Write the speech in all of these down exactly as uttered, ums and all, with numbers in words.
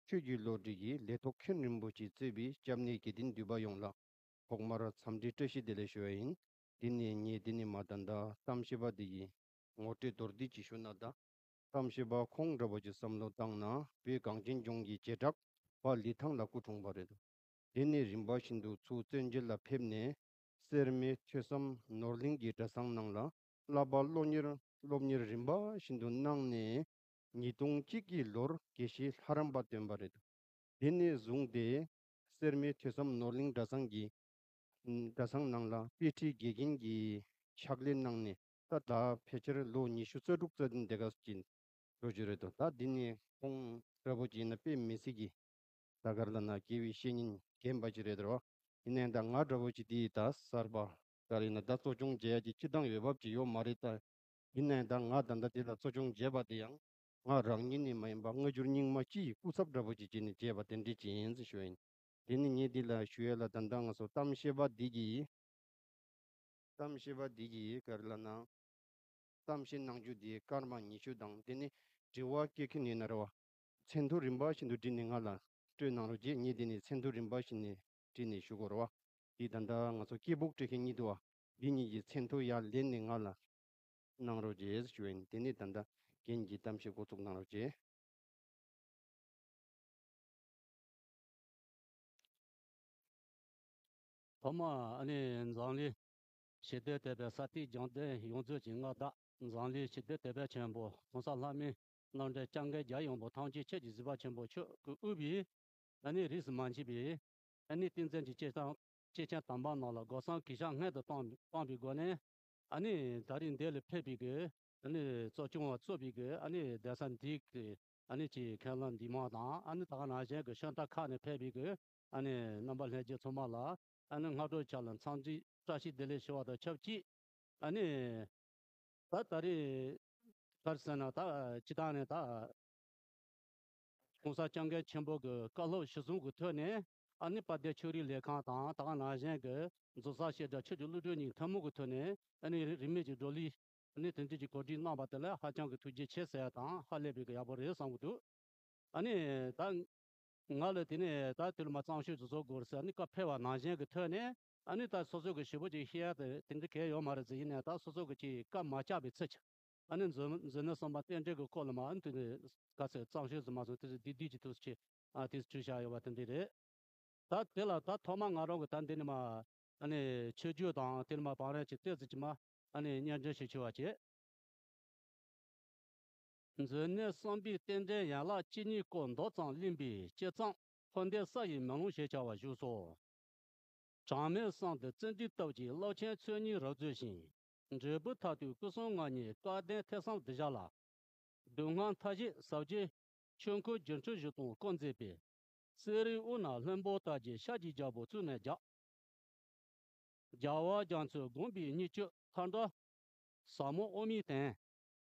ཆོས་ཀྱི་བློ་གྲོས་ཀྱི་ལས་ཐོག་མཁན་རིན་པོ་ཆེས་གཙོས་པའི་སྐྱབས་གནས་དགེ་ལྡན་འདུས་པ་ཡོངས་ལ་ཐོག་མར་འཚམས་འདྲི་བཀྲ་ཤིས་བདེ་ལེགས་ཞུ་བ་ཡིན། དེ་ནས་ངས་འདི་ནས་མར་ད་ལྟ་གཏམ་བཤད་པ་འདི་ཡི་ངོ་སྤྲོད་མདོར་བསྡུས་ཅིག་ཞུ་ན། ད་གཏམ་བཤད་པ་ཁོང་འདྲ་པོ་ཅིག་བསམ་བློ་བཏང་ན། བོད་གངས་ཅན་ལྗོངས་ཀྱི་བྱེ་བྲག་པ་ལི་ཐང་ལ་སྐུ་འཁྲུངས་པ་རེད། དེ་ནས་རིམ་པ་བཞིན་དུ་ཚུར་བཙན་བྱོལ་ལ་ཕེབས་ནས། སེར་སྨད་ཐོས་བསམ་ནོར་གླིང་གི་གྲྭ་ཚང་ནང་ལ་བསླབ་པ་སློབ་གཉེར་སློབ་གཉེར་རིམ་པ་བཞིན་དུ་གནང་ནས། ཉིས་སྟོང་གཅིག་གི་ལོར་དགེ་བཤེས་ལྷ་རམས་པ་བསྟེན་པ་རེད། དེ་ནས་བཟུང་སྟེ་སེར་སྨད་ཐོས་བསམ་ནོར་གླིང་གྲྭ་ཚང་གི་གྲྭ་ཚང་ནང་ལ་དཔེ་ཁྲིད་དགེ་རྒན་གྱི་ཕྱག་ལས་གནང་ནས། ད་ད་ཕལ་ཆེར་ལོ་ཉི་ཤུ་རྩ་དྲུག་རྩ་བདུན་དེ་ག་ཅིག་འགྲོ་རྒྱུ་རེད་དོ། ད་འདི་ནས་ཁོང་འདྲ་པོ་ཅིག་ཡིན་ན་དཔེ་མི་སྲིད་ཀྱི། ད་ག་རེ་ལབ་ན། དགེ་བའི་བཤེས་གཉེན་རྒན་པ་ཅིག་རེད་དོ། ཡིན་ནའང་ད་ང་འདྲ་པོ་ཅིག་འདི་ད་གསར་པ་ག་རེ་ཡིན་ན། ད་གཙོ་སྐྱོང་བྱེད་ཡ་ཅིག་སྤྱིར་བཏང་ཡོད་བབ་ཅིག་ཡོད་མ་རེད། ད་ཡིན་ནའང་ད་ང་ད་ལྟ་འདི་ལ་གཙོ་སྐྱོང་བྱས་པ་དེ་ཡང་ང་རང་ཉིད་ནས་མ་ཡིན་པ། སྔ་འགྱུར་རྙིང་མ་སྤྱི་ཡི་སྐུ་ཚབ་འདྲ་པོ་ཅིག་བྱས་ནས་བྱས་པ་དེ་འདྲ་ཅིག་ཡིན་ཟེར་ཞུ་ཡ་ཡིན། དེ་ནི་ངས་འདི་ལ་ཞུ་ཡ་ལ། ད་ལྟ་ང་ཚོ་གཏམ་བཤད་པ་འདི་གིས། གཏམ་བཤད་པ་འདི་གིས་ག་རེ་ལབ་ན། གཏམ་བཤད་གནང་རྒྱུ་འདི་སྐར་མ་ཉི་ཤུ་དང་། དེ་ནི་དྲི་བ་བཀོད་མཁན་ཡིན་ན་རེད་བ། མཚན་ཐོ་རིམ་པ་བཞིན་དུ་བྲིས་ནས་ང་ལ་སྤྲོད་གནང་རོགས་བྱེད། ངས་དེ་ནས་མཚན་ཐོ་རིམ་པ་བཞིན་ནས་བྲིས་ནས་ཞུ་དགོས་རེད་བ། འདི་ད་ལྟ་ང་ཚོ་སྐད་སྦུག་སྤྲད་མཁན་གཉིས་འདུག་བ། འདི་གཉིས་ཀྱི་མཚན་ཐོ་ཡར་ལེན་ནས་ང་ལ་གནང་རོགས་བྱེད་ཞུ་ཡིན། དེ་ནས་ད་ལྟ་རྒན་གྱིས་གཏམ་བཤད་འགོ་བཙུགས་གནང་རོགས་བྱེད། ཐོག་མར་ཨ་ནི་འཛམ་གླིང་ཞི་བདེ་དད་པའི་ས་སྟེང་རྒྱུན་ལྡན་ཡོངས་རྫོགས་ཀྱི་མངའ་བདག་འཛམ་གླིང་ཞི་བདེ་དད་པ་ཆེན་པོ་༸གོང་ས་ལྷ་མིའི་རྣམ་འདྲེན་སྐྱབས་མགོན་རྒྱལ་བ་ཡོངས་གྲགས་ཐམས་ཅད་ཁྱེད་ཀྱི་གཟིགས་པ་ཆེན་པོ་མཆོག་གིས་དབུས་པའི་ཨ་ནི་རིས་སུ་མ་ཆད་པའི་ཨ་ནི་བསྟན་འཛིན་གྱི་སྐྱེས་ཆེན་སྐྱེས་ཆེན་དམ་པ་རྣམས་ལ་སྒོ་བསམ་གུས་ཞབས་སྔོན་དུ་བཏང་བཏང་བའི་སྒོ་ནས། ཨ་ནི་ད་རིང་འདི་ལ་ཕེབས་པའི་གི་ཨ་ནི་གཙོ་སྐྱོང་བ་གཙོས་པའི་གི་ཨ་ནི་གདན་ས་འདི་གི་ཨ་ནི་ཀྱི་མཁན་བླ་འདུས་མང་དང་། ཨ་ནི་ད་ག་ནང་བཞིན་གི་ཤང་ཏ་ཁག་ནས་ཕེབས་པའི་གི་ཨ་ནི་རྣམ་པ་ལྷན་རྒྱས་ཚང་མ་ལ་ཨ་ནི་སྔ་དྲོ་ཆ་ལ་འཚམས་འདྲི་བཀྲ་ཤིས་བདེ་ལེགས་ཞུ་བ་དང་ཆབས་ཅིག་ཨ་ནི་ད་ད་རེས་ག་རེ་ཟེར་ན། ད་སྤྱིར་བཏང་ནས་ད་༸གོང་ས་༸སྐྱབས་མགོན་ཆེན་པོ་གི་བཀའ་སློབ་གཞིར་བཟུང་གི་ཐོག་ནས། ཨ་ནི་དཔལ་ལྡན་ཆོས་རིག་ལས་ཁང་དང་། ད་ག་ནང་བཞིན་གི་རྫོགས་སངས་བཤད་གྲྭ་ཆོས་ཀྱི་བློ་གྲོས་གཉིས་ཐུན་མོང་གི་ཐོག་ནས་ཨ་ནི་རིན་མེད་ཀྱི་བགྲོ་གླེང་ཨ་ནི་དེ་འདྲ་ཅིག་གོ་སྒྲིག་གནང་བ་དེ་ལ་ཧ་ཅང་གི་ཐུགས་རྗེ་ཆེ་ཟེར་ཡ་དང་། ཧ་ལས་པའི་གི་ཡག་པོ་རེད་བསམ་གི་འདུག་ཨ་ནི་ད་ང་ལ་དེ་ནས་ད་དེ་ལ་མ་གཙང་ཤོས་སུ་བཟོ་དགོས་ཟེར་ནི་བཀའ་ཕེབས་པ་ནང་བཞིན་གྱི་ཐོག་ནས། ཨ་ནི་ད་སོ་སོ་གི་ཞེ་པོ་ཅིག་བཤད་ཡ་དེ་དེ་འདྲ་གལ་ཡོད་མ་རེད་ཟེར། ཡིན་ནའི་ད་སོ་སོ་གི་ཅིག་བཀའ་མ་བཅག་པའི་ཚུལ་གྱིས་ཨ་ནི་མཛད་མཛད་ནི་གསུམ་པ་རྟེན་འབྲེལ་གྱི་སྐོར་ལ་མ། ཨ་ནི་དེ་ནས་ག་ཚོད་གཙང་ཤོས་སུ་མ་སོང་། དེ་ཚོ་བསྡུས་བསྡུས་ཀྱི་ཐུགས་སུ་ཆེ་ཨ་དེ་ཚོ་བྲིས་བཞག་ཡོད་པ་དེ་འདྲ་རེད། ད་དེ་ལ་ད་ཐོག་མ་ང་རང་གི་ད་འདི་ནས་མ་ཨ་ནི་མཆོད་བརྗོད་དང་དེ་ནས་མ་བང་རིམ་ཅིག་ཏོག་ཙམ་ཅིག་མ་ཨ་ནི་སྙན་སྒྲོན་ཞིག་ཞུ་བ་བྱེད། མཛད་ནི་གསུམ་པའི་རྟེན་འབྲེལ་ཡན་ལག་བཅུ་གཉིས་སྐོར་མདོ་ཙམ་གླེང་བའི་སྤྱི་མཚམས་འཕུར་འདེགས་ས་ཡི་མེ་ལོང་ཞེས་བྱ་བ་བཞུགས་སོ། གྲངས་མེད་གསུམ་དུ་བརྩོན་འགྲུས་སྟོབས་ཀྱིས་རླབས་ཆེན་ཆོས་ཉིད་རབ་རྫོགས་ཤིང་། འབྲས་བུ་མཐར་ཐུག་སྐུ་གསུམ་མངའ་བརྙེས་སྐལ་ལྡན་ཐོས་བསམ་གདུལ་བྱ་ལ། སྡུག་བསྔལ་མཐའ་བཞིའི་ཟབ་ཆོས་ཆོས་འཁོར་སྒྱུ་འཕྲུལ་བཞི་སྟོང་བསྐོར་མཛད་པའི། གསེར་རིའི་དབུས་ན་ལྷུན་པོ་ལྟར་གྱི་ཤར་གྱི་རྒྱལ་པོ་བཙུན་ནས་རྒྱལ། རྒྱལ་བ་རྒྱ་མཚོས་དགོངས་པའི་སྙིང་བཅུད་མཐའ་འགྲོ་ཟབ་མོ་དབུ་མའི་སྟེང་།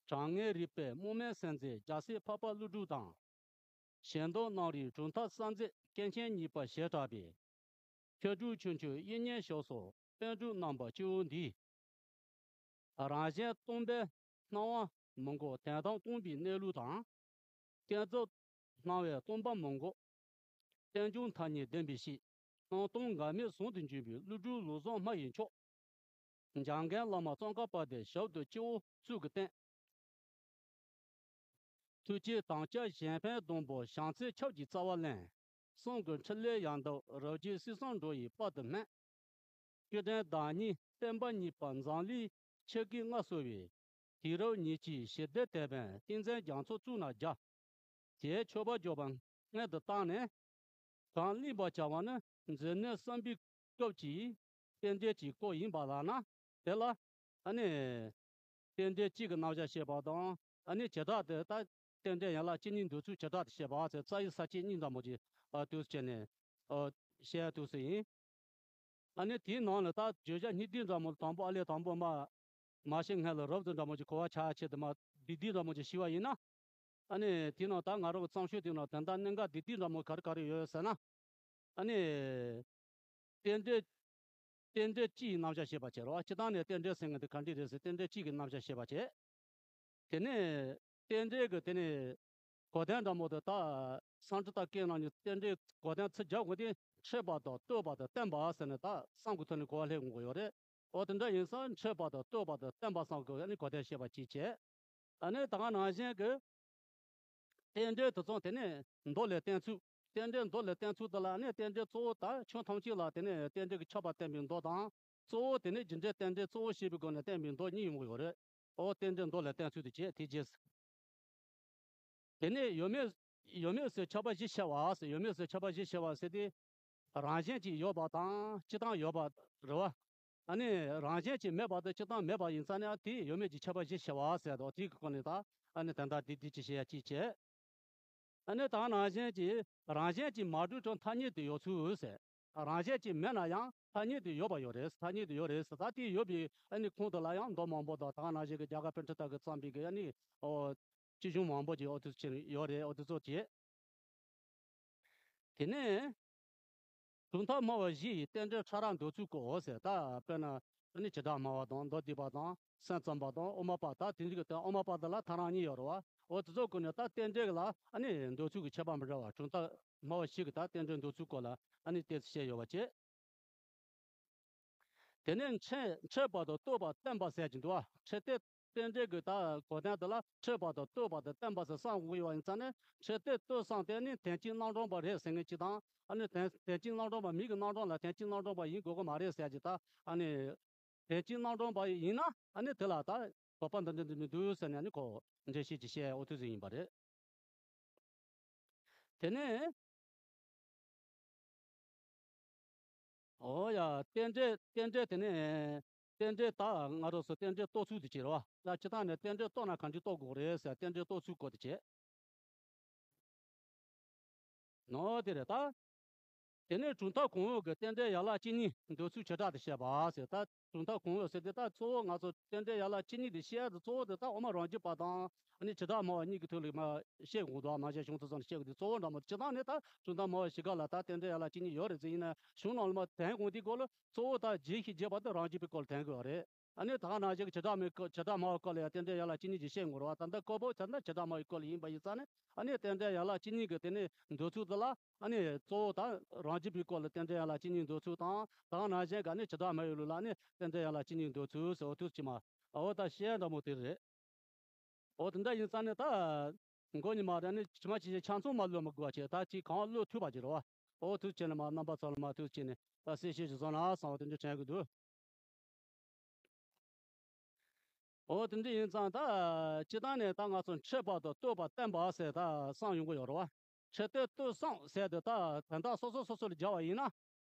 གྲངས་ངེས་རིག་པའི་རྨོངས་མུན་སེལ་མཛད་རྒྱལ་སྲས་འཕགས་པ་ཀླུ་སྒྲུབ་དང་། ཞལ་མདོག་རྣམ་རིག་གྲུབ་མཐའ་གསལ་མཛད་སྐྱེས་ཆེན་གཉིས་པ་ཞེས་གྲགས་པའི། མཁས་གྲུབ་ཆོས་འཆད་དབྱིག་གཉེན་ཞབས་སོར་པཎ་གྲུབ་རྣམ་པ་སྤྱི་བོ་འདིའི། རང་གཞན་སྟོང་པའི་སྣང་བ་མི་འགོག་དོན་དམ་སྟོང་པའི་གནས་ལུགས་དང་། བསྐྱེད་རྫོགས་སྣང་བའི་སྟོང་པ་མི་འགོག་རྟེན་འབྱུང་མཐའ་གཉིས་བདེན་པའི་གཤིས། སྣང་སྟོང་འགལ་མེད་ཟུང་དུ་འཇུག་པའི་ཀླུ་སྒྲུབ་ལུགས་བཟང་སྨྲ་བའི་མཆོག་འཇམ་མགོན་བླ་མ་ཙོང་ཁ་པ་དེ་ཞབས་ཏུ་སྤྱི་བོར་གཙུག་གི་བསྟེན། ཐུགས་བསྐྱེད་དམ་བཅའ་གཞན་ཕན་སྡོང་པོ་བྱང་རྩེ་ཆབ་ཀྱི་རྩ་བ་ལེན། གསུང་གི་འཕྲིན་ལས་ཡང་དག་རབ་རྒྱས་གསེར་སྲང་འགྲོ་ཡི་དཔལ་དུ་སྨན། སྐྱེ་ཕྲེང་བདག་ཉིད་བསྟན་པ་གཉིས་པ་འཛམ་གླིང་ཆེ་དགུའི་མངའ་གསོལ་བའི། དུས་རབས་ཉེར་གཅིག་ཞི་བདེའི་དེད་དཔོན་བསྟན་འཛིན་རྒྱ་མཚོ་བཙུན་ནས་རྒྱལ། དེའི་མཆོད་པ་འཇོག་པ་སྔོན་དུ་བཏང་ནས། གང་གླེང་བར་བྱ་བ་ནི་མཛད་ནི་གསུམ་པའི་སྐབས་ཀྱི་རྟེན་འབྲེལ་གྱི་སྐོར་ཡིན་པ་ལགས་ན། དེ་ལ་ཨ་ནི་རྟེན་འབྲེལ་གཅིག་གི་རྣམ་གཞག་བཤད་པ་དང་། ཨ་ནི་བྱེ་བྲག་ཏུ་ད་རྟེན་འབྲེལ་ཡན་ལག་བཅུ་གཉིས་འདོད་ཚུལ་བྱེ་བྲག་ཏུ་བཤད་པ་ཟེར། རྩ་བའི་ས་བཅད་གཉིས་འདྲ་མོ་ཅིག་ཨ་འདུག་སེ་བྱས་ནས་ཨ་བཤད་འདུག་སེ་ཡིན། ཨ་ནི་དེའི་ནང་ལ་ད་བརྗོད་བྱ་སྙིང་བསྡུས་འདྲ་མོ་དང་པོ་ཨ་ལས་དང་པོ་མ་མ་བཤད་སྔོན་ལ་རོབ་ཙམ་འདྲ་མོ་ཅིག་གོ་བ་ཆགས་ཆེད་དུ་མ་བསྡུས་བསྡུས་འདྲ་མོ་ཅིག་ཞུས་པ་ཡིན་ན། ཨ་ནི་དེའི་ནང་ད་ང་རང་གི་གཙང་ཤོས་དེའི་ནང་དོན་དག་གནད་འགག་བསྡུས་བསྡུས་འདྲ་མོ་ག་རེ་ག་རེ་ཡོད་ཟེར་ན། ཨ་ནི་རྟེན་འབྲེལ་རྟེན་འབྲེལ་སྤྱི་ཡི་རྣམ་གཞག་བཤད་པ་བྱས་རོགས། སྤྱི་བཏང་ནས་རྟེན་འབྲེལ་ཟེར་མཁན་དེ་ག་འདྲ་རེད་ཟེར། རྟེན་འབྲེལ་སྤྱི་གི་རྣམ་གཞག་བཤད་པ་བྱས། དེ་ནས་རྟེན་འབྲེལ་གྱི་དེ་ནས་ གོ་དོན་འདྲ་མོ་དེ་ད་སཾ་སྐྲྀ་ཏ་སྐད་ནང་ནས་རྟེན་འབྲེལ་གོ་དོན་ཚིག་བརྒྱ་གོ་དེ་འཕྲད་པ་དང་ལྟོས་པ་དང་བརྟེན་པ་ཟེར་ནས་ད་གསུམ་གྱི་ཐོག་ནས་གོ་བ་ལེན་དགོས་ཀྱི་ཡོད་རེད། འོ་དེ་འདྲ་ཡིན་ཙང་འཕྲད་པ་དང་ལྟོས་པ་དང་བརྟེན་པ་གསུམ་གྱི་ཨ་ནི་གོ་དོན་བཤད་པ་གཅིག་བྱས། ཨ་ནི་ད་ག་ནང་བཞིན་གྱི་རྟེན་འབྲེལ་དེ་ཚོ་དེ་ནས་མདོ་ལས་བསྟན་ཚུལ། རྟེན་འབྲེལ་མདོ་ལས་བསྟན་ཚུལ་དེ་ལ་ཨ་ནི་རྟེན་འབྲེལ་གཙོ་བོ་ད་ཆོས་ཐམས་ཅད་ལ་དེ་ནས་རྟེན་འབྲེལ་གྱི་ཁྱབ་པ་བསྟན་པའི་མདོ་དང་། གཙོ་བོ་དེ་ནས་རྒྱུ་འབྲས་རྟེན་འབྲེལ་གཙོ་བོ་བཤད་པའི་སྒོ་ནས་བསྟན་པའི་མདོ་གཉིས་ཡོང་གི་ཡོད་རེད། འོ་རྟེན་འབྲེལ་མདོ་ལས་བསྟན་ཚུལ་དེ་བྱས་དེ་རྗེས། དེ་ནས་ཡོད་མེད། ཡོད་མེད་ཟེར་ཁྱབ་པ་བཞི་ཕྱེ་བ་ཟེར། ཡོད་མེད་ཟེར་ཁྱབ་པ་བཞི་ཕྱེ་བ་ཟེར་དེ། རང་བཞིན་གྱིས་ཡོད་པ་དང་སྤྱིར་བཏང་ཡོད་པ་རེད་བ། ཨ་ནི་རང་བཞིན་གྱིས་མེད་པ་དང་སྤྱིར་བཏང་མེད་པ་ཡིན་ཙང་ནས་དེ་ཡོད་མེད་ཀྱི་ཁྱབ་པ་བཞི་ཕྱེ་བ་ཟེར་དོ། དེའི་སྒོ་ནས་ད་ཨ་ནི་ད་ལྟ་འདི་འདི་ཅི་བཤད་ཡ་ཅི་བྱེད། ཨ་ནི་ད་ནང་བཞིན་གྱིས་རང་བཞིན་གྱིས་མ་གྲུབ་ཀྱང་ཐ་སྙད་དུ་ཡོད་ཚུལ་ཟེར། རང་བཞིན་གྱིས་མེད་ན་ཡང་ཐ་སྙད་དུ་ཡོད་པ་ཡོད་རེད། ཐ་སྙད་དུ་ཡོད་རེད་ཟེར། ད་དེ་ཡོད་པའི་ཨ་ནི་ཁུངས་དེ་ལ་ཡང་མདོ་མང་པོ་དང་ད་ནང་བཞིན་གྱི་རྒྱ་གར་པཎྜི་ཏ་གིས་བརྩམས་པའི་གི་ཨ་ནི་ཨོ་སྤྱི་གཞུང་མང་པོ་ཅིག་ཨོ་དུ་ཕྱིན་ཡོད་རེད། ཨོ་དུ་ཚོ་བྱེད། དེ་ནས་གྲུབ་མཐའ་སྨྲ་བ་བཞི་ཡི་རྟེན་འབྲེལ་ཕྲ་རགས་འདོད་ཚུལ་སྐོར་ཟེར། ད་དཔེར་ན་ཨ་ནི་བྱེ་བྲག་སྨྲ་བ་དང་མདོ་སྡུད་པ་དང་སེམས་ཙམ་པ་དང་དབུ་མ་པ། ད་དེ་འདྲ་གི་དེ་དབུ་མ་པ་འདི་ལ་ཐ་རང་གཉིས་ཡོད་རེད་བ། འོ་དེ་ཚོ་ཀུན་ནས་ད་རྟེན་འབྲེལ་ལ་ཨ་ནི་འདོད་ཚུལ་གྱི་ཁྱད་པར་མི་འདྲ་བ། གྲུབ་མཐའ་སྨྲ་བ་བཞི་གི་ད་རྟེན་འབྲེལ་འདོད་ཚུལ་སྐོར་ལ་ཨ་ནི་ཏོག་ཙམ་བཤད་ཡོད་པ་བྱས། དེ་ནས་འཕྲད་འཕྲད་པ་དང་ལྟོས་པ་བརྟེན་པ་ཟེར་གྱི་འདུག་བ། འཕྲད་དེ་རྟེན་འབྲེལ་གྱི་ད་གོ་དོན་དེ་ལ་འཕྲད་པ་དང་ལྟོས་པ་དང་བརྟེན་པ་ཟེར་གསུམ་དགོས་ཡོད་པ་ཡིན་ཙང་ནས། འཕྲད་དེ་ལྟོས་གསུམ་དེ་ནི་དོན་སྤྱིའི་རྣམ་གྲངས་པ་རེད་ཟེར་མཁན་གཅིག་དང་། ཨ་ནི་དོན་དོན་སྤྱིའི་རྣམ་གྲངས་པ་མིང་གི་རྣམ་གྲངས་ལ་དོན་སྤྱིའི་རྣམ་གྲངས་པ་ཡིན་དགོས་ཀྱི་མ་རེད་ཟེར་གྱི། ད་ཨ་ནི་དོན་སྤྱིའི་རྣམ་གྲངས་པ་ཡིན་ན་ཨ་ནི་དེ་ལ་ད་དོགས་པ་འདི་འདྲ་འདི་མི་འདུག་ཟེར་ནས་ཨ་ནི་ཁོ་འགྲེལ་བཤད་ཅིག་བཤད་འོ་དེ་ཚོ་ཡིན་པ་རེད། དེ་ནས། ཨོ་ཡ། རྟེན་འབྲེལ་རྟེན་འབྲེལ་དེ་ནས་རྟེན་འབྲེལ་ད་ང་རང་ཚོ་རྟེན་འབྲེལ་རྟོགས་ཚུལ་དེ་བྱེད་རོགས། ད་སྤྱིར་བཏང་ནས་རྟེན་འབྲེལ་རྟོགས་ན་གང་ཅི་རྟོགས་དགོས་རེད་ཟེར། རྟེན་འབྲེལ་རྟོགས་ཚུལ་སྐོར་དེ་བྱེད། ནོ་དེ་རེད་ད། དེ་ནས་གྲུབ་མཐའ་གོང་འོག་གི་རྟེན་འབྲེལ་ཡན་ལག་གཅིག་གཉིས་འདོད་ཚུལ་བྱེ་བྲག་ཏུ་བཤད་པ་ཟེར། ད་གྲུབ་མཐའ་གོང་འོག་ཟེར་དེ་ད་གཙོ་བོ་ང་ཚོ་རྟེན་འབྲེལ་ཡན་ལག་གཅིག་གཉིས་དེ་བཤད་དུས་གཙོ་བོ་དེ་ད་དབུ་མ་རང་རྒྱུད་པ་དང་ཨ་ནི་བྱེ་བྲག་སྨྲ་བ་གཉིས་ཀྱི་ཐོག་ལ་མ་བཤད་དགོས་འདུག་མ་བཤད་གཞུང་དུ་ཙམ་བཤད་དགོས་དུས་གཙོ་བོ་འདྲ་མོ། སྤྱིར་བཏང་ནས་ད་གྲུབ་མཐའ་སྨྲ་བ་བཞི་ཀ་ལ་ད་རྟེན་འབྲེལ་ཡན་ལག་གཅིག་གཉིས་ཡོད་རེད་ཟེར། ཡིན་ན་གཞུང་ནང་ལ་མ་དོན་དགོངས་དེའི་སྐོར་ལ་གཙོ་བོ་ད་རྒྱས་ཤིང་རྒྱས་པ་དེ་རང་རྒྱུད་པའི་སྐོར་ལ་དོན་དགོས་པ་རེད། ཨ་ནི་ད་ག་ནང་བཞིན་གྱི་བྱེ་བྲག་སྨྲ་བྱེ་བྲག་སྨྲ་བའི་སྐོར་ལ་ཡང་རྟེན་འབྲེལ་ཡན་ལག་གཅིག་གཉིས་ཀྱིས་བཤད་ངོ་ར། ད་ལྟ་སྐོར་པོ་ད་ལྟ་བྱེ་བྲག་སྨྲ་བའི་སྐོར་ལ་ཡིན་པ་ཡིན་ཙང་ནས། ཨ་ནི་རྟེན་འབྲེལ་ཡན་ལག་གཅིག་གཉིས་ཀྱི་དེ་ནས་འདོད་ཚུལ་དེ་ལ་ཨ་ནི་གཙོ་བོ་ད་རང་རྒྱུད་པའི་སྐོར་ལ་རྟེན་འབྲེལ་ཡན་ལག་གཅིག་གཉིས་འདོད་ཚུལ་དང་། ད་ག་ནང་བཞིན་གྱི་ཨ་ནི་བྱེ་བྲག་སྨྲ་བའི་ལུགས་ལ་ཨ་ནི་རྟེན་འབྲེལ་ཡན་ལག་གཅིག་གཉིས་འདོད་ཚུལ་ཟེར་འོ་དུས་ཀྱི་མ། འོ་ད་བཤད་འདྲ་མོ་དེ་རེད། འོ་དེ་འདྲ་ཡིན་ཙང་ནས་ད། མགོ་ཉི་མ་རེ་ནི་ཇི་མ་ཇི་བཞིན་ཆ་ཚང་མ་ཀློག་མི་དགོས་པ་བྱས། ད་ཅིག་གང་ཀློག་ཐུབ་པ་ཅིག་རེད་བ། འོ་དུས་ཆེ་ནས་མ་རྣམ་པ་ཚོ་ལ་མ་དུས་ཆེ་ནས་ད་གསལ་བཤད་ཅིག་བཟོ་ན་བསམ་པ་དེ་འདྲ་དྲན་གི་འདུག་འོ་དེ་འདྲ་ཡིན་ཙང་ད་སྤྱིར་བཏང་ནས་ད་ང་ཚོ་འཕྲད་པ་དང་ལྟོས་པ་བརྟེན་པ་ཟེར་ད་གསུམ་ཡོང་གི་ཡོད་རེད་བ། འཕྲད་དེ་ལྟོས་གསུམ་ཟེར་དེ་ད་དོན་དག་སོ་སོ་སོ་སོ་ལ་སྦྱར་བ་ཡིན་ན།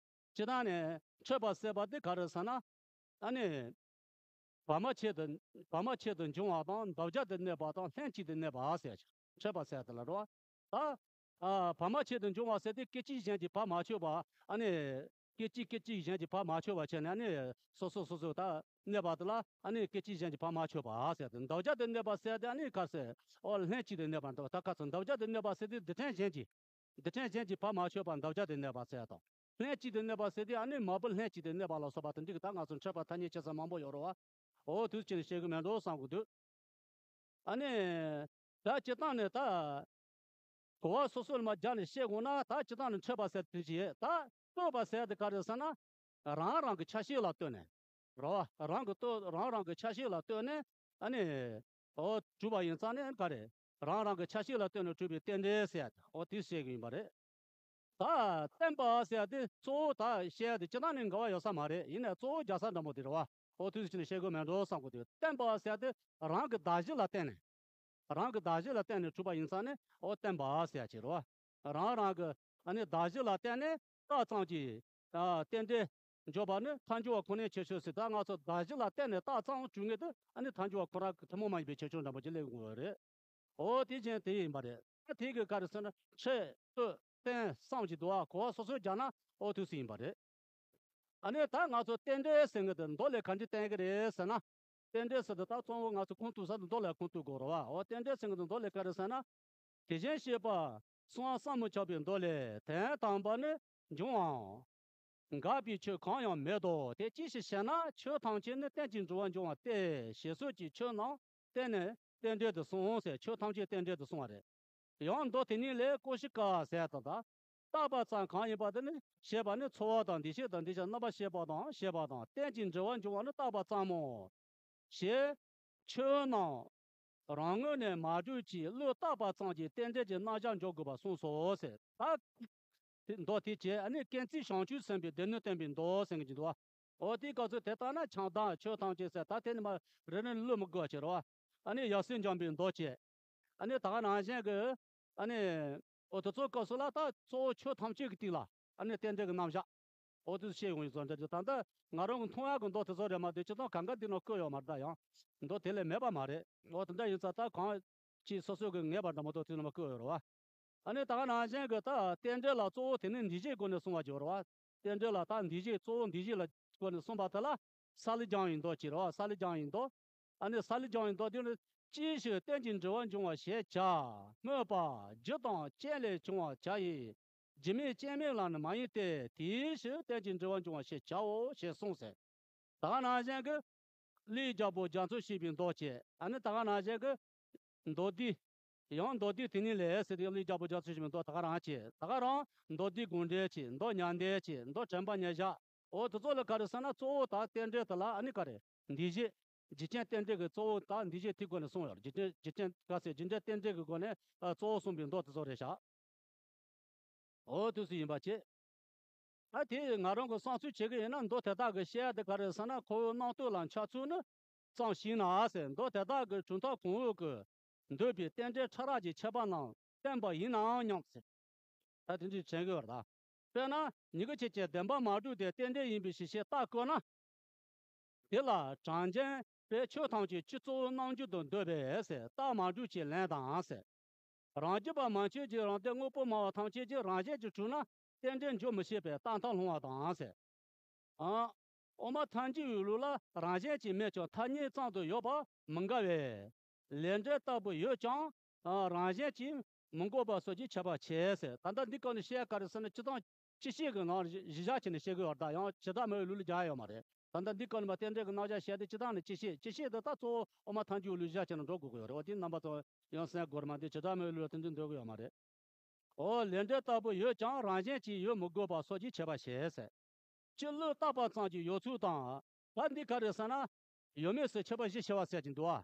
སྤྱིར་བཏང་ནས་འཕྲད་པ་ཟེར་བ་དེ་ག་རེ་ཟེར་ན། ཨ་ནི། བར་མ་ཆད་དུ་བར་མ་ཆད་དུ་འབྱུང་བ་དང་འདབ་བརྒྱ་དུ་གནས་པ་དང་ལྷན་ཅིག་ཏུ་གནས་པ་ཟེར། འཕྲད་པ་ཟེར་དེ་ལ་རོ། ད། ཨ། བར་མ་ཆད་དུ་འབྱུང་བ་ཟེར་དེ་སྐད་ཅིག་གཞན་གྱིས་བར་མ་ཆོད་པ། ཨ་ནི། སྐད་ཅིག་སྐད་ཅིག་གཞན་གྱིས་བར་མ་ཆོད་པ་བྱས་ནས་ཨ་ནི་སོ་སོ་སོ་སོ་ད་གནས་པ་དེ་ལ་ཨ་ནི་སྐད་ཅིག་གཞན་གྱིས་བར་མ་ཆོད་པ་ཟེར་ཏེ། འདབ་བརྒྱ་དུ་གནས་པ་ཟེར་དེ་ཨ་ནི་ག་ཟེར། ཨོ་ལྷན་ཅིག་ཏུ་གནས་པ་འདུག་ད་ག་ཚོད་འདབ་བརྒྱ་དུ་གནས་པ་ཟེར་དེ་རྡུལ་ཕྲན་གཞན་གྱིས། རྡུལ་ཕྲན་གཞན་གྱིས་བར་མ་ཆོད་པ་འདབ་བརྒྱ་དུ་གནས་པ་ཟེར་དང་། ལྷན་ཅིག་ཏུ་གནས་པ་ཟེར་དེ་ཨ་ནི་མ་བུ་ལྷན་ཅིག་ཏུ་གནས་པ་ལ་སོགས་པ་དེ་འདྲ་གི་ད་ང་ཚོ་འཕྲད་པ་ཐ་སྙད་བྱེད་ས་མང་པོ་ཡོད་རེད་བ། འོ་དུས་ཕྱིན་བཤད་གི་མེད་འགྲོ་བསམ་གི་འདུག་ཨ་ནི། ད་སྤྱིར་བཏང་ནས་ད། གོ་བ་སོ་སོ་ལ་མ་སྦྱར་ནས་བཤད་དགོས་ན་ད་སྤྱིར་བཏང་ནས་འཕྲད་པ་ཟེར་དེ་བྱེད། ད་ལྟོས་པ་ཟེར་དེ་ག་རེ་ཟེར་ན། རང་རང་གི་ཆ་ཤས་ལ་ལྟོས་ནས། རོ། རང་གི་ལྟོས་རང་རང་གི་ཆ་ཤས་ལ་ལྟོས་ནས། ཨ་ནི། འོ་གྲུབ་པ་ཡིན་ཙང་ནས་ག་རེ། རང་རང་གི་ཆ་ཤས་ལ་ལྟོས་ནས་གྲུབ་པའི་རྟེན་འབྲེལ་ཟེར་ཡ་དེ་འོ་དེ་བཤད་གི་ཡིན་པ་རེད། ད་བརྟེན་པ་ཟེར་ཡ་དེ་གཙོ་བོ་ད་བཤད་ཡ་དེ་སྤྱིར་བཏང་ནས་འགལ་བ་ཡོད་ས་མ་རེད། ཡིན་ནའི་གཙོ་བོ་སྦྱར་ས་འདྲ་མོ་དེ་རེད་བ། འོ་དུས་ཕྱིན་བཤད་དགོས་མེད་འགྲོ་བསམ་གི་འདུག་བརྟེན་པ་ཟེར་ཡ་དེ་རང་གི་གདགས་གཞི་ལ་བརྟེན་ནས། རང་གི་གདགས་གཞི་ལ་བརྟེན་ནས་གྲུབ་པ་ཡིན་ཙང་ནས་འོ་བརྟེན་པ་ཟེར་ཡ་ཅིག་རེད་བ། རང་རང་གི་ཨ་ནི་གདགས་གཞི་ལ་བརྟེན་ནས་བཏགས་ཙམ་གྱིས། ཨ། རྟེན་འབྲེལ་འཇོག་པ་ནི་ཐལ་འགྱུར་བ་ཁོ་ནའི་ཁྱད་ཆོས་ཟེར། ད་ང་ཚོ་གདགས་གཞི་ལ་བརྟེན་ནས་བཏགས་ཙམ་གྱི་དངོས་དེ་ཨ་ནི་ཐལ་འགྱུར་བ་ཁོ་རང་གི་ཐུན་མོང་མ་ཡིན་པའི་ཁྱད་ཆོས་འདྲ་མོ་ཅིག་སླེབས་ཡོང་གི་རེད། འོ་དེ་བཞིན་དེ་ཡིན་པ་རེད། ད་དེ་གི་ག་རེ་ཟེར་ན་འཕྲད་ལྟོས་བརྟེན་གསུམ་གྱི་འདུ་བ་གོ་བ་སོ་སོས་སྦྱར་ན་འོ་དུས་སུ་ཡིན་པ་རེད། ཨ་ནི་ད་ང་ཚོ་རྟེན་འབྲེལ་ཟེར་མཁན་དེ་མདོ་ལས་ག་འདྲ་བསྟན་གི་རེད་ཟེར་ན། རྟེན་འབྲེལ་ཟེར་དེ་ད་གཙོ་བོ་ང་ཚོ་ཁུངས་གཏུགས་ས་དེ་མདོ་ལས་ཁུངས་གཏུགས་དགོས་རེད་བ། འོ་རྟེན་འབྲེལ་ཟེར་མཁན་དེ་མདོ་ལས་ག་རེ་ཟེར་ན། དེ་བཞིན་གཤེགས་པ་གསུམ་ཟབ་མོ་ཆགས་པའི་མདོ་ལས། དོན་དམ་པར་ནི་འབྱུང་བའམ་འགག་པའི་ཆོས་གང་ཡང་མེད་དོ། དེ་ཅི་ཞིག་ཞེ་ན། ཆོས་ཐམས་ཅད་ནི་རྟེན་ཅིང་འབྲེལ་བར་འབྱུང་བ་སྟེ། ཞེས་སོགས་ཀྱི་ཆོས་རྣམས་རྟེན་ནི་རྟེན་འབྲེལ་དུ་གསུངས་ཟེར། ཆོས་ཐམས་ཅད་རྟེན་འབྲེལ་དུ་གསུངས་པ་རེད། ཡང་མདོ་དེ་ཉིད་ལས་ཀོ་ཤི་ཀ་ཟེར་ད་ལྟ། བརྟགས་པ་ཙམ་གང་ཡིན་པ་དེ་ནི་ཞེས་པ་ནི་ཚོར་བ་དང་འདུ་ཤེས་དང་འདུ་བྱེད་རྣམ་པར་ཤེས་པ་དང་ཞེས་པ་དང་རྟེན་ཅིང་འབྲེལ་བར་འབྱུང་བ་ནི་བརྟགས་པ་ཙམ་མོ། ཞེས་ཆོས་རྣམས་རང་ངོས་ནས་མ་གྲུབ་ཅིང་བློས་བཏགས་པ་ཙམ་གྱིས་རྟེན་འབྲེལ་གྱི་རྣམ་གཞག་འཇོག་དགོས་པར་གསུངས་སོ་ཟེར། ད་དེ་མདོ་དེ་བྱས་ཨ་ནི་ཀུན་རྫོབ་བྱང་ཆུབ་སེམས་དཔའི་སྡེ་སྣོད་བསྟན་པའི་མདོ་ཟེར་གྱི་འདུག་བ། འོ་དེའི་སྐབས་སུ་དེ་ལྟར་ན་ཆང་དང་ཆོས་ཐམས་ཅད་ཟེར་ད་དེ་ནི་མ་རེ་རེ་བློས་མི་དགོས་པ་བྱེད་རོགས། ཨ་ནི་ཡབ་སྲས་འཇམ་པའི་མདོ་བྱས། ཨ་ནི་ད་ག་ནང་བཞིན་གྱི་ཨ་ནི་འོ་དེ་ཚོ་སྐབས་སུ་ལ་ད་གཙོ་བོ་ཆོས་ཐམས་ཅད་ཀྱི་སྟེང་ལ་ཨ་ནི་རྟེན་འབྲེལ་གྱི་རྣམ་གཞག་འོ་དེ་བཤད་ཡོང་ཡོད་ཚོ་འདྲ་ཅིག་ད་ལྟ་ང་རང་གི་མཐོང་ཡག་གི་མདོ་དེ་ཚོ་རེད་མ་གཏོགས་སྤྱིར་བཏང་གང་ག་འདི་ནང་བཀོད་ཡོད་མ་རེད་ད་ཡང་མདོ་དེ་ལས་མེད་པ་མ་རེད། འོ་དེ་འདྲ་ཡིན་ཙང་ད་གང་ཅིག་སོ་སོ་གི་ངེས་པ་འདྲ་མ་གཏོགས་དེ་ནང་མ་བཀོད་ཡོད་རེད་བ། ཨ་ནི་ད་ག་ནང་བཞིན་གྱི་ད་རྟེན་འབྲེལ་ལ་གཙོ་བོ་དེ་ནི་འདུས་བྱས་སྒོ་ནས་གསུངས་པ་ཅིག་ཡོད་རེད་བ། རྟེན་འབྲེལ་ལ་ད་འདུས་བྱས་གཙོ་བོ་འདུས་བྱས་ལ་སྒོ་ནས་གསུངས་པ་དེ་ལ་སཱ་ལུ་ལྗང་བའི་མདོ་ཅིག་རེད་བ། སཱ་ལུ་ལྗང་བའི་མདོ། ཨ་ནི་སཱ་ལུ་ལྗང་བའི་མདོ་དེ་ནི་ཅིའི་ཕྱིར་རྟེན་ཅིང་འབྲེལ་བར་འབྱུང་བ་ཞེས་བྱ། སྨོས་པ་རྒྱུ་དང་རྐྱེན་ལས་བྱུང་བར་བྱ་ཡི། རྒྱུ་མེད་རྐྱེན་མེད་ལ་ནི་མ་ཡིན་ཏེ། དེའི་ཕྱིར་རྟེན་ཅིང་འབྲེལ་བར་འབྱུང་བ་ཞེས་བྱའོ་ཞེས་གསུངས་ཟེར། ད་ག་ནང་བཞིན་གྱི་ཀླུའི་རྒྱལ་པོ་རྒྱ་མཚོ་ཞེས་པའི་མདོ་བྱས། ཨ་ནི་ད་ག་ནང་བཞིན་གྱི་མདོ་སྡེ། ཡང་མདོ་སྡེ་དེ་ཉིད་ལས་ཟེར་ཏེ་ཀླུའི་རྒྱལ་པོ་རྒྱ་མཚོ་ཞེས་པའི་མདོ་ད་ག་རང་བྱས། ད་ག་རང་མདོ་སྡེ་དགོངས་འགྲེལ་བྱས། མདོ་མྱང་འདས་བྱས། མདོ་དྲན་པ་ཉེར་བཞག་འོ་དེ་ཚོ་ལ་ག་རེ་ཟེར་ན་གཙོ་བོ་དག་རྟེན་འབྲེལ་དེ་ལ་ཨ་ནི་ག་རེ་འདུས་བྱས། རྒྱུ་རྐྱེན་རྟེན་འབྲེལ་གྱི་གཙོ་བོ་དག་འདུས་བྱས་དེའི་སྒོ་ནས་གསུངས་ཡོད་རེད། རྒྱུ་རྐྱེན་རྒྱུ་རྐྱེན་ག་ཟེར་རྒྱུ་འབྲས་རྟེན་འབྲེལ་གྱི་སྒོ་ནས་ཨ་གཙོ་བོ་གསུངས་པའི་མདོ་དེ་ཚོ་རེད་བཞག་འོ་དུས་སུ་ཡིན་པ་བྱས། ཨ་དེ་ང་རང་གི་བསམ་ཚུལ་བྱེད་ཀྱི་ཡིན་ན་མདོ་དེ་དག་གི་བཤད་ཡ་དེ་ག་རེ་ཟེར་ན་ཁོ་བོའི་རྣམ་རྟོག་ལ་འཆར་ཚུལ་ནི་ཙམ་ཞིག་ན་ཟེར། མདོ་དེ་དག་གི་གྲུབ་མཐའ་གོང་འོག་གི་འདོད་པའི་རྟེན་འབྲེལ་ཕྲ་རགས་ཀྱི་ཁྱད་པར་རྣམས་བསྟན་པ་ཡིན་ནའང་སྙམ་ཟེར། ད་དེ་འདྲའི་དྲན་གྱི་ཡོད་རེད་ད། དཔེར་ན་ཉིད་ཀྱི་ཆོས་ཅན་བདེན་པར་མ་གྲུབ་སྟེ་རྟེན་འབྲེལ་ཡིན་པའི་ཕྱིར་ཞེས་རྟགས་བཀོད་ན། དེ་ལ་གྲངས་ཅན་པས་ཆོས་ཐམས་ཅད་སྤྱི་གཙོ་བོའི་རྣམ་འགྱུར་དུ་འདོད་པས་ཟེར་རྟགས་མ་གྲུབ་ཅེས་ལན་དང་ཟེར། རང་རྒྱུད་པ་མན་ཆད་ཀྱི་རང་སྡེ་དངོས་པོ་སྨྲ་བ་ཐམས་ཅད་ཀྱིས་རང་གཞན་གྱིས་གྲུབ་ན་རྟེན་འབྲེལ་འཇོག་མི་ཤེས་པས་རྟག་མཐའ་ལྷུང་བ་དང་ཟེར། ཨ། དབུ་མ་ཐལ་འགྱུར་བའི་ལུགས་ལ་རང་གཞན་གྱིས་མེད་ཀྱང་ཐ་སྙད་ཙམ་དུ་ཡོད་པ་མི་འགལ་བས། ལས་འབྲས་ལྟ་བུ་ཡོད་ཀྱང་། ཨ། རང་གཞན་གྱིས་མི་འགོག་པ་སོགས་ཀྱི་ཁྱད་པར་ཆེ་ཟེར། ད་ལྟ་འདི་སྐབས་ནས་བཤད་ག་རེ་ཟེར་ན་སྤྱིར་བཏང་སྤྱི་བཤད་ཀྱི་ནང་གཞི་གཞི་བཞག་བྱས་ནས་བཤད་ཀྱི་ཡོད་རེད་ད། ཡང་བྱེ་བྲག་སྨྲ་བའི་ལུགས་ལ་སྦྱར་ཡོད་མ་རེད། ད་ལྟ་འདི་སྐབས་ནས་མ་རྟེན་འབྲེལ་གྱི་རྣམ་གཞག་བཤད་དེ་སྤྱིར་བཏང་ནས་སྤྱི་བཤད་སྤྱི་བཤད་དེ་ད་གཙོ་བོ་དབུ་མ་ཐལ་འགྱུར་བའི་ལུགས་བཞག་བྱས་ནས་འགྲོ་དགོས་ཀྱི་ཡོད་རེད། འོ་དེ་རྣམ་པ་ཚོ་ཡང་གསན་དགོས་རེད་མ་གཏོགས་བྱེ་བྲག་སྨྲ་བའི་ལུགས་ལ་དེ་འདྲ་འདོད་ཀྱི་ཡོད་མ་རེད། འོ་ལས་འབྲས་ལྟ་བུ་ཡོད་ཀྱང་རང་གཞན་གྱིས་ཡོད་མི་དགོས་པ་སོགས་ཀྱི་ཁྱད་པར་ཞེས་ཟེར། སྤྱི་བློས་བཏགས་པ་ཙམ་གྱིས་ཡོད་ཚུལ་དང་། ད་འདི་ག་རེ་ཟེར་ན། ཡོད་མེད་སུ་ཁྱད་པར་བཞི་ཕྱེ་བ་ཟེར་གྱི་འདུག་ཨ།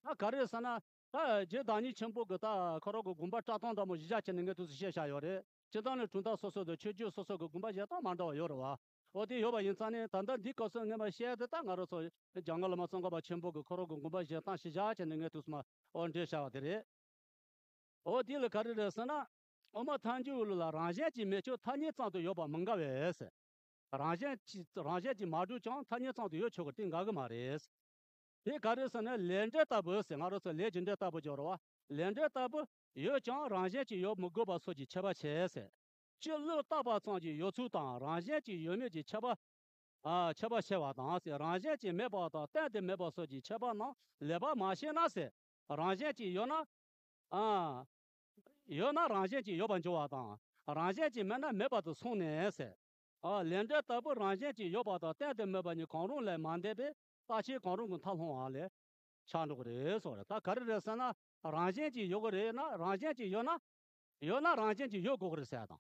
ད་ག་རེ་ཟེར་ན། ད་རྗེ་བདག་ཉིད་ཆེན་པོ་གི་ད་ཁོ་རང་གི་དགོངས་པ་བཀྲག་མདངས་འདྲ་མོ་གཞི་བཞག་བྱས་ནས་ངས་དུས་སུ་བཤད་བཞག་ཡོད་རེད། སྤྱིར་བཏང་ནས་གྲུབ་མཐའ་སོ་སོ་དང་ཆོས་བརྒྱུད་སོ་སོ་གི་དགོངས་པ་བཞེས་སྟངས་མ་འདྲ་བ་ཡོད་རེད་བ། འོ་དེ་ཡོད་པ་ཡིན་ཙང་ནས་ད་ལྟ་འདི་སྐབས་སུ་ངས་མ་བཤད་དེ་ད་ང་རང་ཚོ་འཇམ་མགོན་བླ་མ་ཙོང་ཁ་པ་ཆེན་པོ་གི་ཁོ་རང་གི་དགོངས་པ་བཞེས་སྟངས་གཞི་བཞག་བྱས་ནས་ངས་དུས་སུ་མ་འོ་འགྲེལ་བཞག་པ་དེ་རེད། འོ་དེ་ལ་ག་རེ་རེད་ཟེར་ན། དབུ་མ་ཐལ་འགྱུར་ལ་རང་གཞན་གྱིས་མེད་ཆོག་ཐ་སྙད་ཙམ་དུ་ཡོད་པ་མི་འགལ་བས། རང་གཞན་གྱིས་རང་གཞན་གྱིས་མ་གྲུབ་ཀྱང་ཐ་སྙད་ཙམ་དུ་ཡོད་ཆོག་གི་དེ་འགལ་གི་མ་རེད། དེ་ག་རེ་ཟེར་ན་ལས་འབྲས་ལྟ་བུ་ཟེར་ང་རང་ཚོ་ལས་ཀྱི་འབྲས་ལྟ་བུ་སྦྱོར་བ། ལས་འབྲས་ལྟ་བུ་ཡོད་ཀྱང་རང་གཞན་གྱིས་ཡོད་མི་དགོས་པ་སོགས་ཀྱི་ཁྱད་པར་ཆེ་ཟེར། སྤྱི་བློས་བཏགས་པ་ཙམ་གྱིས་ཡོད་ཚུལ་དང་རང་གཞན་གྱིས་ཡོད་མེད་ཀྱི་ཁྱད་པར། ཨ། ཁྱད་པར་ཕྱེ་བ་དང་ཟེར། རང་གཞན་གྱིས་མེད་པ་དང་གཏན་དུ་མེད་པ་སོགས་ཀྱི་ཁྱད་པར་རྣམས་ལེགས་པར་མ་ཤེས་ན་ཟེར། རང་གཞན་གྱིས་ཡོད་ན། ཨ། ཡོད་ན་རང་གཞན་གྱིས་ཡོད་པར་འགྱུར་བ་དང་། རང་གཞན་གྱིས་མེད་ན་མེད་པ་དུ་སོང་ནས་ཟེར། ཨ། ལས་འབྲས་ལྟ་བུ་རང་གཞན་གྱིས་ཡོད་པ་དང་གཏན་དུ་མེད་པ་གཉིས་གང་རུང་ལས་མ་འདས་པས་རྟག་ཆད་གང་རུང་གི་མཐའ་ལྷུང་བ་ལས་ཆགས་འགྲོ་གི་རེད་ཟེར་བ་རེད། ད་ག་རེ་རེད་ཟེར་ན་རང་གཞན་གྱིས་ཡོད་གི་རེད་ན་རང་གཞན་གྱིས་ཡོད་ན། ཡོད་ན་རང་གཞན་གྱིས་ཡོད་དགོས་ཀྱི་རེད་ཟེར་དང་།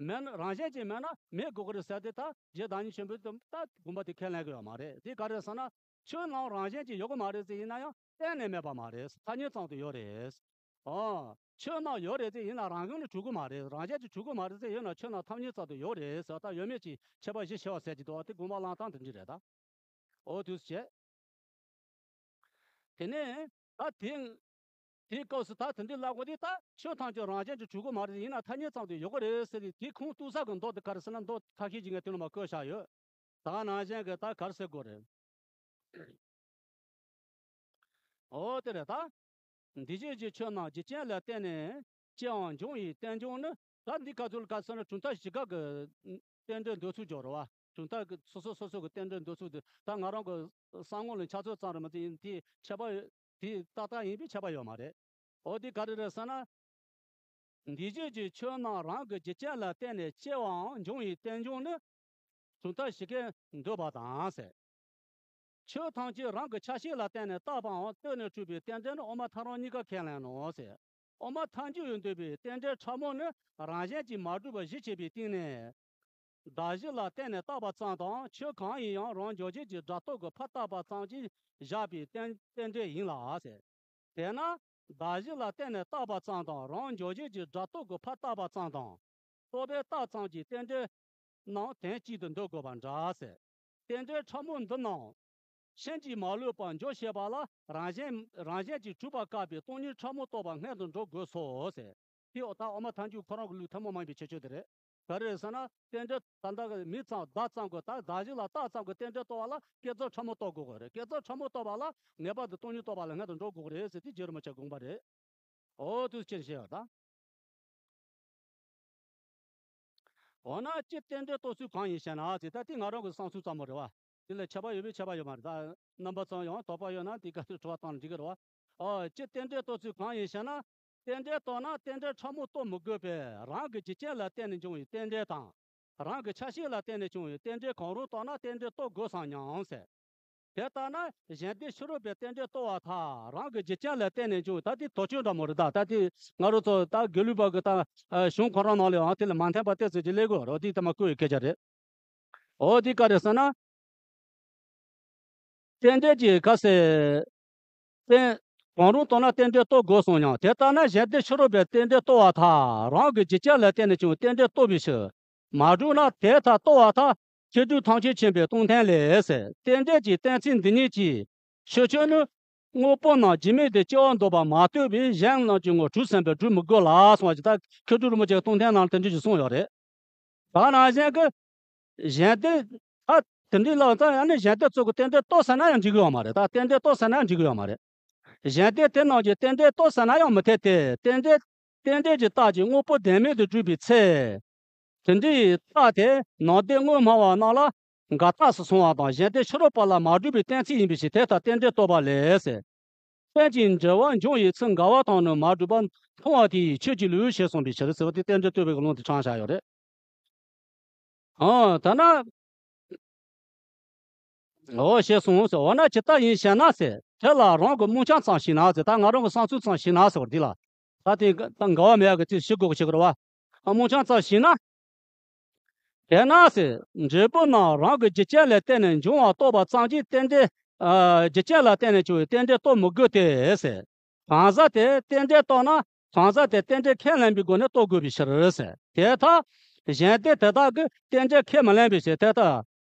མེད་ན་རང་གཞན་གྱིས་མེད་ན་མེད་དགོས་ཀྱི་རེད་ཟེར་ཏེ་ད་རྗེ་བདག་ཉིད་ཆེན་པོས་ད་དགོངས་པ་དེ་ཁས་ལེན་གྱི་ཡོད་མ་རེད། དེ་ག་རེ་ཟེར་ན་ཆོས་རྣམས་རང་གཞན་གྱིས་ཡོད་ཀྱི་མ་རེད་ཟེར་ཡིན་ན་ཡང་གཏན་ནས་མེད་པ་མ་རེད། ཐ་སྙད་ཙམ་དུ་ཡོད་རེད། ཨོ། ཆོས་རྣམས་ཡོད་རེད་ཟེར་ཡིན་ན་རང་གཞན་ལ་གྲུབ་ཀྱི་མ་རེད། རང་གཞན་གྱིས་གྲུབ་ཀྱི་མ་རེད་ཟེར་ཡོད་ན་ཆོས་རྣམས་ཐ་སྙད་ཙམ་དུ་ཡོད་རེད་ཟེར། ད་ཡོད་མེད་ཀྱི་ཁྱད་པར་བཞི་ཕྱེ་བ་ཟེར་གྱི་འདུག་བ། དེ་དགོངས་པ་བླང་སྟངས་དེ་འདྲ་རེད་ད། ཨོ་དུས་བྱས། དེ་ནས་ད་དེ། དེའི་སྐབས་སུ་ད་དེ་འདྲའི་ལབ་དགོས་དེ་ད་ཆོས་ཐམས་ཅད་རང་གཞན་གྱིས་གྲུབ་ཀྱི་མ་རེད། ཡིན་ན་ཐ་སྙད་ཙམ་དུ་ཡོད་ཀྱི་རེད་ཟེར་ཏེ་དེ་ཁུངས་གཏུགས་ས་གི་མདོ་དེ་ག་རེ་ཟེར་ན་མདོ་ཁ་ཤས་ཅིག་ངས་དེ་ནང་མ་བཀོད་བཞག་ཡོད། ད་ནང་བཞིན་གྱི་ད་ག་རེ་ཟེར་དགོས་རེད། ཨོ་དེ་རེད་ད། འདུས་བྱས་ཀྱི་ཆོས་རྣམས་རྒྱུ་རྐྱེན་ལ་བརྟེན་ནས་སྐྱེ་བའམ་འབྱུང་བའི་རྟེན་འབྱུང་ནི། ད་འདི་ག་ཚོད་ལ་ག་ཟེར་ན་གྲུབ་མཐའ་བཞི་ཀ་གི་རྟེན་འབྲེལ་འདོད་ཚུལ་སྦྱོར་བ། གྲུབ་མཐའ་གི་སོ་སོ་སོ་སོ་གི་རྟེན་འབྲེལ་འདོད་ཚུལ་དེ་ད་ང་རང་གི་བསམ་ངོ་ལ་འཆར་ཚུལ་ཙམ་རེད་མ་གཏོགས་ཡིན་དེ་ཁྱད་པར་དེ་ཏག་ཏག་ཡིན་པའི་ཁྱད་པར་ཡོད་མ་རེད། འོ་དེ་ག་རེ་རེད་ཟེར་ན། འདུས་བྱས་ཀྱི་ཆོས་རྣམས་རང་གི་རྒྱུ་རྐྱེན་ལ་བརྟེན་ནས་སྐྱེ་བའམ་འབྱུང་བའི་རྟེན་འབྱུང་ནི། གྲུབ་མཐའ་བཞི་ཀས་འདོད་པ་དང་ཟེར། ཆོས་ཐམས་ཅད་རང་གི་ཆ་ཤས་ལ་བརྟེན་ནས་བཏགས་པའམ་ལྟོས་ནས་གྲུབ་པའི་རྟེན་འབྲེལ་ནི་དབུ་མ་ཐལ་རང་གཉིས་ཀ་ཁས་ལེན་ནོ་ཟེར། དབུ་མ་ཐལ་འགྱུར་ཡང་འདོད་པའི་རྟེན་འབྲེལ་ཕྲ་མོ་ནི་རང་གཞན་གྱིས་མ་གྲུབ་པ་གཞི་བྱས་པའི་སྟེང་ནས། གདགས་གཞི་ལ་བརྟེན་ནས་བཏགས་པ་ཙམ་དང་། ཆོས་གང་ཡིན་ཡང་རང་འཇོག་བྱེད་ཀྱི་སྒྲ་རྟོག་གི་ཕར་བཏགས་པ་ཙམ་གྱིས་བཞག་པའི་རྟེན་རྟེན་འབྲེལ་ཡིན་ལ་ཟེར། དེས་ན། གདགས་གཞི་ལ་བརྟེན་ནས་བཏགས་པ་ཙམ་དང་། རང་འཇོག་བྱེད་ཀྱི་སྒྲ་རྟོག་གི་ཕར་བཏགས་པ་ཙམ་དང་། རྟོག་པས་བཏགས་ཙམ་གྱི་རྟེན་འབྲེལ་རྣམས་དོན་གཅིག་ཏུ་འདོད་དགོས་པ་འདྲ་ཟེར། རྟེན་འབྲེལ་ཕྲ་མོ་འདི་རྣམས་ཕྱིན་ཅི་མ་ལོག་པར་འཇོག་ཤེས་པ་ལ་རང་གཞན་རང་གཞན་གྱིས་གྲུབ་པ་བཀག་པའི་སྟོང་ཉིད་ཕྲ་མོ་རྟོགས་པ་སྔོན་དུ་འགྲོ་དགོས་སོ་ཟེར། དེ་ད་དབུ་མ་ཐལ་འགྱུར་ཁོ་རང་གི་ལུགས་ཐུན་མོང་མ་ཡིན་པའི་ཁྱད་ཆོས་དེ་རེད། ག་རེ་རེད་ཟེར་ན། རྟེན་འབྲེལ་ད་ལྟ་གི་མིང་ཙམ་གདགས་ཙམ་གྱི་ད་གདགས་གཞི་ལ་བཏགས་ཙམ་གྱི་རྟེན་འབྲེལ་རྟོགས་པ་ལ་བསྐྱེད་རྫོགས་ཕྲ་མོ་རྟོགས་དགོས་ཀྱི་རེད། བསྐྱེད་རྫོགས་ཕྲ་མོ་རྟོགས་པ་ལ་ངེས་པར་དུ་སྟོང་ཉིད་རྟོགས་པ་ལ་སྔོན་དུ་འགྲོ་དགོས་ཀྱི་རེད་ཟེར་དེ་རྗེ་རིན་པོ་ཆེའི་དགོངས་པ་རེད། འོ་དུས་ཕྱིན་ཞེས་པ་དང་། འོ་ན་སྤྱིར་རྟེན་འབྲེལ་རྟོགས་ཚུལ་གང་ཡིན་ཞེ་ན་ཟེར། ད་དེ་ང་རང་གི་བསམ་ཚུལ་ཙམ་མོ་རེད་བ། དེ་ལས་ཁྱད་པར་ཡོད་པའི་ཁྱད་པར་ཡོད་མ་རེད། ད་རྣམ་པ་ཙམ་ཡང་དོགས་པ་ཡོད་ན་དེ་ག་ཚོད་དྲི་བ་བཏང་ན་འགྲིག་གི་རེད་བ། ཨོ་སྤྱིར་རྟེན་འབྲེལ་རྟོགས་ཚུལ་གང་ཡིན་ཞེ་ན། རྟེན་འབྲེལ་རྟོགས་ན་རྟེན་འབྲེལ་ཕྲ་མོ་རྟོགས་མི་དགོས་པས་རང་གི་རྒྱུ་རྐྱེན་ལ་བརྟེན་ནས་འབྱུང་བའི་རྟེན་འབྲེལ་དང་། རང་གི་ཆ་ཤས་ལ་བརྟེན་ནས་བྱུང་བའི་རྟེན་འབྲེལ་གང་རུང་རྟོགས་ན་རྟེན་འབྲེལ་རྟོགས་དགོས་སམ་སྙམ་ཟེར། དེ་ལྟར་ན་གཞན་སྡེ་ཕྱི་རོལ་པའི་རྟེན་འབྲེལ་རྟོགས་པར་ཐལ། རང་གི་རྒྱུ་རྐྱེན་ལ་བརྟེན་ནས་འབྱུང་བའི་ད་དེ་དོགས་གཅོད་འདྲ་མོ་རེད། ད་ད་དེ་ང་རང་ཚོ་ད་དགེ་ལུགས་པ་གི་ད་གཞུང་ཁོ་རང་ནང་ལ་ཡང་དེ་ལ་མ་མཐུན་པ་ཏོག་ཙམ་ཅིག་སླེབས་ཀྱི་ཡོད་རེད། དེ་ད་མ་བཀོད་པའི་སྐད་ཆ་རེད། འོ་དེ་ག་རེ་ཟེར་ན། རྟེན་འབྲེལ་གྱི་ག་ཟེར། རྟེན། གང་རུང་རྟོགས་ན་རྟེན་འབྲེལ་རྟོགས་དགོས་སམ་སྙམ། དེ་ལྟར་ན་གཞན་སྡེ་ཕྱི་རོལ་པའི་རྟེན་འབྲེལ་རྟོགས་པར་ཐལ། རང་གི་རྒྱུ་རྐྱེན་ལ་བརྟེན་ནས་བྱུང་བའི་རྟེན་འབྲེལ་རྟོགས་པའི་ཕྱིར། མ་གྲུབ་ན་དེ་ལྟར་རྟོགས་པར་ཐལ། མཁས་གྲུབ་ཐམས་ཅད་མཁྱེན་པའི་སྟོང་ཐུན་ལས་ཟེར། རྟེན་འབྲེལ་གྱི་གཏན་ཚིགས་འདི་ཉིད་ཀྱིས། ཕྱི་ཆོས་ནི། དངོས་པོ་རྣམས་རྒྱུ་མེད་དུ་སྐྱེ་བར་འདོད་པ་མ་གཏོགས་པའི་གཞན་རྣམས་ཀྱི་ངོར་གྲུབ་ཟིན་པས་སྒྲུབ་མི་དགོས་ལ་གསུངས་པ་ཅིག་ད་མཁས་གྲུབ་རིན་པོ་ཆེའི་སྟོང་ཐུན་ནང་ལ་དེ་འདྲ་ཞིག་གསུངས་ཡོད་རེད། ད་ནང་བཞིན་གྱི། གཞན་སྡེ། ད་དེ་འདྲའི་ལག་ཙང་ཡང་ནི་གཞན་སྡེ་ཚོ་གི་རྟེན་འབྲེལ་རྟོགས་ཟེར་ན་ཡང་འགྲིག་གི་ཡོད་མ་རེད། ད་རྟེན་འབྲེལ་རྟོགས་ཟེར་ན་ཡང་འགྲིག་གི་ཡོད་མ་རེད། གཞན་སྡེ་དེ་རྣམས་ཀྱི་རྟེན་འབྲེལ་རྟོགས་ཟེར་ན་ཡང་མི་འཐད་དེ། རྟེན་འབྲེལ། རྟེན་འབྲེལ་གྱི་རྟགས་ཀྱིས་དངོས་པོ་བདེན་མེད་དུ་གྲུབ་པའི་ཚེ། དེ་འདྲའི་རྟགས་དེ་ནང་སྡེ་དངོས་སྨྲ་བ་རྣམས་ལ་འགལ་རྟགས་སུ་སོང་བ་དང་། གཞན་སྡེ་ཕྱི་རོལ་པ་ལ་མ་གྲུབ་པའི་གཏན་ཚིགས་ཡིན་པའི་ཕྱིར། དེ་ལྟར་རྟེན་འབྲེལ་རྟོགས་པ་ལས་ཟེར། རྟེན་ཅིང་འབྲེལ་བར་འབྱུང་བའི་ཚུལ་འགལ་བ་དང་ནི་མ་གྲུབ་པར་མཐོང་བ་དེ་ཡིས་ཆོས་ཀྱི་ལུགས་ཞེས་གསུངས་པའི་ཕྱིར་ཟེར་བ་དེ་རྟེན་འབྲེལ་རྟོགས་པའི་ལུང་དེ་དྲངས་བཞག་ཡོད་རེད། ཨ་ད་ན། འོ་ཞེས་གསུངས་ཟེར། འོ་ན་ཇི་ལྟར་ཡིན་ཞེ་ན་ཟེར། དེ་ལ་རང་གི་རྨོངས་ཆ་ཙམ་ཞིག་ན་ཟེར། ད་ང་རང་གི་བསམ་ཚུལ་ཙམ་ཞིག་ན་ཟེར་བ་འདི་ལ། ད་དེ་ད་འགལ་བ་མེད་ཡག་གི་ཚིག་ཞིག་དགོས་ཀྱི་ཞིག་རེད་བ། ཨ་རྨོངས་ཆ་ཙམ་ཞིག་ན། དེས་ན་ཟེར། འབྲས་བུ་རྣམས་རང་གི་རྒྱུ་རྐྱེན་ལ་བརྟེན་ནས་འབྱུང་བ་རྟོགས་པ་ཙམ་གྱིས་རྟེན་འབྲེལ། ཨ་རྒྱུ་རྐྱེན་ལ་བརྟེན་ནས་བྱུང་བའི་རྟེན་འབྲེལ་རྟོགས་མི་དགོས་ཏེ་ཟེར། གང་ཟག་དེས་རྟེན་འབྲེལ་རྟོགས་ན་གང་ཟག་དེས་རྟེན་འབྲེལ་ཁས་ལེན་པའི་སྒོ་ནས་རྟོགས་དགོས་པའི་ཕྱིར་ཟེར། དེ་ལྟར་གཞན་སྡེ་དེ་དག་གིས་རྟེན་འབྲེལ་ཁས་མི་ལེན་པའི་ཕྱིར། དེ་ལྟར་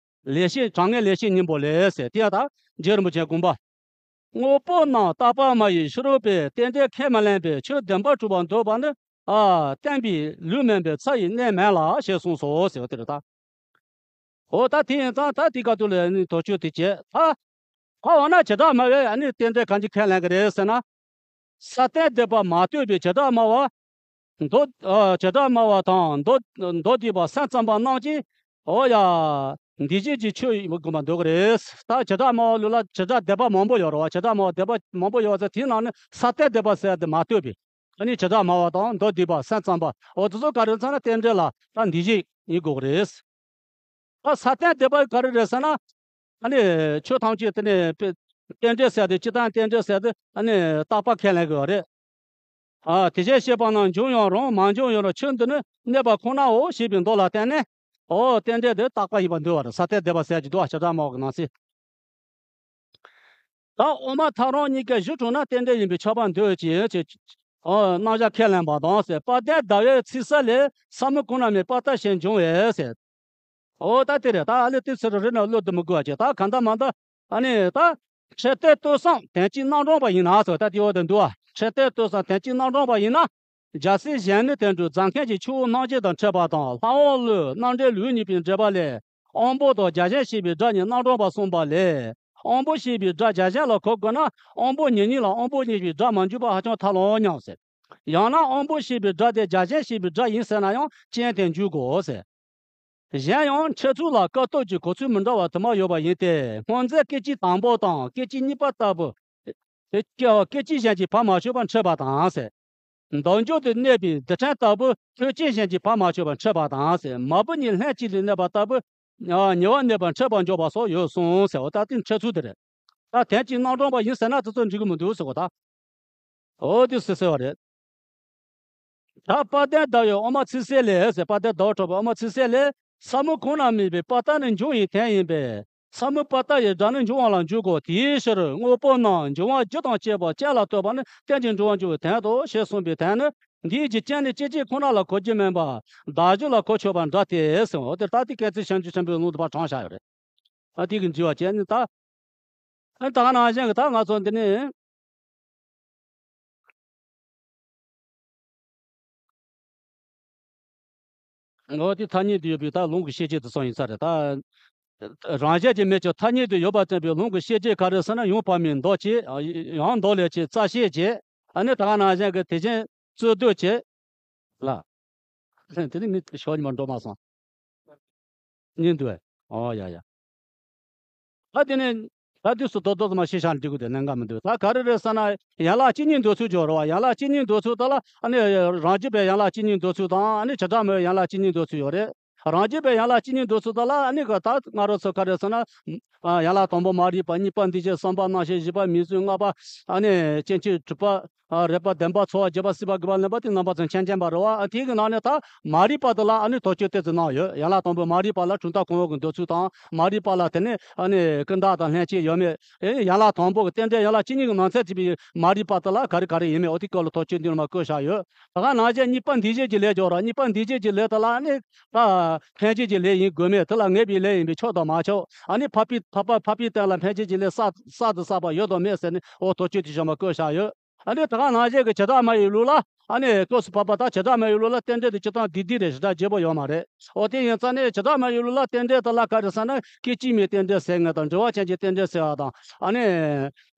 ལེགས་བཤད་དྲང་ངེས་ལེགས་བཤད་སྙིང་པོ་ལས་ཟེར། དེ་ཡང་ད་རྗེ་རིན་པོ་ཆེའི་དགོངས་པ། དངོས་པོ་རྣམས་རྟག་པར་སྨྲ་བའི་ཕྱི་རོལ་པས་རྟེན་འབྲེལ་ཁས་མི་ལེན་པས་ཆོས་བདེན་པར་གྲུབ་པར་འདོད་པ་ནི། ཨ་བསྟན་པའི་ལུགས་མིན་པའི་ཚ་ཡི་གནས་མིན་ལ་ཞེས་གསུངས་སོ་ཟེར་བ་དེ་རེད་ད། འོ་ད་དེ་ཡིན་ཙང་ད་དེ་ག་དུས་ལ་ནི་དོགས་གཅོད་དེ་བྱས་ད། ཁ་འོ་ན་བྱེ་བྲག་སྨྲ་བས་ཨ་ནི་རྟེན་འབྲེལ་གང་ཅི་ཁས་ལེན་གི་རེད་ཟེར་ན། ས་བརྟན་སྡིག་པ་མ་ལྟོས་པའི་བྱེ་བྲག་སྨྲ་བ། མདོ། ཨ་བྱེ་བྲག་སྨྲ་བ་དང་མདོ། མདོ་སྡུད་པ་སེམས་ཙམ་པ་རྣམས་ཀྱིས། འོ་ཡ། འདུས་བྱས་ཀྱི་ཆོས་ཡིན་པ་དགོངས་པ་འདོད་གི་རེད། ད་བྱེ་བྲག་སྨྲ་བ་ལུགས་ལ་བྱེ་བྲག་སྡིག་པ་མང་པོ་ཡོད་རེད་བ། བྱེ་བྲག་སྨྲ་བ་སྡིག་པ་མང་པོ་ཡོད་ཚེ་དེའི་ནང་ནས་ས་བརྟན་སྡིག་པ་ཟེར་ཡ་དེ་མ་ལྟོས་པའི། ཨ་ནི་བྱེ་བྲག་སྨྲ་བ་དང་མདོ་སྡུད་པ་སེམས་ཙམ་པ་འོ་དེ་ཚོ་ག་རེ་ཟེར་ན་རྟེན་འབྲེལ་ལ་ད་འདུས་བྱས་ཡིན་དགོས་གི་རེད། ད་ས་བརྟན་སྡིག་པ་ག་རེ་རེད་ཟེར་ན། ཨ་ནི་ཆོས་ཐམས་ཅད་དེ་ནི་རྟེན་འབྲེལ་ཟེར་ཏེ་སྤྱིར་བཏང་རྟེན་འབྲེལ་ཟེར་ཏེ་ཨ་ནི་རྟག་པ་ཁས་ལེན་དགོས་པ་རེད། ཨ་དེ་བཞིན་གཤེགས་པ་རྣམས་འབྱུང་ཡང་རུང་མ་འབྱུང་ཡང་རུང་ཆོས་འདི་ནི་གནས་པ་ཁོ་ནའོ་ཞེས་པའི་མདོ་ལ་བརྟེན་ནས། ཨོ་རྟེན་འབྲེལ་དེ་རྟག་པ་ཡིན་པར་འདོད་པ་རེད། ས་བརྟན་སྡིག་པ་ཟེར་གྱི་འདུག་བ། བྱེ་བྲག་སྨྲ་བ་གི་ནང་གསེས། ད་དབུ་མ་ཐལ་རང་གཉིས་ཀ་གཞི་གྲུབ་ན་རྟེན་འབྲེལ་ཡིན་པས་ཁྱབ་པར་འདོད་ཅེས་ཅེས། ཨོ་རྣམ་གཞག་ཁས་ལེན་པ་དང་ཟེར། དཔལ་ལྡན་ཟླ་བའི་ཚེས་གསལ་ལས། ས་མུ་ཀུན་ན་མེད་པར་ལྟར་ཞེས་འབྱུང་བས་ཟེར། ཨོ་ད་དེ་རེད། ད་ཨ་ལེ་དེ་ཚེ་རུ་རེ་ན་བློ་དུ་མི་དགོས་པ་ཅེས། ད་གང་ལྟར་མ་ལྟར་ཨ་ནི་ད་འཕྲལ་བསྟོད་བསྟོད་བསམ་དོན་གཅིག་རྣམ་གྲངས་པ་ཡིན་ན་ཟེར། ད་དེ་འོག་ཏུ་འདུག་བ། འཕྲལ་བསྟོད་བསྟོད་བསམ་དོན་གཅིག་རྣམ་གྲངས་པ་ཡིན་ན། རྒྱལ་སྲས་གཞན་ནི་དོན་གྲུབ་རྫ་མཁན་གྱི་ཆུ་བོ་རྣམ་འབྱེད་དང་འཕྲད་པ་དང་། ལྷ་དབང་བློས་རྣམ་འགྲེལ་ལེའུ་གཉིས་པའི་འགྲེལ་པ་ལས། དབང་པོ་དང་བརྒྱ་གཞན་ཞེས་པའི་སྒྲ་གཉིས་རྣམ་གྲངས་པར་གསུངས་པ་ལས། དབང་པོ་ཞེས་པའི་སྒྲ་བརྒྱ་གཞན་ལ་གོ་དགོས་ན། དབང་པོ་ཉིད་ཉིད་ལ་དབང་པོ་ཞེས་པའི་སྒྲ་མ་འཇུག་པ་ཧ་ཅང་ཐལ་ལོ་སྙམ་ཟེར། ཡང་ན་དབང་པོ་ཞེས་པའི་སྒྲ་དེ་བརྒྱ་གཞན་ཞེས་པའི་སྒྲ་ཡིན་ཟེར་ན་ཡང་རྐྱེན་དེ་འཇུག་དགོས་ཟེར། གཞན་ཡང་འཕྲད་ཚུལ་ལ་སྐབས་སྟོབས་ཀྱི་གོ་ཚུལ་མི་འདྲ་བ་དུ་མ་ཡོད་པ་ཡིན་ཏེ། སྔོ་འཛིན་སྐད་ཅིག་དང་པོ་དང་སྐད་ཅིག་གཉིས་པ་ལྟ་བུ། དེ་སྐད་སྐད་ཅིག་གཞན་གྱིས་བར་མ་ཆོད་པར་འཕྲད་པ་དང་ཟེར། འདམ་རྒྱུད་དུ་གནས་པའི་རྡུལ་ཕྲན་ལྟ་བུ་ཐོད་ཅན་གཞན་གྱིས་བར་མ་ཆོད་པར་འཕྲད་པ་དང་ཟེར། མ་བུ་གཉིས་ལྷན་ཅིག་ཏུ་གནས་པ་ལྟ་བུ། ཉེ་བར་གནས་པར་འཕྲད་པར་འཇོག་པ་སོགས་ཡོད་གསུངས་ཟེར་བ། ད་དེ་འཕྲད་ཚུལ་དེ་རེད། ད་དོན་གཅིག་རྣམ་གྲངས་པ་ཡིན་ཟེར་ན་དེ་ཚོ་འགྲིག་གི་མི་འདུག་ཟེར་བ་ད། འོ་དེ་སུ་ཟེར་བ་རེད། ད་དཔལ་ལྡན་ཟླ་བའི་འོ་མ་ཚིག་གསལ་ལས་ཟེར། དཔལ་ལྡན་ཟླ་བ་གྲགས་པའི་འོ་མ་ཚིག་གསལ་ལས། ས་མུ་གོང་ན་སྨོས་པའི་དཔལ་རྟགས་ནི་འབྱུང་བའི་དོན་ཡིན་པས། ས་མུ་དཔལ་རྟགས་ཡི་སྒྲ་ནི་འབྱུང་བ་ལ་འཇུག་གོ། དེའི་ཕྱིར་དངོས་པོ་རྣམས་འབྱུང་བ་རྒྱུ་དང་བཅས་པ་ཅན་ལ་ལྟོས་པ་ནི་རྟེན་ཅིང་འབྱུང་བར་འགྱུར་བའི་དོན་ཏོ་ཞེས་གསུངས་པའི་དོན་ནི། འདིའི་རྒྱུ་ཅན་ནི་སྐྱེ་མཆེད་ཁོ་ན་ལ་གོ་རྒྱུ་མིན་པར་བདག་རྒྱུ་ལ་གོ་ཆོད་པ་འདྲ་སྟེ་ཟེར། འོ་དེ་ལྟ་སྟེ་སྐད་ཚིག་བྱང་ཆུབ་ཆེན་པོའི་ལུང་དུ་ཕར་དྲངས་བཞག་ཡོད་རེད། ཨ་དེ་གི་འཇུག་པ་བྱས་ནས་ད། ཨ་ད་ག་ནང་བཞིན་གྱི་ད་ང་ཚོ་འདི་ནི། འོ་དེ་ཐ་སྙད་དུ་ཡོད་པའི་ད་ལུང་གི་ཤེས་བྱེད་དུ་སོང་ཡིན་ས་རེད་ད། རང་བཞིན་གྱིས་མེད་ཀྱང་ཐ་སྙད་དུ་ཡོད་པར་བསྟན་པའི་ལུང་གི་ཤེས་བྱེད་ག་རེ་ཟེར་ན། ཡང་བར་མའི་མདོ་བྱས། ཡང་མདོ་ལས་ཆེ་རྩ་ཤེས་བྱས། ཨ་ནི་ད་ག་ནང་བཞིན་གྱི་དེ་བཞིན་རྩོད་ཟློས་བྱས། ལ། དེ་ནི་མི་ཤོག་ཉི་མ་འགྲོ་མ་སོང་། གཉིས་འདུས། ཨོ་ཡ་ཡ། ད་དེ་ནས་ད་དུས་སུ་རྡོག་རྡོག་ཙམ་ཞིག་བྱ་འགྲིག་གི་དེ་གནད་འགག་མི་འདུག་ད་ག་རེ་རེད་ཟེར་ན། ཡན་ལག་གཅིག་གཉིས་འདོད་ཚུལ་སྦྱོར་བ། ཡན་ལག་གཅིག་གཉིས་འདོད་ཚུལ་དེ་ལ་ཨ་ནི་རང་རྒྱུད་པའི་ཡན་ལག་གཅིག་གཉིས་འདོད་ཚུལ་དང་། ཨ་ནི་བྱེ་བྲག་སྨྲ་བའི་ཡན་ལག་གཅིག་གཉིས་འདོད་ཚུལ་ཡོད་རེད། རང་རྒྱུད་པའི་ཡན་ལག་གཅིག་གཉིས་འདོད་ཚུལ་དེ་ལ་ཨ་ནི་ག་ད་ང་རང་ཚོ་ག་རེ་ཟེར་ན། ཨ་ཡན་ལག་དང་པོ་མ་རིག་པ། གཉིས་པ་འདུས་བྱས། གསུམ་པ་རྣམ་ཤེས། བཞི་པ་མིང་གཟུགས། ལྔ་པ་ཨ་ནི་སྐྱེ་མཆེད། དྲུག་པ། ཨ་རེག་པ། བདུན་པ་ཚོར་བ། བརྒྱད་པ་སྲེད་པ། དགུ་པ་ལེན་པ། དེ་རྣམ་པ་ཚོ་མཁྱེན་མཁྱེན་པ་རེད་བ། ཨ་དེ་གི་ནང་ནས་ད་མ་རིག་པ་དེ་ལ་ཨ་ནི་དོགས་གཅོད་ཏོག་ཙམ་གནང་ཡོད། ཡན་ལག་དང་པོའི་མ་རིག་པ་ལ་གྲུབ་མཐའ་གང་ཡོད་ཀྱི་འདོད་ཚུལ་དང་། མ་རིག་པ་ལ་དེ་ནས་ཨ་ནི་ཀུན་བརྟགས་དང་ལྷན་སྐྱེས་ཡོད་མེད། ཨེ་ཡན་ལག་དང་པོ་གི་རྟེན་འབྲེལ་ཡན་ལག་གཅིག་གཉིས་ཀྱི་ནང་ཚན་གཅིག་པའི་མ་རིག་པ་དེ་ལ་ག་རེ་ག་རེ་ཡིན་མིན། འོ་དེ་སྐོར་ལ་དོགས་གཅོད་འདི་ནས་མར་བཀོད་བཞག་ཡོད། ད་ག་ནང་བཞིན་གཉིས་པ་འདུས་བྱས་ཀྱི་ལས་སྦྱོར་བ། གཉིས་པ་འདུས་བྱས་ཀྱི་ལས་དེ་ལ་ཨ་ནི་ད་འཕེན་བྱེད་ཀྱི་ལས་ཡིན་དགོས་མེད། དེ་ལ་ངེས་པའི་ལས་ཡིན་པས་ཆོག་དང་མ་ཆོག་ཨ་ནི་འཕགས་པའི་འཕགས་པ་འཕགས་པའི་རྟེན་ལ་འཕེན་བྱེད་ཀྱི་ལས་བསགས་བསགས་དང་བསགས་པ་ཡོད་དང་མེད་ཟེར་ནས། འོ་དོགས་གཅོད་དེ་བཞག་མར་བཀོད་བཞག་ཡོད། ཨ་ནི་ད་ག་ནང་བཞིན་གྱི་བྱེ་བྲག་སྨྲ་བའི་ལུགས་ལ་ཨ་ནི་སྐབས་སུ་བབ་པ་དང་། བྱེ་བྲག་སྨྲ་བའི་ལུགས་ལ་རྟེན་འབྲེལ་དེ་སྤྱིར་བཏང་བདེན་བདེན་རེད། ཞེ་དྲག་བརྗེ་པོ་ཡོད་མ་རེད། འོ་དེ་ཡིན་ཙང་ནས་བྱེ་བྲག་སྨྲ་བའི་ལུགས་ལ་རྟེན་འབྲེལ་དེ་ལ་ག་རེ་ཟེར་ན། སྐད་ཅིག་མའི་རྟེན་འབྲེལ་ཟེར་མཁན་དང་། འབྲེལ་བ་ཅན་གྱི་རྟེན་འབྲེལ་ཟེར་བ་དང་། ཨ་ནི་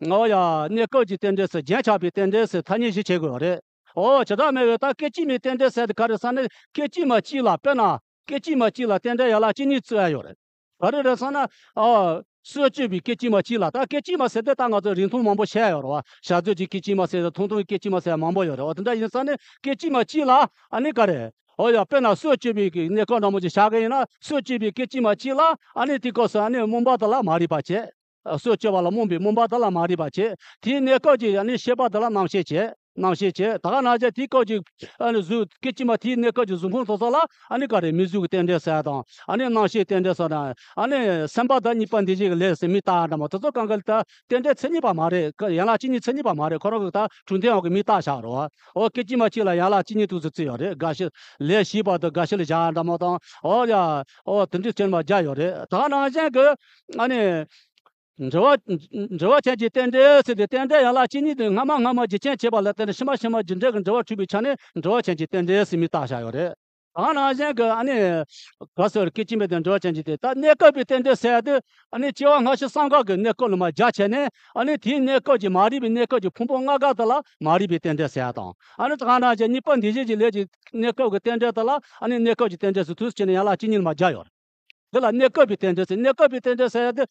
འོ་ཡ་གནས་སྐབས་ཀྱི་རྟེན་འབྲེལ་ཟེར། རྒྱན་ཆགས་པའི་རྟེན་འབྲེལ་ཟེར། ཐ་སྙད་བཞི་ཕྱེ་དགོས་པ་རེད། འོ་བྱེ་བྲག་སྨྲ་བའི་ད་སྐད་ཅིག་མའི་རྟེན་འབྲེལ་ཟེར་དེ་ག་རེ་ཟེར་ན། སྐད་ཅིག་མ་གཅིག་ལ། དཔེར་ན་སྐད་ཅིག་མ་གཅིག་ལ་རྟེན་འབྲེལ་ཡན་ལག་གཅིག་གཉིས་བརྩི་ཡ་ཡོད་རེད། ག་རེ་རེད་ཟེར་ན། ཨ་སྲོག་གཅོད་པའི་སྐད་ཅིག་མ་གཅིག་ལ། ད་སྐད་ཅིག་མ་ཟེར་དུས་ད་ང་ཚོ་རིང་ཐུང་མང་པོ་བཤད་ཡོད་རེད་བ། ཞབས་རྡོལ་གྱི་སྐད་ཅིག་མ་ཟེར་དང་། ཐུང་ཐུང་གི་སྐད་ཅིག་མ་ཟེར་མང་པོ་ཡོད་རེད་བ། དེ་འདྲ་ཡིན་ཙང་ནས་སྐད་ཅིག་མ་གཅིག་ལ་ཨ་ནི་ག་རེ། འོ་ཡ་དཔེར་ན་སྲོག་གཅོད་པའི་གི་གནས་སྐབས་འདྲ་མོ་ཅིག་བཞག་གི་ཡིན་ན། སྲོག་གཅོད་པའི་སྐད་ཅིག་མ་གཅིག་ལ་ཨ་ནི་དེའི་སྐབས་སུ་ཨ་ནི་སྨོན་པ་དེ་ལ་མ་རིག་པ་བྱེད། སྲོག་གཅོད་པ་ལ་སྨོན་པའི་སྨོན་པ་དེ་ལ་མ་རིག་པ་བྱེད། དེའི་གནས་སྐབས་ཀྱི་ཨ་ནི་ཤེས་པ་དེ་ལ་རྣམ་ཤེས་བྱེད། རྣམ་ཤེས་བྱེད། ད་ག་ནང་བཞིན་དེའི་སྐབས་ཀྱི་ཨ་ནི་གཟུགས་སྐད་ཅིག་མ་དེའི་གནས་སྐབས་ཀྱི་གཟུགས་ཕུང་དེ་ཚོ་ལ་ཨ་ནི་ག་རེ། མིང་གཟུགས་ཀྱི་རྟེན་འབྲེལ་ཟེར་དང་། ཨ་ནི་རྣམ་ཤེས་རྟེན་འབྲེལ་ཟེར་དང་། ཨ་ནི་སེམས་པ་དང་གཉིས་པ་འདུས་བྱས་ཀྱི་ལས་ཟེར་མི་རྟག་འདྲ་མོ་དེ་ཚོ་གང་ག་ལ་ད་རྟེན་འབྲེལ་མཚན་ཉིད་པ་མ་རེད། ཡན་ལག་གཅིག་གཉིས་མཚན་ཉིད་པ་མ་རེད། ཁོ་རང་གི་ད་གྲུབ་མཐའི་དབང་གིས་མི་རྟག་བཞག་རེད་བ། འོ་སྐད་ཅིག་མ་གཅིག་ལ་ཡན་ལག་གཅིག་གཉིས་དུས་སུ་བརྩི་ཡོད་རེད། དགག་བྱ་ལས་ཞིག་བར་དུ་དགག་བྱ་ལ་བཞག་འདྲ་མོ་དང་། འོ་ཡ། འོ་དེ་འདྲའི་ཅན་མ་བརྒྱ་ཡོད་རེད། ད་ག་ནང་བཞིན་གྱི་ཨ་ནི། འབྲེལ་བ། འབྲེལ་བ་ཅན་གྱི་རྟེན་འབྲེལ་ཟེར་ཏེ། རྟེན་འབྲེལ་ཡན་ལག་གཅིག་གཉིས་དེ་སྔ་མ་སྔ་མ་རྒྱུ་རྐྱེན་བྱས་པ་ལ་བརྟེན་ནས་ཕྱི་མ་ཕྱི་མ་རྒྱུ་འབྲས་ཀྱི་འབྲེལ་བ་འཁྲུལ་བའི་ཆ་ནས་འབྲེལ་བ་ཅན་གྱི་རྟེན་འབྲེལ་ཟེར་མི་རྟག་བཞག་ཡོད་རེད། ད་ག་ནང་བཞིན་གྱི་ཨ་ནི། ག་ཟེར། སྐད་ཅིག་མའི་དེ་འབྲེལ་བ་ཅན་གྱི་དེ། ད་གནས་སྐབས་པའི་རྟེན་འབྲེལ་ཟེར་ཡ་དེ་ཨ་ནི་སྐྱེ་བ་སྔ་ཕྱི་གསུམ་ཀ་གི་གནས་སྐབས་ལ་མར་སྦྱར་བྱས་ནས། ཨ་ནི་དེའི་གནས་སྐབས་ཀྱི་མ་རིག་པའི་གནས་སྐབས་ཀྱི་ཕུང་པོ་ལྔ་ཀ་དེ་ལ་མ་རིག་པའི་རྟེན་འབྲེལ་ཟེར་ཡ་དང་། ཨ་ནི་ད་ག་ནང་བཞིན་གཉིས་པ་འདུས་བྱས་ཀྱི་ལས་ཀྱི་གནས་སྐབས་ཀྱི་རྟེན་འབྲེལ་དེ་ལ་ཨ་ནི་གནས་སྐབས་ཀྱི་རྟེན་འབྲེལ་ཟེར། དུས་སུ་བྱས་ནས་ཡན་ལག་གཅིག་གཉིས་ལ་མར་སྦྱར་ཡོད་རེད། དེ་ལ་གནས་སྐབས་པའི་རྟེན་འབྲེལ་ཟེར། གནས་སྐབས་པའི་རྟེན་འབྲེལ་ཟེར་ཡ་དེ་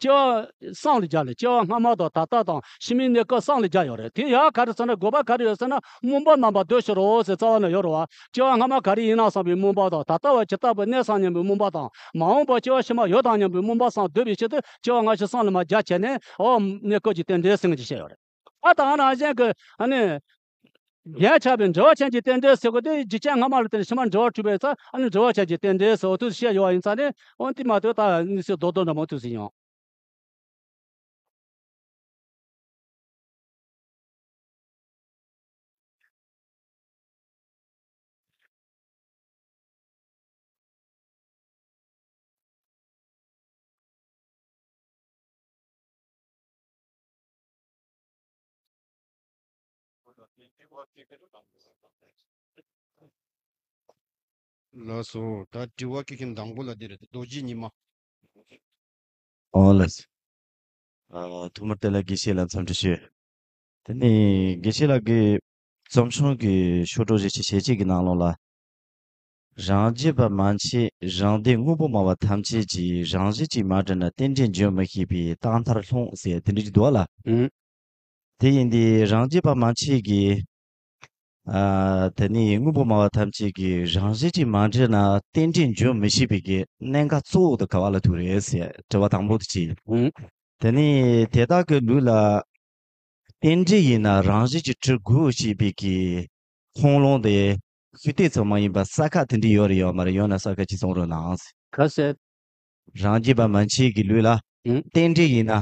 སྐྱེ་བ་གསུམ་ལ་སྦྱར་ལ། སྐྱེ་བ་སྔ་མ་དང་། ད་ལྟ་དང་། ཕྱི་མའི་གནས་སྐབས་གསུམ་ལ་སྦྱར་ཡོད་རེད། དེ་ཡང་ག་རེ་ཟེར་ན། དགོས་པ་ག་རེ་ཡོད་ཟེར་ན། སྨོན་པ་རྣམ་པར་སྡོད་ཕྱིར་རོ་ཟེར་རྩ་བ་ནས་ཡོད་རེད་བ། སྐྱེ་བ་སྔ་མ་ག་རེ་ཡིན་ན་བསམ་པའི་སྨོན་པ་དང་། ད་ལྟ་བ་ཇི་ལྟ་བུར་གནས་སམ་སྙམ་པའི་སྨོན་པ་དང་། མ་འོངས་པར་སྐྱེ་བ་ཕྱི་མ་ཡོད་དམ་སྙམ་པའི་སྨོན་པ་གསུམ་སྡོད་པའི་ཆེད་དུ་སྐྱེ་བ་སྔ་ཕྱི་གསུམ་ལ་མར་སྦྱར་བྱས་ནས། འོ་གནས་སྐབས་ཀྱི་རྟེན་འབྲེལ་ཟེར་མཁན་ཅིག་བཤད་ཡོད་རེད། ཨ་ད་ག་ནང་བཞིན་གྱི་ཨ་ནི། རྒྱན་ཆགས་པའི་འབྲེལ་བ་ཅན་གྱི་རྟེན་འབྲེལ་ཟེར་དགོས་དེ། རྒྱུ་རྐྱེན་སྔ་མ་ལ་བརྟེན་ནས་ཕྱི་མ་འབྲེལ་བ་འཁྲུལ་པའི་ཚེ་ཨ་ནི་འབྲེལ་བ་ཅན་གྱི་རྟེན་འབྲེལ་ཟེར་བ་དུས་སུ་བཤད་ཡོད་པ་ཡིན་ཙང་ནས། འོ་དེ་མ་གཏོགས་ད་དམིགས་བསལ་རྡོག་རྡོག་འདྲ་མོ་དུས་སུ་ཡང་། ལགས་སོ། ད་དྲི་བ་སྐད་མཁན་དང་པོ་ལ་དེ་རེད། རྡོ་རྗེ་ཉི་མ། ཨོ་ལགས་སོ། ཨ་ཐོག་མར་དེ་ལ་དགེ་བཤེས་ལ་འཚམས་འདྲི་ཞུ། དེ་ནས་དགེ་བཤེས་ལགས་ཀྱིས་རྩོམ་བྱུང་གི་ཤོག་གྲངས་བཞི་བཅུ་ཞེ་གཅིག་གི་ནང་ལོགས་ལ། རང་རྒྱུད་པ་མན་ཆད་རང་སྡེ་དངོས་པོ་སྨྲ་བ་ཐམས་ཅད་ཀྱིས་རང་བཞིན་གྱིས་མ་གྲུབ་ན་རྟེན་འབྲེལ་འབྱུང་མི་ཤེས་པས་རྟག་མཐར་ལྷུང་ཟེར་དེ་འདྲ་ཅིག་འདུག་ལ། ཨུ། དེ་ཡིན་དུས་རང་རྒྱུད་པ་མན་ཆད་ཀྱིས། ཨ། དེ་ནས་དངོས་པོ་སྨྲ་བ་ཐམས་ཅད་ཀྱིས་རང་བཞིན་གྱིས་མ་གྲུབ་ན་རྟེན་འབྲེལ་འབྱུང་མི་ཤེས་པའི་གི་གནད་འགག་གཙོ་བོ་དེ་ག་བ་ལ་ཐུག་རེད་ཟེར་དྲི་བ་དང་པོ་དེ་བྱས། ཨུ། དེ་ནས་དེ་དག་གི་ལུགས་ལ། རྟེན་འབྲེལ་ཡིན་ན་རང་བཞིན་གྱིས་གྲུབ་དགོས་ཞེས་པའི་གི་ཁུངས་ལུང་དེ། ཤུགས་ལྡན་ཙམ་མ་ཡིན་པ་གསལ་ཁ་དེ་འདྲ་ཡོད་རེད་ཡོད་མ་རེད། ཡོད་ན་གསལ་ཁ་ཅིག་གསུང་རོགས་གནང་། ག་ཟེར། རང་རྒྱུད་པ་མན་ཆད་ཀྱི་ལུགས་ལ། ཨང་། རྟེན་འབྲེལ་ཡིན་ན།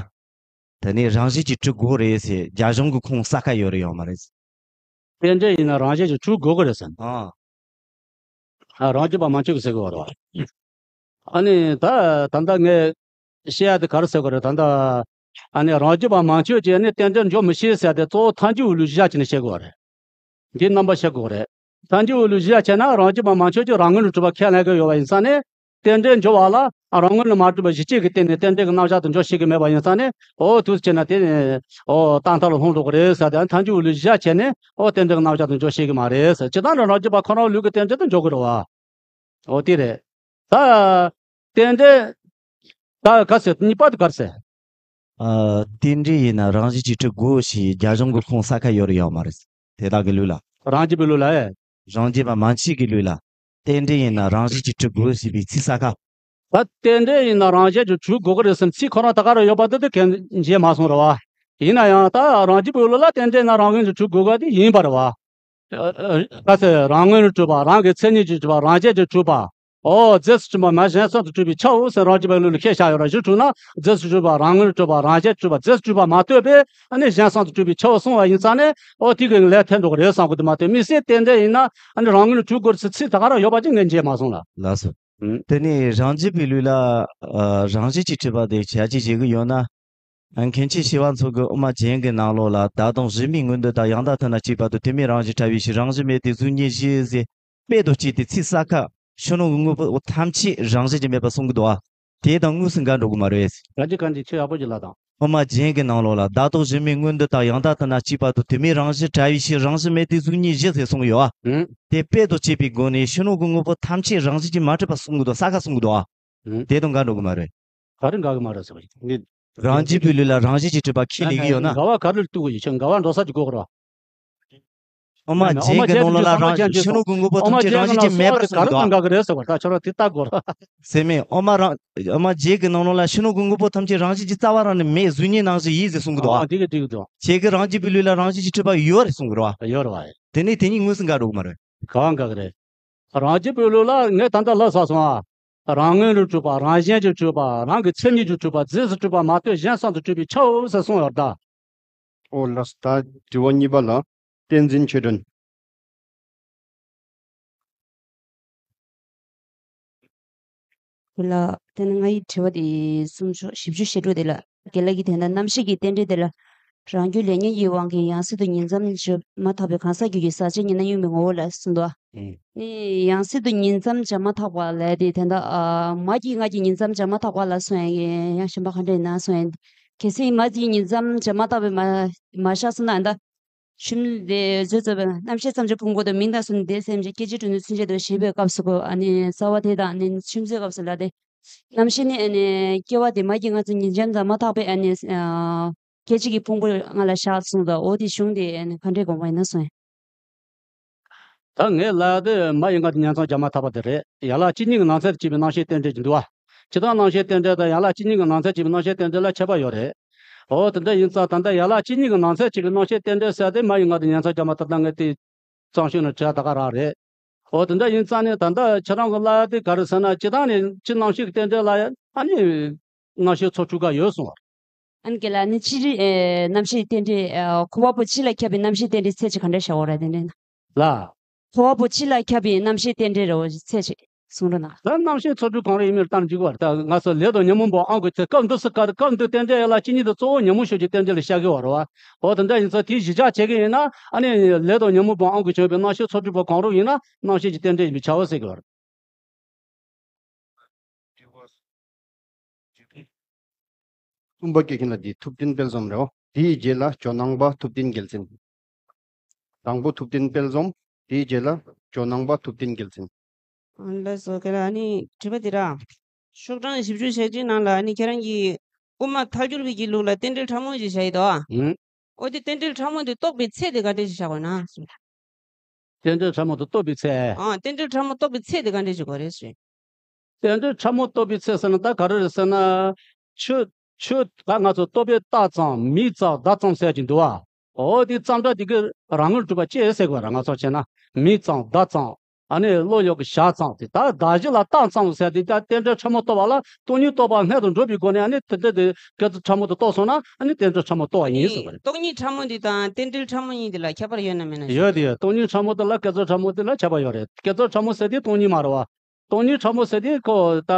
དེ་ནས་རང་བཞིན་གྱིས་གྲུབ་དགོས་རེད་ཟེར་རྒྱ་གཞུང་གི་ཁུངས་གསལ་ཁ་ཡོད་རེད་ཡོད་མ་རེད། རྟེན་འབྲེལ་ཡིན་ན་རང་བཞིན་གྱིས་གྲུབ་དགོས་ཀྱི་རེད་ཟེར། ཨང་། ཨ། རང་རྒྱུད་པ་མན་ཆད་ཀྱིས་ཟེར་གི་ཡོད་རེད་བ། ཨ་ནི་ད་ད་ལྟ་ངས་བཤད་ཡ་དེ་ག་རེ་ཟེར་དགོས་རེད། ད་ལྟ་ཨ་ནི་རང་རྒྱུད་པ་མན་ཆད་ཀྱིས་ནི་རྟེན་འབྲེལ་འཇོག་མི་ཤེས་ཟེར་ཏེ་གཙོ་བོ་ཐལ་འགྱུར་བའི་ལུགས་གཞི་བཞག་བྱས་ནས་བཤད་དགོས་རེད། འདིའི་རྣམ་པ་བཤད་དགོས་རེད། ཐལ་འགྱུར་བའི་ལུགས་གཞི་བཞག་བྱས་ན་རང་རྒྱུད་པ་མན་ཆད་ཀྱིས་རང་ངོས་ནས་གྲུབ་པ་ཁས་ལེན་གྱི་ཡོད་པ་ཡིན་ཙང་ནི། རྟེན་འབྲེལ་འཇོག་པ་ལ་རང་ངོས་ནས་མ་གྲུབ་པ་གཞི་བཅས་ཀྱི་སྟེང་ནས་རྟེན་འབྲེལ་གྱི་རྣམ་གཞག་དེ་འཇོག་ཤེས་ཀྱི་མེད་པ་ཡིན་ཙང་ནི། ཨོ་དུས་བྱས་ན་དེ་ནི་ཨོ་རྟག་མཐའ་ལ་ལྷུང་འགྲོ་གི་རེད་ཟེར་ཏེ། ཐལ་འགྱུར་བའི་ལུགས་གཞི་བཞག་བྱས་ནས་ཨོ་རྟེན་འབྲེལ་གྱི་རྣམ་གཞག་དེ་འཇོག་ཤེས་ཀྱི་མ་རེད་ཟེར། སྤྱིར་བཏང་ནི་རང་རྒྱུད་པ་ཁོ་རང་ལུགས་ཀྱི་རྟེན་འབྲེལ་དེ་འཇོག་གི་རེད་བ། འོ་དེ་རེད། ད། རྟེན་འབྲེལ། ད་ག་ཟེར། གཉིས་པ་དེ་ག་རེ་ཟེར། ཨ། རྟེན་འབྲེལ་ཡིན་ན་རང་བཞིན་གྱིས་གྲུབ་དགོས་ཞེས་རྒྱ་གཞུང་གི་ཁུངས་གསལ་ཁ་ཡོད་རེད་ཡོད་མ་རེད། དེ་དག་གི་ལུགས་ལ། རང་རྒྱུད་པའི་ལུགས་ལ་ཨེ། རང་རྒྱུད་པ་མན་ཆད་ཀྱི་ལུགས་ལ། རྟེན་འབྲེལ་ཡིན་ན་རང་བཞིན་གྱིས་གྲུབ་དགོས་ཞེས་པའི་ཚིག་གསལ་ཁ། ད་རྟེན་འབྲེལ་ཡིན་ན་རང་བཞིན་གྱིས་གྲུབ་དགོས་ཀྱི་རེད་ཟེར་ཚིག་ཁོ་རང་ད་ག་རང་ཡོད་པ་དེ་དེ་གན་མཇལ་མ་སོང་རེད་བ། ཡིན་ན་ཡང་ད་རང་རྒྱུད་པའི་ལུགས་ལ་རྟེན་འབྲེལ་ན་རང་བཞིན་གྱིས་གྲུབ་དགོས་པ་དེ་ཡིན་པ་རེད་བ། ཨ། ཨ། ག་ཟེར། རང་ངོས་ནས་གྲུབ་པ། རང་གི་མཚན་ཉིད་ཀྱིས་གྲུབ་པ། རང་རྒྱལ་གྱིས་གྲུབ་པ། ཨོ་རྫས་སུ་གྲུབ་པ་མ་གཞན་སེམས་སུ་གྲུབ་པའི་ཕྱིར་ཟེར་རང་རྒྱུད་པའི་ལུགས་ལ་ཁས་བཞག་ཡོད་ར། གཞི་གྲུབ་ན་རྫས་སུ་གྲུབ་པ། རང་ངོས་ནས་གྲུབ་པ། རང་རྒྱལ་གྱིས་གྲུབ་པ། རྫས་སུ་གྲུབ་པ་མ་གཏོགས་པའི་ཨ་ནི་གཞན་སེམས་སུ་གྲུབ་པའི་ཕྱིར་གསུངས་པ་ཡིན་ཙང་ནས། ཨོ་དེ་གི་ལས་ཐལ་འགྲོ་གི་རེད་བསམ་གི་འདུག་མ་གཏོགས། དམིགས་བསལ་རྟེན་འབྲེལ་ཡིན་ན་ཨ་ནི་རང་ངོས་ནས་གྲུབ་དགོས་ཟེར་ཚིག་ད་ག་རང་ཡོད་པ་ཅིག་ངས་མཇལ་མ་སོང་ལ། ལགས་སོ། ཨུ། དེ་ནས་རང་རྒྱུད་པའི་ལུགས་ལ། ཨ། རང་བཞིན་གྱིས་གྲུབ་པ་དེ་ཁྱད་ཆོས་ཤིག་ཡོད་ན། མཁན་ཆེན་ཞི་བ་འཚོ་གིས་དབུ་མ་རྒྱན་གྱི་ནང་ལོགས་ལ། བདག་དང་གཞན་མའི་མངོན་འདོད་དང་ཡང་དག་ཐ་ན་གཅིག་པ་དང་དུ་མའི་རང་བཞིན་ཕྲ་བའི་ཕྱིར་རང་བཞིན་མེད་དེ་གཟུགས་བརྙན་བཞི་ཟེར་དཔེ་དང་བཅས་ཏེ་ཚིག་གསལ་ཁ་ཕྱི་ནང་གི་དངོས་པོ་ཐམས་ཅད་རང་བཞིན་གྱིས་མེད་པར་གསུང་གི་འདུག་ཨ། དེ་དང་དངོས་སུ་འགལ་འགྲོ་གི་མ་རེད། ག་ཅི་ག་ཅི་ཁྱོད་ཡག་པོ་ཅིག་ལབ་དང་། དབུ་མ་རྒྱན་གྱི་ནང་ལོགས་ལ། བདག་དང་གཞན་མའི་མངོན་འདོད་དང་ཡང་དག་ཐ་ན་གཅིག་པ་དང་དུ་མའི་རང་བཞིན་ཕྲ་བའི་ཕྱིར་རང་བཞིན་མེད་དེ་གཟུགས་བརྙན་བཞི་ཟེར་གསུངས་ཡོད་ཨ། ཨུ། དེ་དཔེ་དང་བཅས་པའི་སྒོ་ནས་ཕྱི་ནང་གི་དངོས་པོ་ཐམས་ཅད་རང་བཞིན་གྱིས་མ་གྲུབ་པར་གསུང་གི་འདུག་གསལ་ཁ་གསུང་གི་འདུག་ཨ། ཨུ། དེ་དང་འགལ་འགྲོ་གི་མ་རེད། ག་རེ་འགལ་གི་མ་རེད་ཟེར་བ་ཡིན། རང་རྒྱུད་པའི་ལུགས་ལ་རང་བཞིན་གྱིས་གྲུབ་པ་ཁས་ལེན་གྱི་ཡོད་ན། འགལ་བ་ག་རེ་ལ་གཏུག་གི་ཡོད། ཁྱོད་འགལ་བ་འགྲོ་ས་ཅིག་དགོས་ཀྱི་རེད་བ། དབུ་མ་རྒྱན་གྱི་ནང་ལོགས་ལ་རང་ཕྱི་ནང་གི་དངོས་པོ་ཐམས་ཅད་རང་བཞིན་གྱིས་མེད་པར་གསུངས་འདུག་ཨ། ག་རེ་འགལ་གི་རེད་ཟེར་བ་ད་ཁྱོད་རང་དེ་ལྟ་དགོས་རེད། ཟེར་མེད། དབུ་མ་རང་། དབུ་མ་རྒྱན་གྱི་ནང་ལོགས་ལ་ཕྱི་ནང་གི་དངོས་པོ་ཐམས་ཅད་རང་བཞིན་གྱིས་རྩ་བ་རང་ནས་མེད། གཟུགས་བརྙན་ནང་བཞིན་ཡིན་ཟེར་གསུང་གི་འདུག་ཨ། དེ་གི་འགྲིག་གི་འདུག་ཁྱེད་ཀྱི་རང་རྒྱུད་པའི་ལུགས་ལ་རང་བཞིན་གྱིས་གྲུབ་པ་ཡོད་རེད་གསུང་གི་རེད་བ། ཡོད་རེད་བ། དེ་ནས་དེ་གཉིས་དངོས་སུ་འགལ་འགྲོ་གི་མ་རེད། གང་འགལ་གི་རེད། རང་རྒྱུད་པའི་ལུགས་ལ་ངས་ད་ལྟ་ལབ་ཚར་སོང་ཨ། རང་ངོས་ནས་གྲུབ་པ། རང་གཞན་གྱིས་གྲུབ་པ། རང་གི་མཚན་ཉིད་ཀྱིས་གྲུབ་པ། རྫས་སུ་གྲུབ་པ་མ་གཏོགས་གཞན་སེམས་སུ་གྲུབ་པའི་ཕྱིར་ཟེར་གསུངས་ཡོད་ད། ཨོ་ལགས། ད་དྲི་བ་གཉིས་པ་ལ་བསྟན་འཛིན་ཆོས་སྒྲོན། དེ་ལ་དེ་ནི་ང་ཡི་དྲི་བ་དེ་གསུང་ཆོག་བཞི་བཅུ་ཞེ་དྲུག་དེ་ལ། དགེ་ལེགས་ཀྱིས་དེ་ལྟར་རྣམ་ཤེས་ཀྱི་རྟེན་འབྲེལ་དེ་ལ། རང་རྒྱུད་ལས་ཉོན་གྱི་དབང་གིས་ཡང་སྲིད་དུ་ཉིང་མཚམས་བྱེད་མ་ཐག་པའི་གང་ཟག་རྒྱུད་ཀྱི་ཟག་བཅས་ཉིད་ནི་གཉུག་མའི་ངོ་བོ་ལ་གསུངས་འདུག་ཨ། ཨེ། ནི་ཡང་སྲིད་དུ་ཉིང་མཚམས་བྱེད་མ་ཐག་པ་ལབ་དེ་དེ་འདྲ། ཨ། མ་གི་ང་གི་ཉིང་མཚམས་བྱེད་མ་ཐག་པ་ལ་གསུངས་ཡང་། ཡང་གཞན་པ་ག་འདྲ་ཡིན་ན་གསུངས་ཡང་། གལ་སྲིད་མ་གི་ཉིང་མཚམས་བྱེད་མ་ཐག་པའི་མ་མ་བཞག་སོང་ན་ད། ཤུམ་དེ་བཟོས་ཚར་བའི་རྣམ་ཤེས་ཐམས་ཅད་ཕུང་པོ་དང་མིང་དང་གསུམ་དེ་སེམས་ཅན་སྐད་ཅིག་གྲོལ་ནས་ཚུན་ཆད་དུ་ཞེས་པའི་སྐབས་སུ་གོ། ཨ་ནི་རྩ་བ་དེ་དང་ནི་ཤུམ་ཟེར་སྐབས་སུ་ལ་དེ། རྣམ་ཤེས་ནི་ཨ་ནི་སྐྱེ་བ་དེ་མ་གི་ང་ཚོ་ཉིང་མཚམས་བྱེད་མ་ཐག་པའི་ཨ་ནི་ཨ་སྐད་ཅིག་གི་ཕུང་པོ་ལྔ་ལ་བཞག་གསུངས་འདུག་འོ་དེ་གཞུང་དེ་ཨ་ནི་ག་འདྲའི་དགོངས་པ་ཡིན་ན་གསུངས། ད་ངས་ལབ་དེ་མ་ཡི་ང་དང་ཉིང་མཚམས་བྱེད་མ་ཐག་པ་དེ་རེད། ཡན་ལག་གཅིག་ཉིད་ཀྱི་ནང་ཚན་དུ་སྐྱེས་པའི་རྣམ་ཤེས་རྟེན་འབྲེལ་གྱི་འདུག་བ། སྤྱིར་བཏང་རྣམ་ཤེས་རྟེན་འབྲེལ་དང་ཡན་ལག་གཅིག་ཉིད་ཀྱི་ནང་ཚན་སྐྱེས་པའི་རྣམ་ཤེས་རྟེན་འབྲེལ་ལ་ཁྱད་པར་ཡོད་རེད། འོ་དེ་འདྲ་ཡིན་ཙང་ད་ལྟ་ཡན་ལག་གཅིག་ཉིད་ཀྱི་ནང་ཚན་སྐྱེས་པའི་རྣམ་ཤེས་རྟེན་འབྲེལ་ཟེར་དེ་མ་ཡི་ང་དང་ཉིང་མཚམས་བྱེད་མ་ཐག་ད་ངས་དེ་གཙང་ཤོས་ནས་དྲི་བ་ད་ག་རང་རེད། འོ་དེ་འདྲ་ཡིན་ཙང་ནས་ད་ལྟ་ཁྱེད་རང་གི་ལབ་དེ་ག་རེ་ཟེར་ན། སྤྱིར་བཏང་ནས་སྤྱིར་རྣམ་ཤེས་ཀྱི་རྟེན་འབྲེལ་ལ་ཡང་ཨ་ནི་རྣམ་ཤེས་ཚོགས་དྲུག་ཀ་ཡོད་གསུངས་པ། ཨ་ནི་ག་ལ་ནི་སྤྱིར་ཨེ་རྣམ་ཤེས་རྟེན་འབྲེལ་ཨེ་འཁོར་བ་པོ་སྤྱི་ལ་ཁྱབ་པའི་རྣམ་ཤེས་རྟེན་འབྲེལ་ཚད་ཅིག་ག་འདྲ་བྱ་བ་རེད་དེ་འདྲ་ན། ལ། འཁོར་བ་པོ་སྤྱི་ལ་ཁྱབ་པའི་རྣམ་ཤེས་རྟེན་འབྲེལ་རེད་བ། ཚད་ཅིག་གསུང་རོགས་གནང་། ད་རྣམ་ཤེས་ཚོགས་དྲུག་གང་རེད་ཡིན་མིན་ལྟར་འཇུག་པར་ད་ང་ཚོ་ལས་དང་ཉོན་མོངས་པ་དབང་གིས་ཚེ་སྐབས་འདི་སུ་ག་རེ་སྐབས་འདི་རྟེན་འབྲེལ་ཡན་ལག་གཅིག་ཉིད་དུ་གཙོ་བོ་ཉོན་མོངས་ཕྱོགས་ཀྱི་རྟེན་འབྲེལ་ལ་བཞག་གི་བ་རེད་བ། འོ་དེ་འདྲ་ཡིན་ཙང་དེའི་གཞི་བཞག་བྱེད་ཀྱི་ཡིན་ན་ཨ་ནི་ལས་དང་ཉོན་མོངས་པ་དབང་གིས་བྱུང་བའི་རྣམ་ཤེས་ཚོགས་དྲུག་པོ་གང་རུང་ཡིན་ན་རྣམ་ཤེས་ཀྱི་རྟེན་འབྲེལ་ཡིན་པས་ཁྱབ་པ་ཟེར་གྱི་བ་རེད། གསུམ་པ་སྐྱེ་མཁན་ལ་འདི་ཐུབ་བསྟན་དཔལ་འཛོམས་རེད། དེའི་རྗེས་ལ་ཇོ་ནང་པ་ཐུབ་བསྟན་རྒྱལ་མཚན། དང་པོ་ཐུབ་བསྟན་དཔལ་འཛོམས། དེའི་རྗེས་ལ་ཇོ་ནང་པ་ཐུབ་བསྟན་རྒྱལ་མཚན། ལགས་སོ། ཁྱེད་རང་ཨ་ནི་དྲི་བ་འདི་ར། ཤོག་གྲངས་བཞི་བཅུ་ཞེ་གཅིག་ནང་ལ་ཨ་ནི་ཁྱེད་རང་གིས་དབུ་མ་ཐལ་འགྱུར་བའི་གི་ལུགས་ལ་རྟེན་འབྲེལ་ཕྲ་མོ་ཞིག་བཞག་ཡོད་དོ། ཨང་། འོ་དེ་རྟེན་འབྲེལ་ཕྲ་མོ་དེ་རྟོགས་པའི་ཚད་དེ་ག་འདྲ་ཞིག་བཞག་དགོས་ན། རྟེན་འབྲེལ་ཕྲ་མོ་དེ་རྟོགས་པའི་ཚད། ཨང་། རྟེན་འབྲེལ་ཕྲ་མོ་རྟོགས་པའི་ཚད་དེ་ག་འདྲ་ཞིག་དགོས་རེད་ཟེར། རྟེན་འབྲེལ་ཕྲ་མོ་རྟོགས་པའི་ཚད་ཟེར་ན་ད་ག་རེ་རེད་ཟེར་ན། ཆོས་ཆོས་ད་ང་ཚོ་རྟོག་པས་བཏགས་ཙམ་མིང་ཙམ་བརྡ་ཙམ་ཟེར་གྱི་འདུག་བ། འོ་དེ་ཙམ་སྒྲ་དེ་གི་རང་ངོས་གྲུབ་པ་ཅེས་ཟེར་དགོས་ར། ང་ཚོ་བྱས་ན་མིང་ཙམ་བརྡ་ཙམ། ཨ་ནི་བློ་ཡོད་གི་བཞག་ཙང་དེ་ད་བདག་གཞི་ལ་བཏང་ཙང་ཟེར་དེ་ད་རྟེན་འབྲེལ་ཕྲ་མོ་རྟོགས་པ་ལ་སྟོང་ཉིད་རྟོགས་པ་སྔོན་དུ་འགྲོ་བའི་སྒོ་ནས་ཨ་ནི་དེ་འདྲ་དེ་བསྐྱེད་རྫོགས་ཕྲ་མོ་དེ་རྟོགས་སོང་ན་ཨ་ནི་རྟེན་འབྲེལ་ཕྲ་མོ་རྟོགས་པ་ཡིན་ཟེར་བ་རེད། སྟོང་ཉིད་ཕྲ་མོ་འདི་དང་རྟེན་འབྲེལ་ཕྲ་མོ་གཉིས་འདི་ལ་ཁྱད་པར་ཡོད་ན་མེད་ན་ཞུ། ཡོད་དེ་ཡོད། སྟོང་ཉིད་ཕྲ་མོ་དེ་ལ་བསྐྱེད་རྫོགས་ཕྲ་མོ་དེ་ལ་ཁྱད་པར་ཡོད་རེད། བསྐྱེད་རྫོགས་ཕྲ་མོ་ཟེར་དེ་སྟོང་ཉིད་མ་རེད་བ། སྟོང་ཉིད་ཕྲ་མོ་ཟེར་དེ་ཁོ་ད་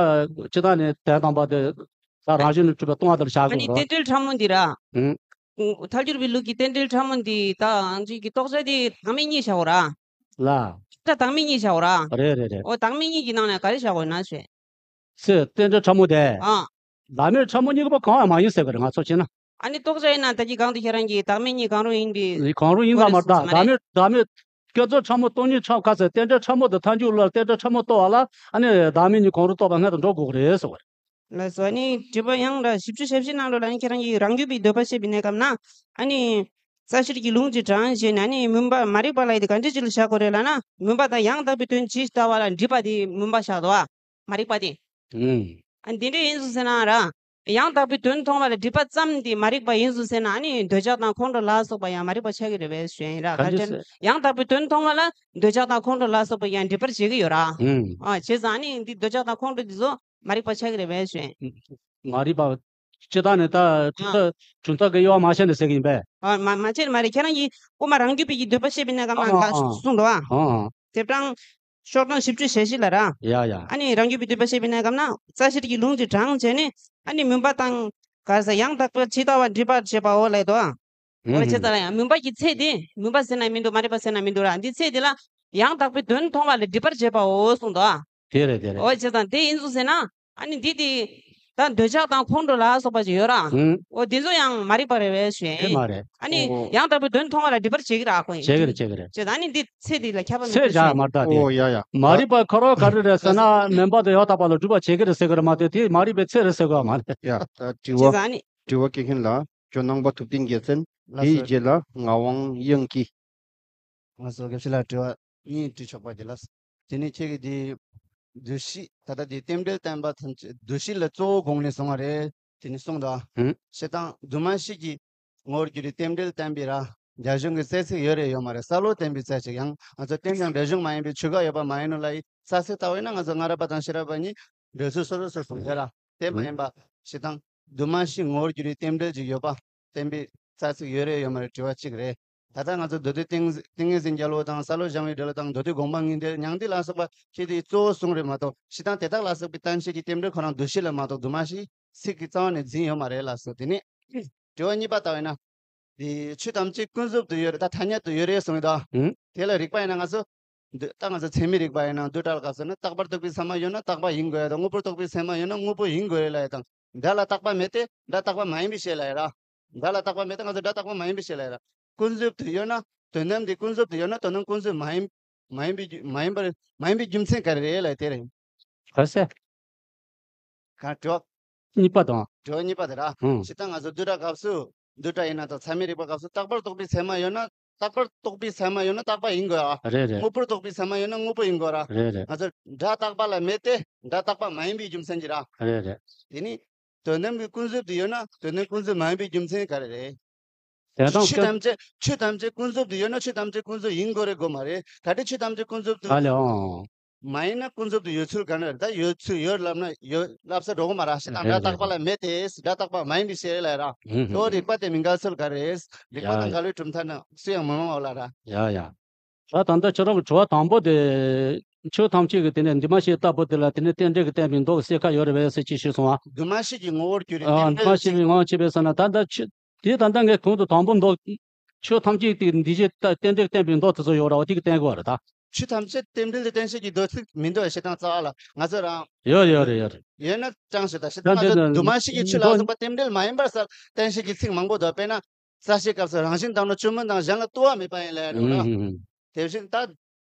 ཇི་ལྟར་ནས་དོན་དམ་པ་དེ་ད་རང་བཞིན་དུ་གྲུབ་པའི་སྟོང་པ་དེ་ལ་བཞག་ཨ་ནི་དགོས་རེད་བ། རྟེན་འབྲེལ་ཕྲ་མོ་འདི་ར། ཨང་། ཐལ་འགྱུར་བའི་ལུགས་ཀྱི་རྟེན་འབྲེལ་ཕྲ་མོ་འདི་ད་ཨང་ཅིག་གི་རྟོགས་བྱ་དེ་བདག་མེད་གཉིས་བཞག་གོ་ར། ལ། ད་བདག་མེད་གཉིས་བཞག་གོ་ར། རེད་རེད་རེད། འོ་བདག་མེད་གཉིས་ཀྱི་ནང་ནས་ག་རེ་བཞག་གོ་ན་ཞེས། སེ་རྟེན་འབྲེལ་ཕྲ་མོ་དེ། ཨ། བདག་མེད་ཕྲ་མོ་གཉིས་ཀ་པ་གང་ཡང་མ་ཡིན་ཟེར་གི་རེད་ང་ཚོ་བྱས་ན། ཨ་ནི་རྟོགས་བྱ་ཡིན་ན་ད་ཀྱི་གང་དུ་ཁྱེད་རང་གིས་བདག་མེད་གཉིས་གང་རུང་ཡིན་པའི། གང་རུང་ཡིན་པ་མ་རེད་ད་བདག་མེད་བདག་མེད། བསྐྱེད་རྫོགས་ཕྲ་མོ་སྟོང་ཉིད་ཕྲ་མོ་ག་ཚད་རྟེན་འབྲེལ་ཕྲ་མོ་དང་ཐལ་འགྱུར་ལ་རྟེན་འབྲེལ་ཕྲ་མོ་རྟོགས་པ་ལ་ཨ་ནི་བདག་མེད་གཉིས་གང་རུང་རྟོགས་པ་སྔོན་དུ་འགྲོ་དགོས་ཀྱི་རེད་ཟེར་བ་རེད། ལགས་སོ། ཨ་ནི་དྲི་བ་ཡང་འདྲ་བཞི་བཅུ་ཞེ་བཞི་ནང་ལོགས་ལ་ཨ་ནི་ཁྱེད་རང་གིས་རང་རྒྱུད་པའི་འདོད་པ་བཤད་པའི་གནས་སྐབས་ན་ཨ་ནི་རྩ་ཤེར་གྱི་ལུང་གཅིག་དྲངས་བྱས་ནས་ཨ་ནི་མུན་པ་མ་རིག་པ་ལ་ཡིད་དེ་ག་འདྲ་ཅིག་ལ་བཞག་དགོས་རེད་ལབ་ན་མུན་པ་དང་ཡང་དག་པའི་དོན་ཇི་ལྟ་བ་ལ་སྒྲིབ་པ་དེ་མུན་པ་བཞག་འདུག་བ། མ་རིག་པ་དེ། ཨང་། ཨ་འདི་འདྲ་ཡིན་ཟེར་ན་ར། ཡང་དག་པའི་དོན་མཐོང་བ་ལ་སྒྲིབ་པ་ཙམ་དེ་མ་རིག་པ་ཡིན་ཟེར་ན་ཨ་ནི་འདོད་ཆགས་དང་ཁོང་ཁྲོ་ལ་སོགས་པ་ཡང་མ་རིག་པ་ཆགས་ཀྱི་རེད་པས་ཞུ་ཡིན་ར། ག་ག་འདྲ་ཟེར། ཡང་དག་པའི་དོན་མཐོང་བ་ལ་འདོད་ཆགས་དང་ཁོང་ཁྲོ་ལ་སོགས་པ་ཡང་སྒྲིབ་པར་བྱེད་ཀྱི་ཡོད་ར། ཨང་། ཨ་བྱས་ཙང་ཨ་ནི་འདི་འདོད་ཆགས་དང་ཁོང་ཁྲོ་འདི་ཚོ་མ་རིག་པ་ཆགས་ཀྱི་རེད་པས་ཞུ་ཡིན། མ་རིག་པ། སྤྱིར་བཏང་ནས་ད་གྲུབ་མཐའ་གྲུབ་མཐའ་གི་དབྱེ་བ་མ་ཕྱེ་ནས་ཟེར་གྱི་ཡིན་པས། ཨ་མ་མ་ཕྱེ་ནས་མ་རེད། ཁྱེད་རང་གིས་དབུ་མ་རང་རྒྱུད་པའི་གི་འདོད་པ་བཤད་པའི་གནས་སྐབས་ན་ཨ་ག་ཨ་གསུངས་འདུག་ཨ། ཨ་ཨ། དེབ་གྲངས་ཤོག་གྲངས་བཞི་བཅུ་ཞེ་བཞི་ལ་ར། ཡ་ཡ། ཨ་ནི་རང་རྒྱུད་པའི་འདོད་པ་བཤད་པའི་གནས་སྐབས་ན་རྩ་ཤེར་གྱི་ལུང་གཅིག་དྲངས་བྱས་ནས་ཨ་ནི་མུན་པ་དང་ག་རེ་ཟེར་ཡང་དག་པར་ཇི་ལྟ་བར་སྒྲིབ་པར་བྱེད་པའོ་ལབ་འདུག་ཨ། ཨ། འོ་བྱས་ཙང་ལ་ཡང་མུན་པ་གི་ཚད་དེ་མུན་པ་ཟེར་ན་མི་འདུག་མ་རིག་པ་ཟེར་ན་མི་འདུག་ར། འདི་ཚད་དེ་ལ་ཡང་དག་པའི་དོན་མཐོང་བ་ལ་སྒྲིབ་པར་བྱེད་པའོ་གསུངས་འདུག་ཨ། དེ་རེད་དེ་རེད། འོ་བྱས་ཙང་དེ་ཡིན་ཙང་ཟེར་ན་ཨ་ནི་འདི་དེ་ད་འདོད་ཆགས་དང་ཁོང་ཁྲོ་ལ་སོགས་པ་ཅིག་ཡོད་ར། ཨང་། འོ་དེ་ཚོ་ཡང་མ་རིག་པ་རེད་པས་ཞུ་ཡིན། དེ་མ་རེད། ཨ་ནི་ཨོ། ཡང་དག་པའི་དོན་མཐོང་བ་ལ་སྒྲིབ་པར་བྱེད་ཀྱི་ར་ཁོ་ཡིན། བྱེད་ཀྱི་རེད་བྱེད་ཀྱི་རེད། བྱས་ཙང་ཨ་ནི་འདི་ཚད་དེ་ལ་ཁྱབ་པ་མི་ཚད་འདུག་ཞུ་ཡིན། བྱ་མ་ལྟ་དེ། ཨོ་ཡ་ཡ། མ་རིག་པ་ཁོ་རང་ག་རེ་རེད་ཟེར་ན་མུན་པ་དེ་ཡང་དག་པ་ལ་སྒྲུབ་པ་བྱེད་ཀྱི་རེད་ཟེར་གི་རེད་མ་གཏོགས་དེ་མ་རིག་པའི་ཚད་རེད་ཟེར་གི་མ་རེད། ཡ་ད་དྲི་བ། བྱས་ཙང་ཨ་ནི། དྲི་བ་སྐྱེལ་མཁན་ལ་ཇོ་ནང་པ་ཐུབ་བསྟན་རྒྱལ་མཚན། དེའི་རྗེས་ལ་ངག་དབང་དབྱངས་སྐྱིད། ང་ཚོ་དགེ་བཤེས་ལ་དྲི་བ་གཉིས་དྲི་ཆོག་པ་དེ་ལ། དེ་ནས་ཁྱེད་ཀྱིས་དེ་འདུ་ཤེས་ད་ལྟ་དེ་རྟེན་འབྲེལ་བསྟན་པ་ཐམས་ཅད་འདུ་ཤེས་ལ་གཙོ་བོ་དགོངས་ནས་གསུངས་པ་རེད་དེ་ནས་གསུངས་དང་། ཧུམ། བྱས་ཙང་འདུས་མ་བྱས་ཀྱི་ངོ་བོར་གྱུར་པའི་རྟེན་འབྲེལ་བསྟན་པའི་ར་རྒྱ་གཞུང་གི་གསལ་ཚིག་ཡོད་རེད་ཡོད་མ་རེད་གསལ་བོ་བསྟན་པའི་རྩ་ཆེ་ཡང་ང་ཚོ་རྟེན་དང་འབྲེལ་གཞུང་མ་ཡིན་པའི་ཆོས་འགལ་ཡོད་པ་མ་ཡིན་ནོ་ལ་ཡི་རྩ་ཚིག་ལྟ་བས་ན་ང་ཚོ་སྔ་རབས་པ་དང་ཕྱི་རབས་པ་གཉིས་འགྲོས་ཚུལ་སོ་སོ་སོ་སོ་ཡོད་ར། དེ་མ་ཡིན་པ་བྱས་ཙང་འདུས་མ་བྱས་ངོ་བོར་གྱུར་པའི་རྟེན་འབྲེལ་ཅིག་ཡོད་པ། བསྟན་པའི་རྩ་ཚིག་ཡོད་རེད་ཡོད་མ་རེད་དྲི་བ་གཅིག་རེད། ད་ལྟ་ང་ཚོ་མདོ་སྡེ་ཏིང་ཏིང་ངེ་འཛིན་རྒྱལ་པོ་དང་སཱ་ལུ་ལྗང་བའི་འགྲེལ་དང་མདོ་སྡེ་དགོངས་པ་ངེས་འགྲེལ་མྱང་འདས་ལ་སོགས་པ་ཁྱེད་དེ་གཙོ་བོ་གསུངས་རེད་མ་གཏོགས་ཕྱི་དང་དེ་དག་ལ་སོགས་པའི་བསྟན་བྱེད་ཀྱི་རྟེན་འབྲེལ་ཁོ་རང་འདུ་ཤེས་ལ་མ་གཏོགས་འདུས་མ་བྱས་ཚིག་གི་རྩ་བ་ནས་འཛིན་ཡོད་མ་རེད་ལ་སོགས་དེ་ནས་དྲི་བ་གཉིས་པ་ལྟ་བས་ན། དེ་ཆོས་ཐམས་ཅད་ཀུན་རྫོབ་ཏུ་ཡོད་རེད་ད་ཐ་སྙད་དུ་ཡོད་རེད་གསུངས་ཡོད་དོ། ཧུམ། དེ་ལ་རིགས་པ་ཡིན་ན་ང་ཚོ། འདི་ད་ང་ཚོ་ཚད་མའི་རིགས་པ་ཡིན་ན་བསྡུས་གྲྭ་ལ་སྐབས་སུ་ནི་རྟག་པར་རྟོག་པའི་ཚད་མ་ཡོད་ན་རྟག་པ་ཡིན་དགོས་ཡ་དང་དངོས་པོར་རྟོག་པའི་ཚད་མ་ཡོད་ན་དངོས་པོ་ཡིན་དགོས་རེད་ལབ་ཡ་དང་སྒྲ་ལ་རྟག་པ་མེད་དེ་སྒྲ་རྟག་པ་མ་ཡིན་པའི་ཕྱིར་ལབ་ཡ་ར། སྒྲ་ལ་རྟག་པ་མེད་དེ་ང་ཚོ་སྒྲ་རྟག་པ་མ་ཡིན་པའི་ཕྱིར་ལབ་ཡ་ར། ཀུན་རྫོབ་ཏུ་ཡོད་ན་དོན་དམ་དེ་ཀུན་རྫོབ་ཏུ་ཡོད་ན་དོན་དམ་ཀུན་རྫོབ་མ་ཡིན་མ་ཡིན་པའི་རྒྱུ་མ་ཡིན་པར་མ་ཡིན་པའི་རྒྱུ་མཚན་ག་རེ་རེད་ལབ་ཡ་དེ་རེད། ག་ཟེ། གང་དྲི་བ། གཉིས་པ་དང་། དྲི་བ་གཉིས་པ་དེ་ར། ཧུང་། ཇི་ལྟར་ང་ཚོ་བསྡུས་གྲྭ་སྐབས་སུ་བསྡུས་གྲྭ་ཡིན་ན་དང་ཚད་མའི་རིགས་པ་སྐབས་སུ་རྟག་པར་རྟོག་པའི་ཚད་མ་ཡོད་ན་རྟག་པར་རྟོག་པའི་ཚད་མ་ཡོད་ན་རྟག་པ་ཡིན་དགོས་ཨ། རེད་རེད། དངོས་པོར་རྟོག་པའི་ཚད་མ་ཡོད་ན་དངོས་པོ་ཡིན་དགོས་ར། རེད་རེད། ང་ཚོ་སྒྲ་རྟག་པ་ལ་མེད་དེ་སྒྲ་རྟག་པ་མ་ཡིན་པའི་རྒྱུ་མཚན་གྱིས་ར། རེད་རེད། དེ་ནི་དོན་དམ་གྱི་ཀུན་རྫོབ་ཏུ་ཡོད་ན་དོན་དམ་ཀུན་རྫོབ་མ་ཡིན་པའི་རྒྱུ་མཚན་ག་རེ་རེད། དེ་དང་ཆོས་ཀུན་ཐམས་ཅད་ཆོས་ཐམས་ཅད་ཀུན་རྫོབ་ཏུ་ཡོད་ན་ཆོས་ཐམས་ཅད་ཀུན་རྫོབ་ཡིན་དགོས་རེད་དགོས་མ་རེད། ག་དེ་ཆོས་ཐམས་ཅད་ཀུན་རྫོབ་ཏུ་ཨ་ལེ་ཨང་། མ་ཡིན་ན་ཀུན་རྫོབ་ཏུ་ཡོད་ཚུལ་ག་ནས་རེད། ད་ཡོད་ཚུལ་ཡོད་ལབ་ན་ཡོད་ལབ་ས་འགྲོ་གི་མ་རེད། ཞེ་དྲག་སྒྲ་རྟག་པ་ལ་མེད་དེ་སྒྲ་རྟག་པ་མ་ཡིན་པའི་ཕྱིར་ལ་ར། ཧུང་ཧུང་ཧུང་། ལོ་རིགས་པ་དེ་མི་འགལ་ཚུལ་ག་རེད། རིགས་པ་དང་འགལ་བའི་གྲུབ་མཐའ་ནི་སུ་ཡང་མི་མང་བ་ལ་ར། ཡ་ཡ། ད་ད་ལྟ་ཁྱེད་རང་གི་དྲི་བ་དང་པོ་དེ། ཆོས་ཐམས་ཅད་ཀྱི་དེ་ནས་འདུས་མ་བྱས་ལྟ་བུ་དེ་ལ་དེ་ནས་རྟེན་འབྲེལ་གྱི་བསྟན་པའི་མདོ་གི་གསལ་ཁ་ཡོད་རེད་པས་ཟེར་ཅིག་ཞུས་སོང་ཨ། འདུས་མ་བྱས་ཀྱི་ངོ་བོར་གྱུར་རེད། ཨ། འདུས་མ་བྱས་པའི་ངོ་བོར་གྱུར་པས་ཟེར་ན་ད་ལྟ་ཆོས་དེ་ད་ལྟ་ངས་གོང་དུ་དང་པོ་མདོ། ཆོས་ཐམས་ཅད་དེ་འདུས་བྱས་ལྟ་རྟེན་འབྲེལ་བསྟན་པའི་མདོ་དེ་ཚོ་ཡོད་རེད་བ། དེ་གི་བསྟན་དགོས་པ་རེད་ད། ཆོས་ཐམས་ཅད་རྟེན་འབྲེལ་དུ་བསྟན་བྱེད་ཀྱི་མདོ་ཚིག་མི་འདུག་བ་ཞེ་སྡང་རྩ་བ་ལ་ང་ཚོ་རང་། ཡོད་རེད་ཡོད་རེད་ཡོད་རེད། ཡོད་ན་ཅང་ཞེ་ད་ཞེ་ད་ང་ཚོ་འདུས་མ་བྱས་ཀྱི་ཆོས་ལ་སོགས་པ་རྟེན་འབྲེལ་མ་ཡིན་པར་ས་བསྟན་བྱེད་ཀྱི་ཚིག་མང་པོ་འདུག་དཔེར་ན། རྩ་ཤེའི་སྐབས་སུ་རང་བཞིན་དང་ནི་བཅོས་མིན་དང་གཞན་ལ་ལྟོས་པ་མེད་པ་ཡིན་ལབ་ཡ་འདུག་ལ། ཨུ་ཧུ་ཧུ། དེ་བཞིན་ད།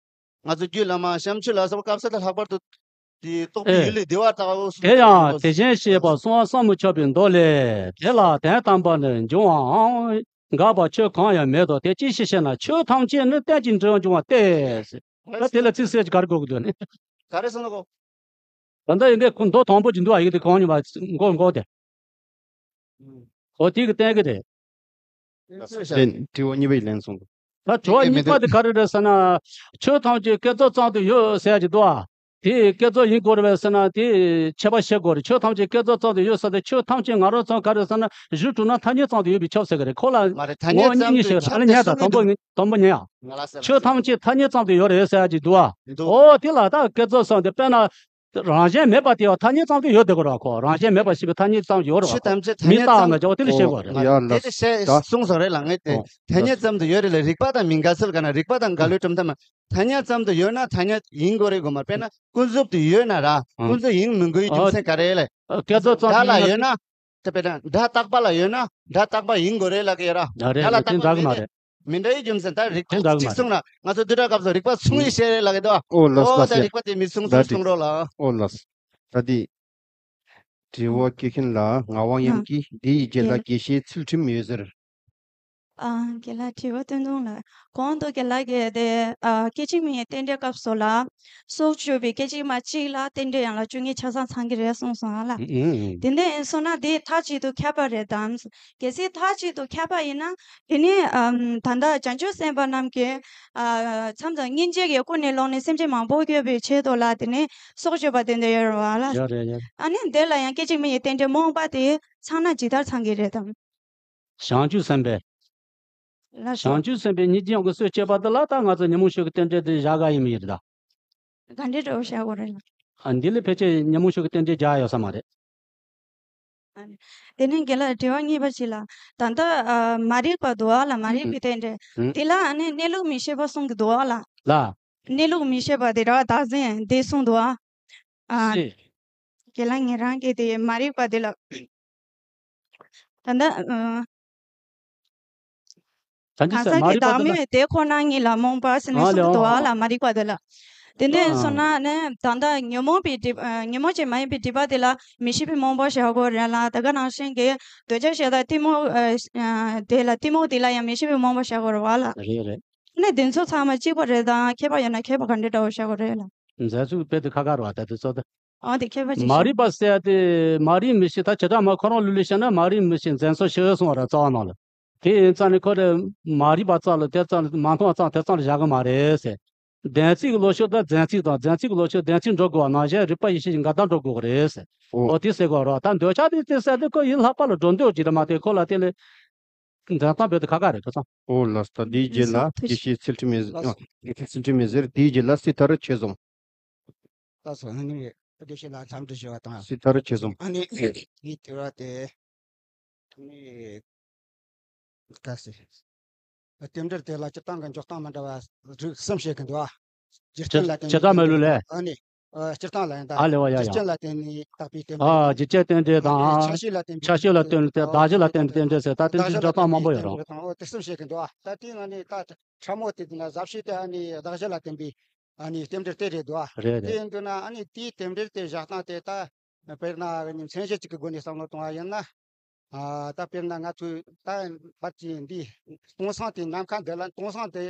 ང་ཚོ་རྒྱུད་བླ་མ་བྱམས་ཆོས་ལ་སོགས་པ་སྐབས་སུ་ད་ལྷག་པར་དུ། དེ་རྟོགས་པའི་ཨེ། ཡུལ་ལས་བདེ་བར་ལྟ་བའོ། དེ་ཡང་དེ་བཞིན་གཤེགས་པ་གསང་བ་ཟབ་མོ་ཆགས་པའི་མདོ་ལས། དེ་ལ་དོན་དམ་པར་ནི་འབྱུང་བའམ། འགག་པ་ཆོས་གང་ཡང་མེད་དོ། དེ་ཅི་ཕྱིར་ཞེ་ན། ཆོས་ཐམས་ཅད་ནི་རྟེན་ཅིང་འབྲེལ་བར་འབྱུང་བ་སྟེ། ད་དེ་ལ་ཚིག་གསལ་གྱི་ག་རེ་དགོས་ཀྱི་འདུག་ནི། ག་རེ་གསུངས་ན་གོ། ད་ལྟ་ཡིན་གྱི་ཁོ་མདོ་དང་པོ་ཅིག་འདུག་ཨ། ཡིན་གྱི་གང་ཉིད་པ་མགོ་མགོ་དེ། ཨོ་དེ་གི་བསྟན་གི་རེད། ལན། དྲི་བ་གཉིས་པའི་ལན་གསུངས་འདུག་ད་དྲི་བ་གཉིས་པ་དེ་ག་རེ་རེད་ཟེར་ན། ཆོས་ཐམས་ཅད་བསྐྱེད་རྫོགས་ཙམ་དུ་ཡོད་ཟེར་ཡ་ཅིག་འདུག་ཨ། དེ་བསྐྱེད་རྫོགས་ཡིན་དགོས་རེད་པས་ཟེར་ན། དེ་ཁྱད་པར་ཕྱེ་དགོས་རེད། ཆོས་ཐམས་ཅད་བསྐྱེད་རྫོགས་ཙམ་དུ་ཡོད་ཟེར་ཏེ། ཆོས་ཐམས་ཅད་ང་རང་ཚོ་ག་རེ་ཟེར་ན། གཞི་གྲུབ་ན་ཐ་སྙད་ཙམ་དུ་ཡོད་པས་ཁྱབ་ཟེར་གི་རེད། ཁོ་ལ་མ་རེད། ཐ་སྙད་ངོ་གཉིས་ཙམ་གཉིས་དུ་ཞིག་རེད། ཨ་ཁྱབ་ནི་ཉན་དང་། དང་པོ་ངས་དང་པོ་ཉན་ཡང་། ང་ལ་ཟེར་ལ་ཆོས་ཟེར། ཐམས་ཅད་ཐ་སྙད་ཙམ་དུ་ཡོད་རེད་ཟེར་ཡ་ཅིག་འདུག་ཨ། འདུག་འོ་དེ་ལ་ད་བསྐྱེད་རྫོགས་ཟེར་ཏེ། དཔེར་ན། རང་བཞིན་མེད་པ་དེ་བ་ཐ་སྙད་ཙམ་དུ་ཡོད་བསྡད་དགོས་རེད་པ། ཁོ་རང་བཞིན་མེད་པ་ཞེས་པའི་ཐ་སྙད་ཙམ་ཡོད་རེད་པ། ཆོས་ཐམས་ཅད་ཐ་མི་སྙད་རྟག་ཙམ་ན་ཅག་དེ་ལ་བཤད་དགོས་རེད། ཨོ། ཡ་ལགས་དེ་ལ་བཤད་ད་གསུངས་སོང་རེད་ལ། ངས་དེ་ཨོ། ཐ་སྙད་ཙམ་དུ་ཡོད་རེད་ལ། རིགས་པ་དང་མི་འགལ་ཚུལ་ག་ན། རིགས་པ་དང་འགལ་བའི་གྲུབ་མཐའ་མ། ཐ་སྙད་ཙམ་དུ་ཡོད་ན་ཐ་སྙད་ཡིན་དགོས་རེད་དགོས་མ། དཔེར་ན་ཀུན་རྫོབ་ཏུ་ཡོད་ན་ར། ཨང་། ཀུན་རྫོབ་ཡིན་མི་དགོས་པའི་རྒྱུ་མཚན་ག་རེ་ལ། ཨ། བསྐྱེད་རྫོགས་ཙམ་བདག་ལ་ཡོད་ན། དེ་དཔེར་ན་སྒྲ་རྟག་པ་ལ་ཡོད་ན་སྒྲ་རྟག་པ་ཡིན་དགོས་རེད་ལབ་ཀྱི་ཡོད་ར། ཡ་རེད། སྒྲ་ལ་རེད། དེ་རྟག་པ་འདྲ་གི་མེད་མ་ནས་རེད། མི་འདྲ་བའི་རྒྱུ་མཚན། ད་རིགས་པ་དེ་འདྲ་གི་མ་གཅིག་རེད། གསུངས་ན་ང་ཚོ་བསྡུས་གྲྭ་སྐབས་སུ་རིགས་པ་མཚུངས་ཡིན་ཟེར་རེད་ལབ་ཀྱི་འདུག་ཨོ་ལགས་སོ། ཨོ་ད་ལགས་སོ། རིགས་པ་དེ་མི་མཚུངས་ཚུལ་གསུང་རོགས་ལ། ཨོ་ལགས་སོ། ད་དེ་དྲི་བ་བཀོད་མཁན་ལ་ངག་དབང་དབྱངས་ཀྱིས་འདི་ཡི་རྗེས་ལ་དགེ་བཤེས་ཚུལ་ཁྲིམས་ཡོད་ཟེར། ཨ། རྒན་ལགས་དྲི་བ་སྟོན་དོན་ལ། གོང་དུ་རྒན་ལགས་ཀྱིས་དེ། ཨ། སྐད་ཅིག་མའི་རྟེན་འབྲེལ་སྐབས་སུ་ལ། སྲོག་གཅོད་པའི་སྐད་ཅིག་མ་གཅིག་ལ་རྟེན་འབྲེལ་ཡན་ལག་བཅུ་གཉིས་ཆ་ཚང་ཚང་གི་རེད་གསུངས་སོང་ཨ་ལགས། ཨུ་ཨུ་ཨུ། དེ་འདྲ་ཡིན་སོང་ན་དེ་མཐའ་གཅིག་ཏུ་ཁྱབ་པ་རེད་དམ། གལ་སྲིད་མཐའ་གཅིག་ཏུ་ཁྱབ་པ་ཡིན་ན། དེ་ནི། ཨམ། ད་ལྟ་བྱང་ཆུབ་སེམས་དཔའ་རྣམས་ཀྱིས། ཨ། མཚམས་མཚམས་སྙིང་རྗེ་གིས་ཀུན་ནས་བསླངས་ནས་སེམས་ཅན་མང་པོ་སྐྱོབ་པའི་ཆེད་དུ་ལ། དེ་ནི་སྲོག་གཅོད་པ་དེ་འདྲ་ཡོད་རེད་བ་ལགས། ཡོད་རེད་ཡོད། ཨ་ནི་དེ་ལ་ཡང་སྐད་ཅིག་མ་ཡི་རྟེན་འབྲེལ་རྨོངས་པ་དེ་ཚང་ན་ཇི་ལྟར་ཚང་གི་རེད་དམ། བྱང་ཆུབ་སེམས་དཔའི། ལགས་སོ། བྱང་ཆུབ་སེམས་དཔའི་སྙིང་རྗེ་དབང་གིས་སྲོག་གཅོད་པ་དེ་ལ་ད་ང་ཚོ་ཉོན་མོངས་ཕྱོགས་ཀྱི་རྟེན་འབྲེལ་དེ་བཞག་ག་ཡིན་མི་ཡིན་རེད་ད། ག་འདྲའི་འདྲ་བོ་བཞག་དགོས་རེད་ལགས། ཨ། འདི་ལས་ཕལ་ཆེར་ཉོན་མོངས་ཕྱོགས་ཀྱི་རྟེན་འབྲེལ་བཞག་ཡོད་ས་མ་རེད། ཨ་ནི། དེ་ནས་རྒན་ལགས་དྲི་བ་གཉིས་པ་ཞིག་ལ། ད་ལྟ། ཨ། མ་རིག་པ་འདུག་ཨ་ལགས། མ་རིག་པའི་རྟེན་འབྲེལ། ཨུ། དེ་ལ་ཨ་ནི་གནས་ལུགས་མི་ཤེས་པ་གསུང་གི་འདུག་ཨ་ལགས། ལགས། གནས་ལུགས་མི་ཤེས་པ་དེ་ར་བདག་འཛིན་དེ་གསུང་འདུག་ཨ། ཨ། ཤེས། རྒན་ལགས་ངེད་རང་གིས་དེ་མ་རིག་པ་དེ་ལ། ད་ལྟ། ཨ། ད་གང་ཟག་གི་བདག་མེད་དེ་ཁོ་ན་ཉིད་ལ་རྨོངས་པ་ཟེར་ནས། ཨ་ལེ། གསུང་གི་འདུག་ཨ་ལགས། མ་རིག་པ་དེ་ལ། དེ་འདྲ་ཡིན་སོང་ན་ནི་ད་ལྟ་ཉོན་མོངས་པའི་སྒྲིབ། ཨ། ཉོན་མོངས་ཅན་མ་ཡིན་པའི་སྒྲིབ་པ་དེ་ལ་མི་ཤེས་པའི་རྨོངས་པ་བཞག་དགོས་རེད་ལགས། ད་ག་ནང་བཞིན་གྱི་འདོད་ཆགས་ཞེ་སྡང་གཏི་མུག་ཨ། ཨ། དེ་ལ་གཏི་མུག་དེ་ལ་ཡང་མི་ཤེས་པའི་རྨོངས་པ་བཞག་དགོས་རེད་བ་ལགས། རེད་རེད། ནི་དེ་ཚོ་ཚང་མ་གཅིག་པ་རེད་དམ། ཁྱད་པར་ཡོད་ན་ཁྱད་པར་ག་འདྲ་འདྲ་བོ་བཞག་དགོས་རེད་ལགས། མཛད་ཚུལ་དཔེ་དེ་ཁ་ཁ་རེད་བ། ད་དེ་ཚོ་ད། ཨ། དེ་ཁྱད་པར་ཅིག་མ་རིག་པ་ཟེར་ཡ་དེ་མ་རིག་མི་ཤེས། ད་བྱེ་བྲག་སྨྲ་ཁོ་རང་ལུགས་ལ་བཤད་ན་མ་རིག་མི་ཤེས་མཛད་ཚུལ་ཞེས་གསུངས་པ་རེད་རྩ་བ་ནང་ལ། དེ་ཡིན་ཙང་ནི་ཁོ་རེ་མ་རིག་པ་རྩ་ལ། དེ་ཙམ་མ་མཐོང་བ་ཙམ་དེ་ཙམ་ལ་བཞག་གི་མ་རེད་ཟེར། བདེན་ཚིག་གི་ལོག་ཕྱོགས་དང་བདེན་ཚིག་དང་། བདེན་ཚིག་གི་ལོག་ཕྱོགས་བདེན་ཚིག་འགྲོ་དགོས་པ་ནང་བཞིན་རིག་པ་ཡེ་ཤེས་ཀྱི་འགལ་ཟླ་འགྲོ་དགོས་ཀྱི་རེད་ཟེར། ཨོ། ཨོ་དེ་ཟེར་དགོས་རེད་བ། ད་འདོད་ཆགས་དེ་དེ་ཟེར་དུས་ཁོ་ཡིད་ལྷག་པ་ལ་འགྲོ་འདོད་ཀྱི་རེད་མ་གཏོགས། ཁོ་ལ་དེ་ལས་འཛིན་སྟངས་རྦད་དེ་ཁ་ཁ་རེད། ཁ་སང་། ཨོ་ལགས་སོ། ད་དེའི་རྗེས་ལ་དགེ་བཤེས་ཚུལ་ཁྲིམས་ཡོད་ཟེར། ཨ། དགེ་བཤེས་ཚུལ་ཁྲིམས་ཡོད་ཟེར། དེའི་རྗེས་ལ་སྲིད་མཐར་ཆོས་བཟུང་། ལགས་སོ། ཨ་ནི་དགེ་བཤེས་ལ་འཚམས་འདྲི་ཞུ་བ་དང་། སྲིད་མཐར་ཆོས་བཟུང་། ཨ་ནི་ངའི་དྲི་བ་དེ། ཨ་ནི། ག་ཟེར། རྟེན་འབྲེལ་དེ་ལ་སྤྱིར་བཏང་གི་འཇོག་སྟངས་མི་འདྲ་བ་རིགས་གསུམ་བཤད་ཀྱི་འདུག་ཨ། རྒྱུ་རྐྱེན་ལ་བརྟེན་ནས་བྱེ་བྲག་སྨྲ་ལུགས་ལས། ཨ་ནི། ཨ། སྤྱིར་བཏང་ལ་ཡང་ད། ཨ་ལེ་བ། ཡ་ཡ། རྒྱུ་རྐྱེན་ལ་བརྟེན་ནས་བཏགས་པའི་རྟེན་འབྲེལ། ཨ། རྒྱུ་རྐྱེན་རྟེན་འབྲེལ་དང་། ཨ་ནི་ཆ་ཤས་ལ་བརྟེན་པའི་ཆ་ཤས་ལ་བརྟེན་ནས་བརྟེན། གདགས་གཞི་ལ་བརྟེན་ནས་རྟེན་འབྲེལ་ཟེར། ད་རྟེན་འབྲེལ་འཇོག་སྟངས་མང་པོ་ཡོད་རེད། ཨོ་དེ་གསུམ་བཤད་ཀྱི་འདུག་ཨ། ད་དེ་ང་ནི་ད་ཕྲ་མོ་དེ་དེ་ན་ཟབ་ཤོས་དེ་ཨ་ནི་གདགས་གཞི་ལ་བརྟེན་པའི་ཨ་ནི་རྟེན་འབྲེལ་དེ་རེད་འདུག་ཨ། རེད་རེད། དེ་ཡིན་དུས་ན་ཨ་ནི་དེའི་རྟེན་འབྲེལ་དེ་བཞག་སྟངས་དེ་ད། དཔེར་ན་ཨ་ནི་མཚན་གཞི་གཅིག་གི་སྒོ་ནས་བསམ་བློ་གཏོང་བ་ཡིན་ན། ཨ། ད་དཔེར་ན་ང་ཚོས་ད་ཕར་གྱི་འདི་སྟོང་སང་དེ་ནམ་མཁའ་འདི་ལ། སྟོང་སང་དེ་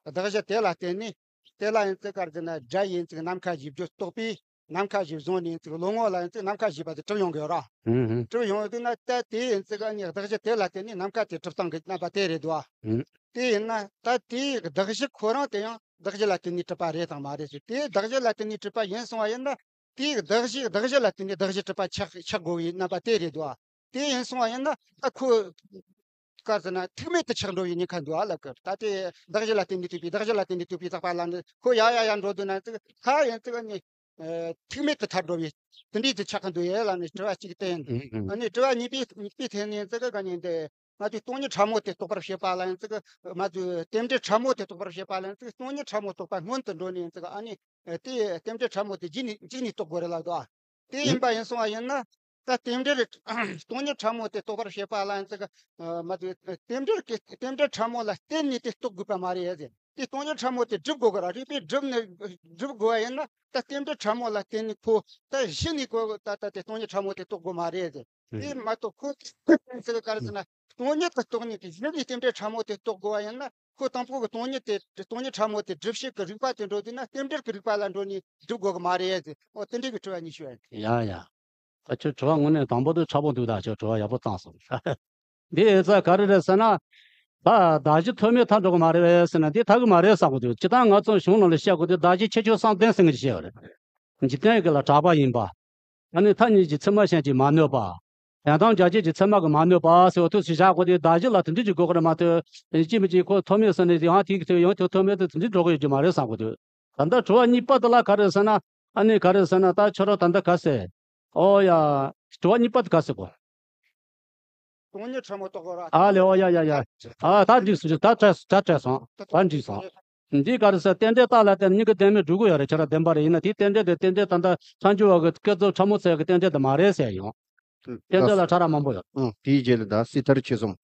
གདགས་གཞི་དེ་ལ་བརྟེན་ནས། དེ་ལ་ཡིན་ཙི་ག་རེ་ཟེར་ན་སྒྲ་ཡིན་ཙི་ནམ་མཁའ་བཞི་བརྗོད་རྟོག་པས་ནམ་མཁའ་བཞི་བཟུང་ནས་ཡིན་ཙི་བློ་ངོ་ལ་ཡིན་ཙི་ནམ་མཁའ་བཞི་པ་དེ་གྲུབ་ཡོང་གི་ཡོད་ར། ཧུམ་ཧུམ། གྲུབ་ཡོང་དུས་ན་ད་དེ་ཡིན་ཙི་ག་ནི་གདགས་གཞི་དེ་ལ་བརྟེན་ནས་ནམ་མཁའ་དེ་གྲུབ་སྟངས་ཀྱི་རྣམ་པ་དེ་རེད་འདུག་ཨ། ཧུམ། དེ་ཡིན་ན་ད་དེའི་གདགས་གཞི་ཁོ་རང་དེ་ཡང་གདགས་གཞི་ལ་བརྟེན་ནས་གྲུབ་པ་རེད་དང་མ་རེད་ཟེར། དེ་གདགས་གཞི་ལ་བརྟེན་ནས་གྲུབ་པ་ཡིན་སོང་བ་ཡིན་ན། དེའི་གདགས་གཞི། གདགས་གཞི་ལ་བརྟེན་ནས་གདགས་གཞི་གྲུབ་པ་ཆགས་ཆགས་དགོས་པའི་རྣམ་པ་དེ་རེད་འདུག་ཨ། དེ་ཡིན་སོང་བ་ཡིན་ན་ད་ཁོ། ག་རེ་ཟེར་ན་ཐུག་མེད་དུ་ཆགས་འགྲོ་བའི་ཉེན་ཁ་འདུག་ཨ་ལབ་ཀྱི། ད་དེ་གདགས་གཞི་ལ་བརྟེན་ནས་གྲུབ་པའི། གདགས་གཞི་ལ་བརྟེན་ནས་གྲུབ་པའི་རྟག་པ་ལ་ནི་ཁོ་ཡ་ཡ་ཡ་འགྲོ་དུས་ན་ཙི་ཁ་ཡིན་ཙི་ནི། ཨ། ཐུག་མེད་དུ་ཐར་འགྲོ་བའི་དེ་འདྲའི་དུ་ཆགས་ཀྱི་འདུག་ཡ་ལབ་ནས་དྲི་བ་གཅིག་བསྟན། ཨ་ནི་དྲི་བ་གཉིས་པའི་གཉིས་པའི་ཐད་ནས་ཙི་ག་ག་ནས་འདི། ང་ཚོས་སྟོང་ཉིད་ཕྲ་མོ་དེ་རྟོགས་པར་བྱེད་པ་ལ་ཡང་ཙི་ག་ང་ཚོས་རྟེན་འབྲེལ་ཕྲ་མོ་དེ་རྟོགས་པར་བྱེད་པ་ལ་ཡང་ཙི་ག་སྟོང་ཉིད་ཕྲ་མོ་རྟོགས་པ་སྔོན་དུ་འགྲོ་ནས་ཡང་ཙི་ག་ཨ་ནི་དེ་རྟེན་འབྲེལ་ཕྲ་མོ་དེ་རྗེས་ནས་རྗེས་ནས་རྟོགས་དགོས་རེད་ལབ་འདུག་ཨ། དེ་ཡིན་པ་ཡིན་སོང་བ་ཡིན་ན། ད་རྟེན་འབྲེལ་སྟོང་ཉིད་ཕྲ་མོ་དེ་རྟོགས་པར་བྱེད་པ་ལ་ཡང་ཙི་ག་ང་ཚོས་རྟེན་འབྲེལ་གྱི་རྟེན་འབྲེལ་ཕྲ་མོ་ལ་བརྟེན་ནས་དེ་རྟོགས་དགོས་པ་མ་རེད་ཟེར། དེ་སྟོང་ཉིད་ཕྲ་མོ་དེ་སྒྲུབ་དགོས་གི་ར། རིགས་པས་སྒྲུབ་ནས་སྒྲུབ་དགོས་པ་ཡིན་ན་ད་རྟེན་འབྲེལ་ཕྲ་མོ་ལ་བརྟེན་ནས་ཁོ་ད་གཞི་ནས་ཁོ་ད་ད་དེ་སྟོང་ཉིད་ཕྲ་མོ་དེ་རྟོགས་དགོས་མ་རེད་ཟེར། དེ་མ་གཏོགས་ཁོ་ཚིག་ག་རེ་ཟེར་ན་སྟོང་ཉིད་དུ་རྟོགས་ནས་དེ་གཞི་ནས་རྟེན་འབྲེལ་ཕྲ་མོ་དེ་རྟོགས་དགོས་པ་ཡིན་ན་ཁོ་དང་པོ་གི་སྟོང་ཉིད་དེ་སྟོང་ཉིད་ཕྲ་མོ་དེ་སྒྲུབ་བྱེད་ཀྱི་རིགས་པ་དེ་འགྲོ་དུས་ན་རྟེན་འབྲེལ་གྱི་རིགས་པ་ལ་འགྲོ་ནས་སྒྲུབ་དགོས་གི་མ་རེད་ཟེར། འོ་དེ་འདྲའི་གི་དྲི་བ་གཉིས་ཞུ་བ་ཡིན། ཡ་ཡ། ཨ། ཁྱོད་དྲི་བ་དངོས་གནས་དང་པོ་དེ་ཕྲ་པོ་འདུག་ད་ཁྱོད་དྲི་བ་ཡག་པོ་བཏང་སོང་། འདི་ཨེ་ཙ་ག་རེ་རེད་ཟེར་ན། ད་གདགས་གཞི་ཐོགས་མེད་ཐལ་འགྲོ་གི་མ་རེད་ཟེར་ན་འདི་ཐལ་གི་མ་རེད་བསམ་གི་འདུག་སྤྱིར་བཏང་ང་ཚོ་གཞུང་ནང་ལ་བཤད་དགོས་དུས་གདགས་གཞི་ཁྱད་ཆོས་བསམ་གཏན་ཟེར་མཁན་ཅིག་བཤད་ཡོད་རེད། འཇིག་རྟེན་གྱི་ལ་གྲགས་པ་ཡིན་པ། ཨ་ནི་མཐའ་གཉིས་ཀྱི་ཚད་མ་གཞན་གྱིས་མ་གནོད་པ། དོན་དམ་རྒྱ་ཆེན་གྱི་ཚད་མ་གིས་མ་གནོད་པ་ཟེར་བ་དུས་སུ་བཞག་དགོས་དུས་གདགས་གཞི་ལ་དེ་འདྲ་ཅིག་དགོས་ཀྱི་རེད་མ་གཏོགས། ཅི་མི་ཅིག་ཁོ་ཐོགས་མེད་ཟེར་ནས་ཡང་དེའི་ཐོག་ཡང་དེ་ཐོགས་མེད་དུ་དེ་འདྲ་འགྲོ་གི་ཡོད་ཀྱི་མ་རེད་བསམ་གི་འདུག་ད་ལྟ་དྲི་བ་གཉིས་པ་དེ་ལ་ག་རེ་ཟེར་ན། ཨ་ནི་ག་རེ་ཟེར་ན་ད་ཁྱོད་རང་ད་ལྟ་ག་ཟེར། ཨོ་ཡ། དྲི་བ་གཉིས་པ་དེ་ག་ཟེར་གོ། སྟོང་ཉིད་ཕྲ་མོ་རྟོགས་དགོས་ར། ཨ་ལེ། ཨོ་ཡ་ཡ་ཡ། ཨ་ད་འགྲིག་སོང་། ད་དྲན་སོང་། ད་དྲན་སོང་། ད་འགྲིག་སོང་། འདི་ག་རེ་ཟེར། རྟེན་འབྲེལ་རྟགས་ལ་བརྟེན་ནས་གཉིས་ཀ་བདེན་མེད་སྒྲུབ་ཀྱི་ཡོད་རེད། ཁྱོད་རང་བདེན་པ་རེད། ཡིན་ན་དེའི་རྟེན་འབྲེལ་དེ་རྟེན་འབྲེལ་ད་ལྟ་སངས་རྒྱས་པ་གི་བསྐྱེད་རྫོགས་ཕྲ་མོ་ཟེར་གི་རྟེན་འབྲེལ་དེ་མ་རེད་ཟེར་ཡོང་། རྟེན་འབྲེལ་ལ་ཕྲ་རགས་མང་པོ་ཡོད། ཨང་། དེའི་རྗེས་ལ་ད་སྲིད་མཐར་ཆོས་གསུམ།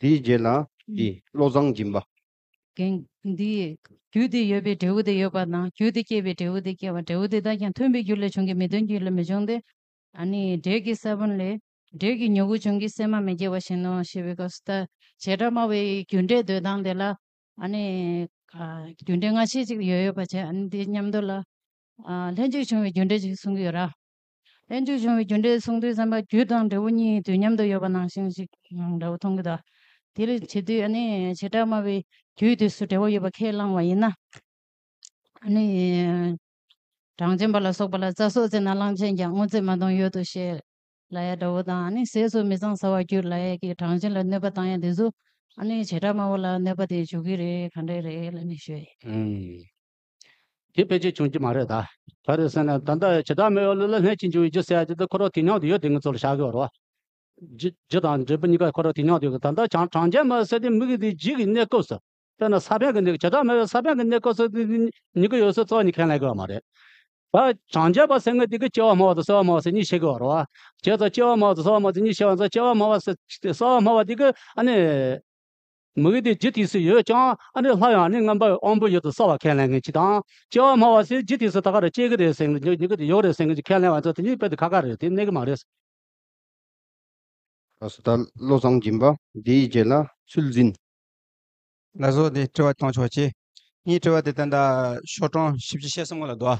དེའི་རྗེས་ལ་འདི་བློ་བཟང་སྦྱིན་པ། རྒན། འདི་རྒྱུ་དེ་ཡོད་པའི་འབྲས་བུ་དེ་ཡོད་པ་དང་། རྒྱུ་དེ་སྐྱེད་པའི་འབྲས་བུ་དེ་སྐྱེ་བ། འབྲས་བུ་དེ་དག་ཀྱང་མཐུན་པའི་རྒྱུ་ལས་བྱུང་གི། མི་མཐུན་རྒྱུ་ལས་མི་འབྱུང་སྟེ། ཨ་ནི་འབྲས་ཀྱི་ས་བོན་ལས། འབྲས་ཀྱི་མྱུ་གུ་བྱུང་གི། སྲན་མ་མི་སྐྱེ་བ་བཞིན་ནོ་ཞེས་པའི་སྐབས་སུ། ད་བྱེ་བྲག་སྨྲ་བའི་རྒྱུ་འབྲས་འདོད་སྟངས་དེ་ལ། ཨ་ནི་ཨ་རྒྱུ་འབྲས་སྔ་ཕྱི་ཅིག་ཡོད་ཡོད་པ་བྱས། ཨ་ནི་དེ་མཉམ་དུ་ལ་ཨ་ལྷན་ཅིག་བྱུང་བའི་རྒྱུ་འབྲས་ཅིག་གསུང་གི་ཡོད་ར། ལྷན་ཅིག་བྱུང་བའི་རྒྱུ་འབྲས་གསུང་དུས་ཙམ་པ་རྒྱུ་དང་འབྲས་བུ་གཉིས་དུས་མཉམ་དུ་ཡོད་པ་ནང་བཞིན་ཞིག་འདྲ་བོ་མཐོང་གི་འདུག་དེ་ལ་བྱེད་དུས་ཨ་ནི་བྱེ་བྲག་སྨྲ་བའི་རྒྱུད་དེ་སུ་འབྲས་བུ་ཡོད་པ་ཁས་བླངས་པ་ཡིན་ན། ཨ་ནི་གྲངས་ཅན་པ་ལ་སོགས་པ་ལ། རྩྭ་སོགས་བཙས་ན་གླང་ཆེན་ཀྱང་། སྔོ་ཚལ་མ་འདང་ཡོད་དོ་ཞེས་ལབ་ཡ་འདྲ་བོ་དང་། ཨ་ནི་ཟས་སུ་མི་གཙང་ཟ་བར་འགྱུར་ལབ་ཡ་གི་གྲངས་ཅན་ལ་གནོད་པ་བཏང་ཡ་དེ་ཚོ་ཨ་ནི་བྱེ་བྲག་སྨྲ་བ་ལ་གནོད་པ་དེ་འཇུག་གི་རེད། ག་འདྲ་རེད་ལབ་ནས་ཞུ་ཡ་ཡིན། ཨུམ། དེ་ཕལ་ཆེར་བྱུང་གི་མ་རེད་ད། ག་རེ་ཟེར་ན་ད་ལྟ་བྱེ་བྲག་སྨྲ་བའི་ལུགས་ལ་ལྷན་ཅིག་འབྱུང་བའི་རྒྱུ་ཟེར་ཡ་དེ་ད་ཁོ་རང་དེ་སྙམ་དུ་ཡོད་དེ་ང་ཚོ་ལ་བཞག་གི་ཡོད་རེད་བ། རྒྱུ་རྒྱུ་དང་འབྲས་བུ་གཉིས་ཀ་ཁོ་རང་དེ་སྙམ་དུ་ཡོད་གི། ད་ལྟ་གྲངས་གྲངས་ཅན་སྨྲ་བ་ཟེར་དེ་མིག་གི་དེ་རྒྱུད་ཀྱི་གནས་སྐབས་སུ། དཔེར་ན་ས་བོན་གྱི་གནས། བྱེ་བྲག་སྨྲ་བའི་ས་བོན་གྱི་གནས་སྐབས་སུ་དེ་མྱུ་གུ་ཡོད་ཚད་གཙོ་བོ་ཉིད་ཁས་ལེན་དགོས་པ་མ་རེད། ད་གྲངས་ཅན་པ་ཟེར་མཁན་དེ་གི་སྐྱེ་བ་སྨྲ་བ་དང་གསོ་བ་སྨྲ་བ་ཟེར་གཉིས་བཤད་གི་ཡོད་རེད་བ། བྱས་ཙང་སྐྱེ་བ་སྨྲ་བ་དང་གསོ་བ་སྨྲ་བ་ཟེར་གཉིས་བཤད་པ་ཙང་། སྐྱེ་བ་སྨྲ་བ་ཟེར། གསོ་བ་སྨྲ་བ་དེ་གི་ཨ་ནི། མིག་གི་དེ་རྒྱུ་དེ་སུ་ཡོད་ཀྱང་ཨ་ནི་སླར་ཡང་ཨ་ནི་རྔམ་པ་དབང་པོ་ཡོད་དུ་གསོ་བ་ཁས་ལེན་མཁན་གཅིག་དང་། སྐྱེ་བ་སྨྲ་བ་ཟེར་རྒྱུ་དེ་སུ་ད་ག་རེ་སྐྱེ་གི་རེད་ཟེར་མཁན། མྱུ་གུ་དེ་ཡོད་རེད་ཟེར་མཁན་གཅིག་ཁས་ལེན་པ་ཚོ་དེ་གཉིས་དཔེ་དེ་ཁ་ཁ་རེད། དེ་གནས་གི་མ་རེད། ལགས་སོ། ད་བློ་བཟང་སྦྱིན་པ། འདིའི་རྗེས་ལ་ཚུལ་འཛིན། ལགས་སོ། དེ་དྲི་བ་བཏང་ཆོག་ཅེས། ངའི་དྲི་བ་དེ་ད་ལྟ་ཤོག་གྲངས་བཞི་བཅུ་ཞེ་གསུམ་ལ་འདུག་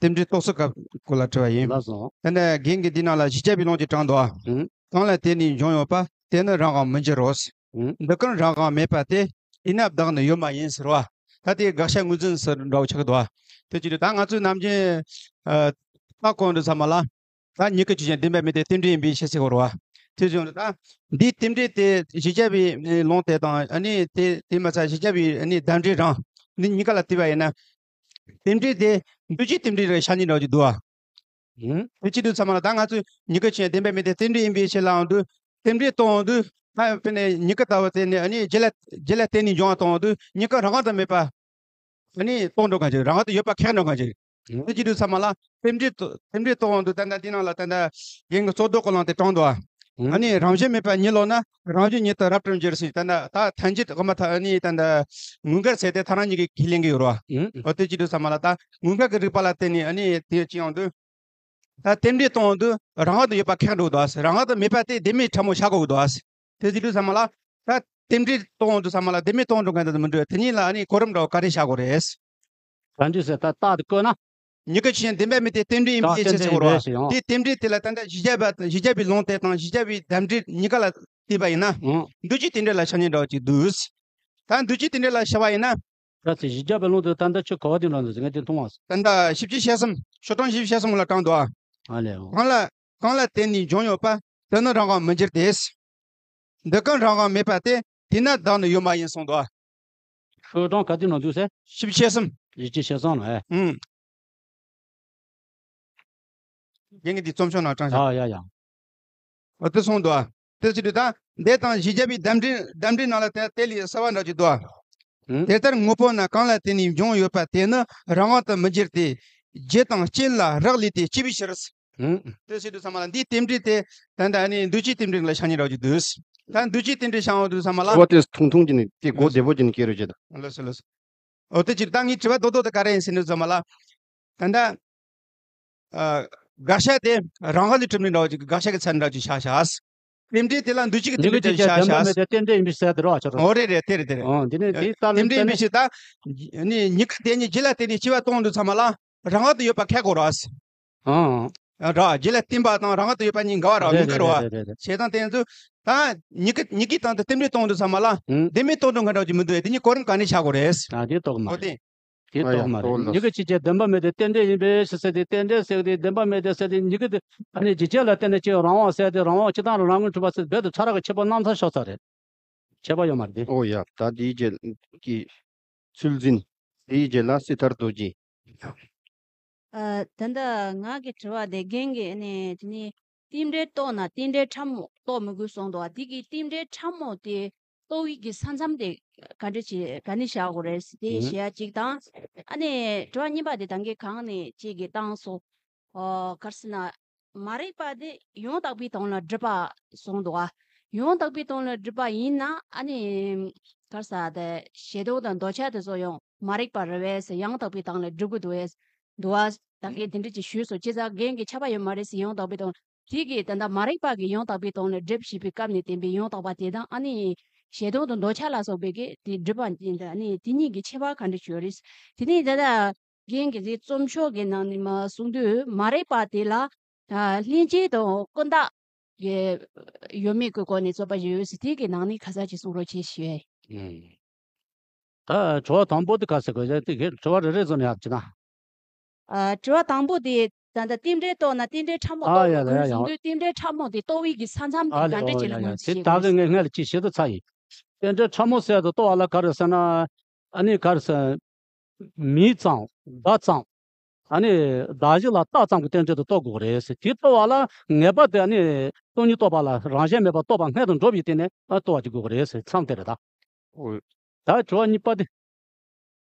རྟེན་འབྲེལ་རྟོགས་ཚུལ་སྐབས་སྐོར་ལ་དྲི་བ་ཡིན། ལགས་སོ། ད་ནི་རྒན་གྱིས་འདི་ནང་ལ་བཞི་བརྒྱ་པའི་ལུང་ཅིག་དྲངས་འདུག་ཨ། ཨུ། གང་ལ་བརྟེན་ནས་འབྱུང་ཡོད་པ་དེ་ནི་རང་དབང་མི་འགྱུར་རོ། ཨུ། འདི་ཀུན་རང་དབང་མེད་པ་སྟེ། དེས་ན་བདག་ནི་ཡོད་མ་ཡིན་ཟེར་བ། ད་དེ་དགག་བྱ་ངོས་འཛིན་ཟེར་འདྲ་བོ་ཆགས་ཀྱི་འདུག་དེ་ཅི་རེད། ད་ང་ཚོས་ནམ་རྒྱུན་ཨ་ལྟ་གོ་འདུག་ཚང་མ་ལ། ད་མྱུ་གུ་ཆོས་ཅན། བདེན་པར་གནས་པའི་རྟེན་འབྲེལ་ཡིན་པའི་ཕྱིར་ཟེར་གོ་རེད་བ། དེ་བཞིན་དུ་ད་འདིའི་རྟེན་འབྲེལ་དེ་བཞི་བརྒྱ་པའི་ལུང་དེ་དང་། ཨ་ནི་དེ་དེ་མ་ཚད་བཞི་བརྒྱ་པའི་ཨ་ནི་གདམས་འབྲས་རང་འདི་གཉིས་ཀ་ལ་བལྟས་པ་ཡིན་ན། རྟེན་འབྲེལ་དེ་འདུས་བྱས་རྟེན་འབྲེལ་རེད་ཤག་ནི་འདྲ་བོ་ཅིག་འདུག་བ། ཨུ། དེ་ཅི་འདུག་ཚང་མ་ལ། ད་ང་ཚོས་མྱུ་གུ་ཆོས་ཅན། བདེན་པར་གནས་པའི་རྟེན་འབྲེལ་ཡིན་པའི་ཕྱིར་ལབ་ཡོང་དུས། རྟེན་འབྲེལ་རྟོགས་ཡོང་དུས། ད་དཔེར་ན་མྱུ་གུ་ལྟ་བུ་དེ་ནི་ཨ་ནི་རྒྱུ་ལ་རྒྱུ་ལ་བརྟེན་ནས་འབྱུང་བ་རྟོགས་ཡོང་དུས། མྱུ་གུ་རང་དབང་དུ་མེད་པ་ཨ་ནི་རྟོགས་འགྲོ་གང་ཅིག་རང་དབང་དུ་ཡོད་པ་ཁས་འགྲོ་གང་ཅིག་ཨུ། དེ་ཅི་འདུག་ཚང་མ་ལ། རྟེན་འབྲེལ་རྟོགས། རྟེན་འབྲེལ་རྟོགས་ཡོང་དུས། ད་ལྟ་འདི་ནང་ལ་ད་ལྟ་རྒན་གྱིས་རྩོད་ལྡོག་གི་ལུང་དེ་དྲངས་འདུག་ཨ། ཨུ། ཨ་ནི་རང་བཞིན་མེད་པ་ཉིད་ལོག་ན། རང་བཞིན་ཉིད་དུ་རབ་ཏུ་འགྱུར་ཟེར། ད་ལྟ་ད་ཐལ་འགྱུར་དབུ་མ་ཐལ། ཨ་ནི་ད་ལྟ་ངོ་འགལ་ཟེར་དེ་ཐལ་རང་ཉིད་ཀྱིས་ཁས་ལེན་གྱི་ཡོད་རེད་བ། ཨུ། འོ་དེ་ཅི་འདུག་ཚང་མ་ལ། ད་ངོ་འགལ་གྱི་རིགས་པ་ལ་བརྟེན་ནས་ཨ་ནི་དེ་ཅི་ཡོང་དུས། ད་རྟེན་འབྲེལ་རྟོགས་ཡོང་དུས་རང་དབང་དུ་ཡོད་པ་ཁས་འགྲོ་གི་འདུག་ཨ། རང་དབང་དུ་མེད་པ་དེ་བདེན་མེད་ཕྲ་མོ་ཆགས་དགོས་ཀྱི་འདུག་ཨ། དེ་ཅི་འདུག་ཚང་མ་ལ། ད་རྟེན་འབྲེལ་རྟོགས་ཡོང་དུས་ཚང་མ་ལ་བདེན་མེད་རྟོགས་འགྲོ་མཁན་དེ་མི་འགྲོ། དེ་གཉིས་ལ་ཨ་ནི་གོ་རིམ་འདྲ་བོ་ག་རེ་བཞག་དགོས་རེད། ག་འདྲ་ཟེར། ད་རྟགས་དེ་བཀོད་ན། མྱུ་གུ་ཆོས་ཅན། བདེན་པར་གནས་པའི་རྟེན་འབྲེལ་ཡིན་པའི་ཕྱིར་ཟེར་གོ་རེད་བ། དེ་རྟེན་འབྲེལ་དེ་ལ་ད་ལྟ་བཞི་བརྒྱ་པ། བཞི་བརྒྱ་པའི་ལུང་དེ་དང་བཞི་བརྒྱ་པའི་གདམས་འབྲས་གཉིས་ཀ་ལ་བལྟས་པ་ཡིན་ན། ཨང་། འདུས་བྱས་རྟེན་འབྲེལ་ལ་ཆ་མཉམ་འདྲ་བོ་ཅིག་འདུག་ད་འདུས་བྱས་རྟེན་འབྲེལ་ལ་བྱ་བ་ཡིན་ན། ད་ཚེ་བཞི་བརྒྱ་པའི་ལུང་དུ་ད་ལྟ་ཁྱོད་ག་བ་དེ་འགྲོ་འདུག་ཟེར་མཁན་དེ་མཐོང་བ། ད་ལྟ་བཞི་བཅུ་ཞེ་གསུམ། ཤོག་གྲངས་བཞི་བཅུ་ཞེ་གསུམ་ལ་དྲངས་འདུག་ཨ། ཨ་ལས། ཨང་། གང་ལ་གང་ལ་བརྟེན་ནས་འབྱུང་ཡོད་པ་དེ་ནི་རང་དབང་མི་འགྱུར་ཏེ། འདི་ཀུན་རང་དབང་མེད་པ་སྟེ། དེས་ན་བདག་ནི་ཡོད་མ་ཡིན་གསུངས་འདུག་ཨ། ཤོག་གྲངས་ག་དུས་ནང་འདུག་ཟེར། བཞི་བཅུ་ཞེ་གསུམ། བཞི་བཅུ་ཞེ་གསུམ་ལ་ཨེ། ཨུམ། རྒན་གྱིས་འདི་རྩོམ་ཤོག་ནང་དྲངས་ཤག་ཨ་ཡ་ཡ། འོ་དེ་གསུངས་འདུག་ཨ། དེ་ཅི་འདུག་ད་འདི་དང་བཞི་བརྒྱ་པའི་གདམས་འབྲས། གདམས་འབྲས་ནང་ལ་དེ་དེ་ལས་གསལ་བ་འདྲ་ཅིག་འདུག་ཨ། ཨུམ། དེ་ལྟར་དངོས་པོ་རྣམས་གང་ལ་བརྟེན་ནས་འབྱུང་ཡོད་པ་དེ་ནི་རང་དབང་དུ་མི་འགྱུར་ཏེ། རྒྱུ་དང་རྐྱེན་ལ་རག་ལས་ཏེ་སྐྱེ་བའི་ཕྱིར། ཨུམ། དེ་ཟེར་དུས་ཚང་མ་ལ་འདིའི་རྟེན་འབྲེལ་དེ་ད་ལྟ་ཨ་ནི་འདུས་བྱས་རྟེན་འབྲེལ་ལ་ཆ་མཉམ་འདྲ་བོ་ཅིག་འདུག་ད་འདུས་བྱས་རྟེན་འབྲེལ་བྱ་འོང་དུས་ཚང་མ་ལ། འོ་དེ་ཐུང་ཐུང་ཅིག་ནི་དེ་གོ་བདེ་པོ་ཅིག་ནི་སྐྱེ་རོགས་བྱེད་དང་། ལགས་སོ་ལགས་སོ། འོ་དེ་ཅིག་ད་ངའི་དྲི་བ་རྡོག་རྡོག་དེ་ག་རེ་ཡིན་ཟེར་དུས་ཚང་མ་ལ། ད་ལྟ་ཨ་དགག་བྱ་དེ་རང་དབང་ལས་གྲུབ་ནི་འདྲ་བོ་ཅིག་དགག་བྱ་གི་ཚད་འདྲ་བོ་ཅིག་ཆགས་ཤག་རྟེན་འབྲེལ་དེ་ལ་འདུས་བྱས་ཀྱི་རྟེན་འབྲེལ་ཆགས་ཤག་འདུས་བྱས་ཀྱི་བདེན་པ་མེད་པའི་རྟེན་འབྲེལ་ཡིན་པའི་ཕྱིར་ཟེར་དེ་རེད་བ། ཁྱོད་རང་། འོ་རེད་རེད། དེ་རེད་དེ་རེད། ཨོ་འདི་ནི་དེའི་རྟགས་ལ་རྟེན་འབྲེལ་ཡིན་པའི་ཕྱིར་ད། ནི་མྱུ་གུ་དེ་ཉིད་རྒྱུ་ལ་བརྟེན་ནས་སྐྱེ་བ་གཏོང་དུས་ཚང་མ་ལ་རང་དབང་དུ་ཡོད་པ་ཁས་དགོས་རེད། ཨང་། ར་རྒྱུ་ལ་བརྟེན་པ་དང་རང་དབང་དུ་ཡོད་པ་གཉིས་འགལ་བ་རེད། རེད་མི་འགལ་རེད་བ། རེད་རེད་རེད། བྱས་ཙང་དེ་ཚོ་ ད་མྱི་གི་མྱི་གི་སྟེང་དུ་རྟེན་འབྲེལ་གཏོང་འདུག་ས་མ་ལ། ཨང་། བདེན་མེད་གཏོང་འདུག་ང་འདྲ་ཅིག་མི་འདུག་དེ་གཉིས་གོ་རིམ་ག་ནས་བྱ་དགོས་རེད། ཨ་དེ་གཏོགས་མ་ཨོ་རེད། དེ། དེ་ཨ་ཡ། གཏོགས་མ་རེད། ཏོ་ལ། མྱི་གི་ཅིག་ཅེ་བདེན་པ་མེད་དེ་རྟེན་འབྲེལ་ཡིན་པའི་ཕྱི་ཚེ་དེ་རྟེན་འབྲེལ་ཟེར་ཟེར་དེ་རྟེན་འབྲེལ་མེད་དེ་ཟེར་དེ་མྱི་གི་དེ་ཨ་ནི་ཇི་བྱེད་ལ་བརྟེན་ནས་ཅིག་རང་དབང་ཟེར་དེ་རང་དབང་སྤྱི་བཏང་རང་ངོས་གྲུབ་པ་ཟེར་རྦད་དེ་ཚ་རག་གི་ཁྱད་པར་རྣམ་ཐར་ཤོར་ཚར་རེད། ཁྱད་པར་ཡོད་མ་རེད་དེ། ཨོ་ཡ། ད་དེའི་རྗེས་ཀྱི་ཚུལ་འཛིན། དེའི་རྗེས་ལ་སྲི་ཐར་རྡོ་རྗེ། ཨ། ད་ལྟ་ང་གི་དྲི་བ་དེ་རྒན་གྱིས་ཨ་ནི་དེ་ནི་རྟེན་འབྲེལ་གཏོགས་ན་རྟེན་འབྲེལ་ཕྲ་མོ་གཏོགས་མི་དགོས་གསུངས་འདུག་བ། དེ་གི་རྟེན་འབྲེལ་ཕྲ་མོ་དེ་གཏོགས་ཡིག་གི་ས་མཚམས་དེ་ག་འདྲ་བྱེད་ག་ནས་བཞག་དགོས་རེད་དེ་ཨུ། ཞེས་གཅིག་དང་། ཨ་ནི་དྲི་བ་གཉིས་པ་དེ་ད་གིན་གོང་ནས་གཅིག་གིས་བཏང་སོང་། ཨོ་ག་རེ་ཟེར་ན། མ་རིག་པ་དེ་ཡང་དག་པའི་དོན་ལ་སྒྲིབ་པ་གསུངས་འདུག་བ། ཡང་དག་པའི་དོན་ལ་སྒྲིབ་པ་ཡིན་ན་ཨ་ནི་ག་རེ་ཟེར་དེ་ཞེ་སྡང་དང་འདོད་ཆགས་དེ་ཚོ་ཡང་མ་རིག་པ་རེད་པས་ཡང་དག་པའི་དོན་ལ་སྒྲིབ་དགོས་འདུག་པས། འདུག་བ། ད་གིན་དེ་འདྲ་ཅིག་ཞུས་སོང་། བྱས་ཙང་རྒན་གྱིས་ཁྱབ་པ་ཡོད་མ་རེད་ཟེར། ཡང་དག་པའི་དོན་དེ་གིས་ད་ལྟ་མ་རིག་པ་གིས་ཡང་དག་པའི་དོན་ལ་སྒྲིབ་བྱེད་པའི་སྐབས་ནས་བསྟན་པའི་ཡང་དག་པ་དེ་དང་ཨ་ནི་ཞེ་སྡང་དང་འདོད་ཆགས་ལ་སོགས་པའི་གི་དེ་སྒྲིབ་པ་ཡིན་ད་ཨ་ནི་དེ་གཉིས་ཀྱི་ཁྱད་པར་ག་འདྲ་ཡོད་རེད། དེ་ནས་ད་ལྟ་རྒན་གྱིས་དེ་རྩོམ་ཤོག་གི་ནང་ནས་མ་གསུངས་དུས་མ་རིག་པ་དེ་ལ་ཨ་ལྷན་སྐྱེས་དང་ཀུན་བརྟགས་ཀྱི་ཡོད་མེད་ཀྱི་སྐོར་ནས་རྩོད་པ་ཞིག་ཡོད་ཟེར། དེ་གི་ནང་ནས་ཁ་ཚ་ཅིག་གསུང་རོགས་བྱེད་ཞུ་ཡས། ཨུམ། ད་དྲི་བ་དང་པོ་དེ་ག་ཟེར་དགོས་ཟེར་དེ་གི་དྲི་བ་རེ་རེ་བཟོ་ནས་ཡར་བྱེད་ན། ཨ། དྲི་བ་དང་པོ་དེ་ད་ལྟ་རྟེན་འབྲེལ་གཏོགས་ན་རྟེན་འབྲེལ་ཕྲ་མོ་ཨ་གཏོགས་ཡ་ལ་ཡ་དགོས་ཡ། གསུང་དུས་རྟེན་འབྲེལ་ཕྲ་མོ་དེ་གཏོགས་ཡིག་གི་ས་མཚམས་དེ་ཨ་ག་ལེ་འདྲ་ཨོ་ཅིག་ལ་ཡ་ཡ་ཡ། ངོས་དེ་ཟིན་ད་གི་བྱེད་དགོས། ངས་སྔོན་ལ་ཅིག་ཞུ་དུ་ཚར་ཡིན། རྟེན་འབྲེལ་ཕྲ་མོ་ཟེར་དུ་གཏོགས་པ་ལ་ག་རེ་ཟེར་ན། ཨ་ནི་ག་རེ་ཟེར། མིང་ཙམ་བརྡ་ཙམ། ཨ་ནི་བརྡ་གཞི་ལ་རྟགས་ཙམ་གྱི་རྟེན་འབྲེལ་དུ་རྟོགས་དགོས་རེད་ཟེར། དེ་རྟོགས་པ་ལ་ངེས་པ་དེ་ཨ་ནི་སྟོང་ཉིད་རྟོགས་པ་ལ་རང་བཞིན་མེད་པར་རྟོགས་པ་སྔོན་དུ་འགྲོ་བའི་སྟེང་ནས་ཨ་རྟོགས་པ་ཅིག་དགོས་རེད་ཟེར། མཚམས་དེ་རེད་ད། ཨོ། ད་དྲི་བ་གཉིས་པ་དེ།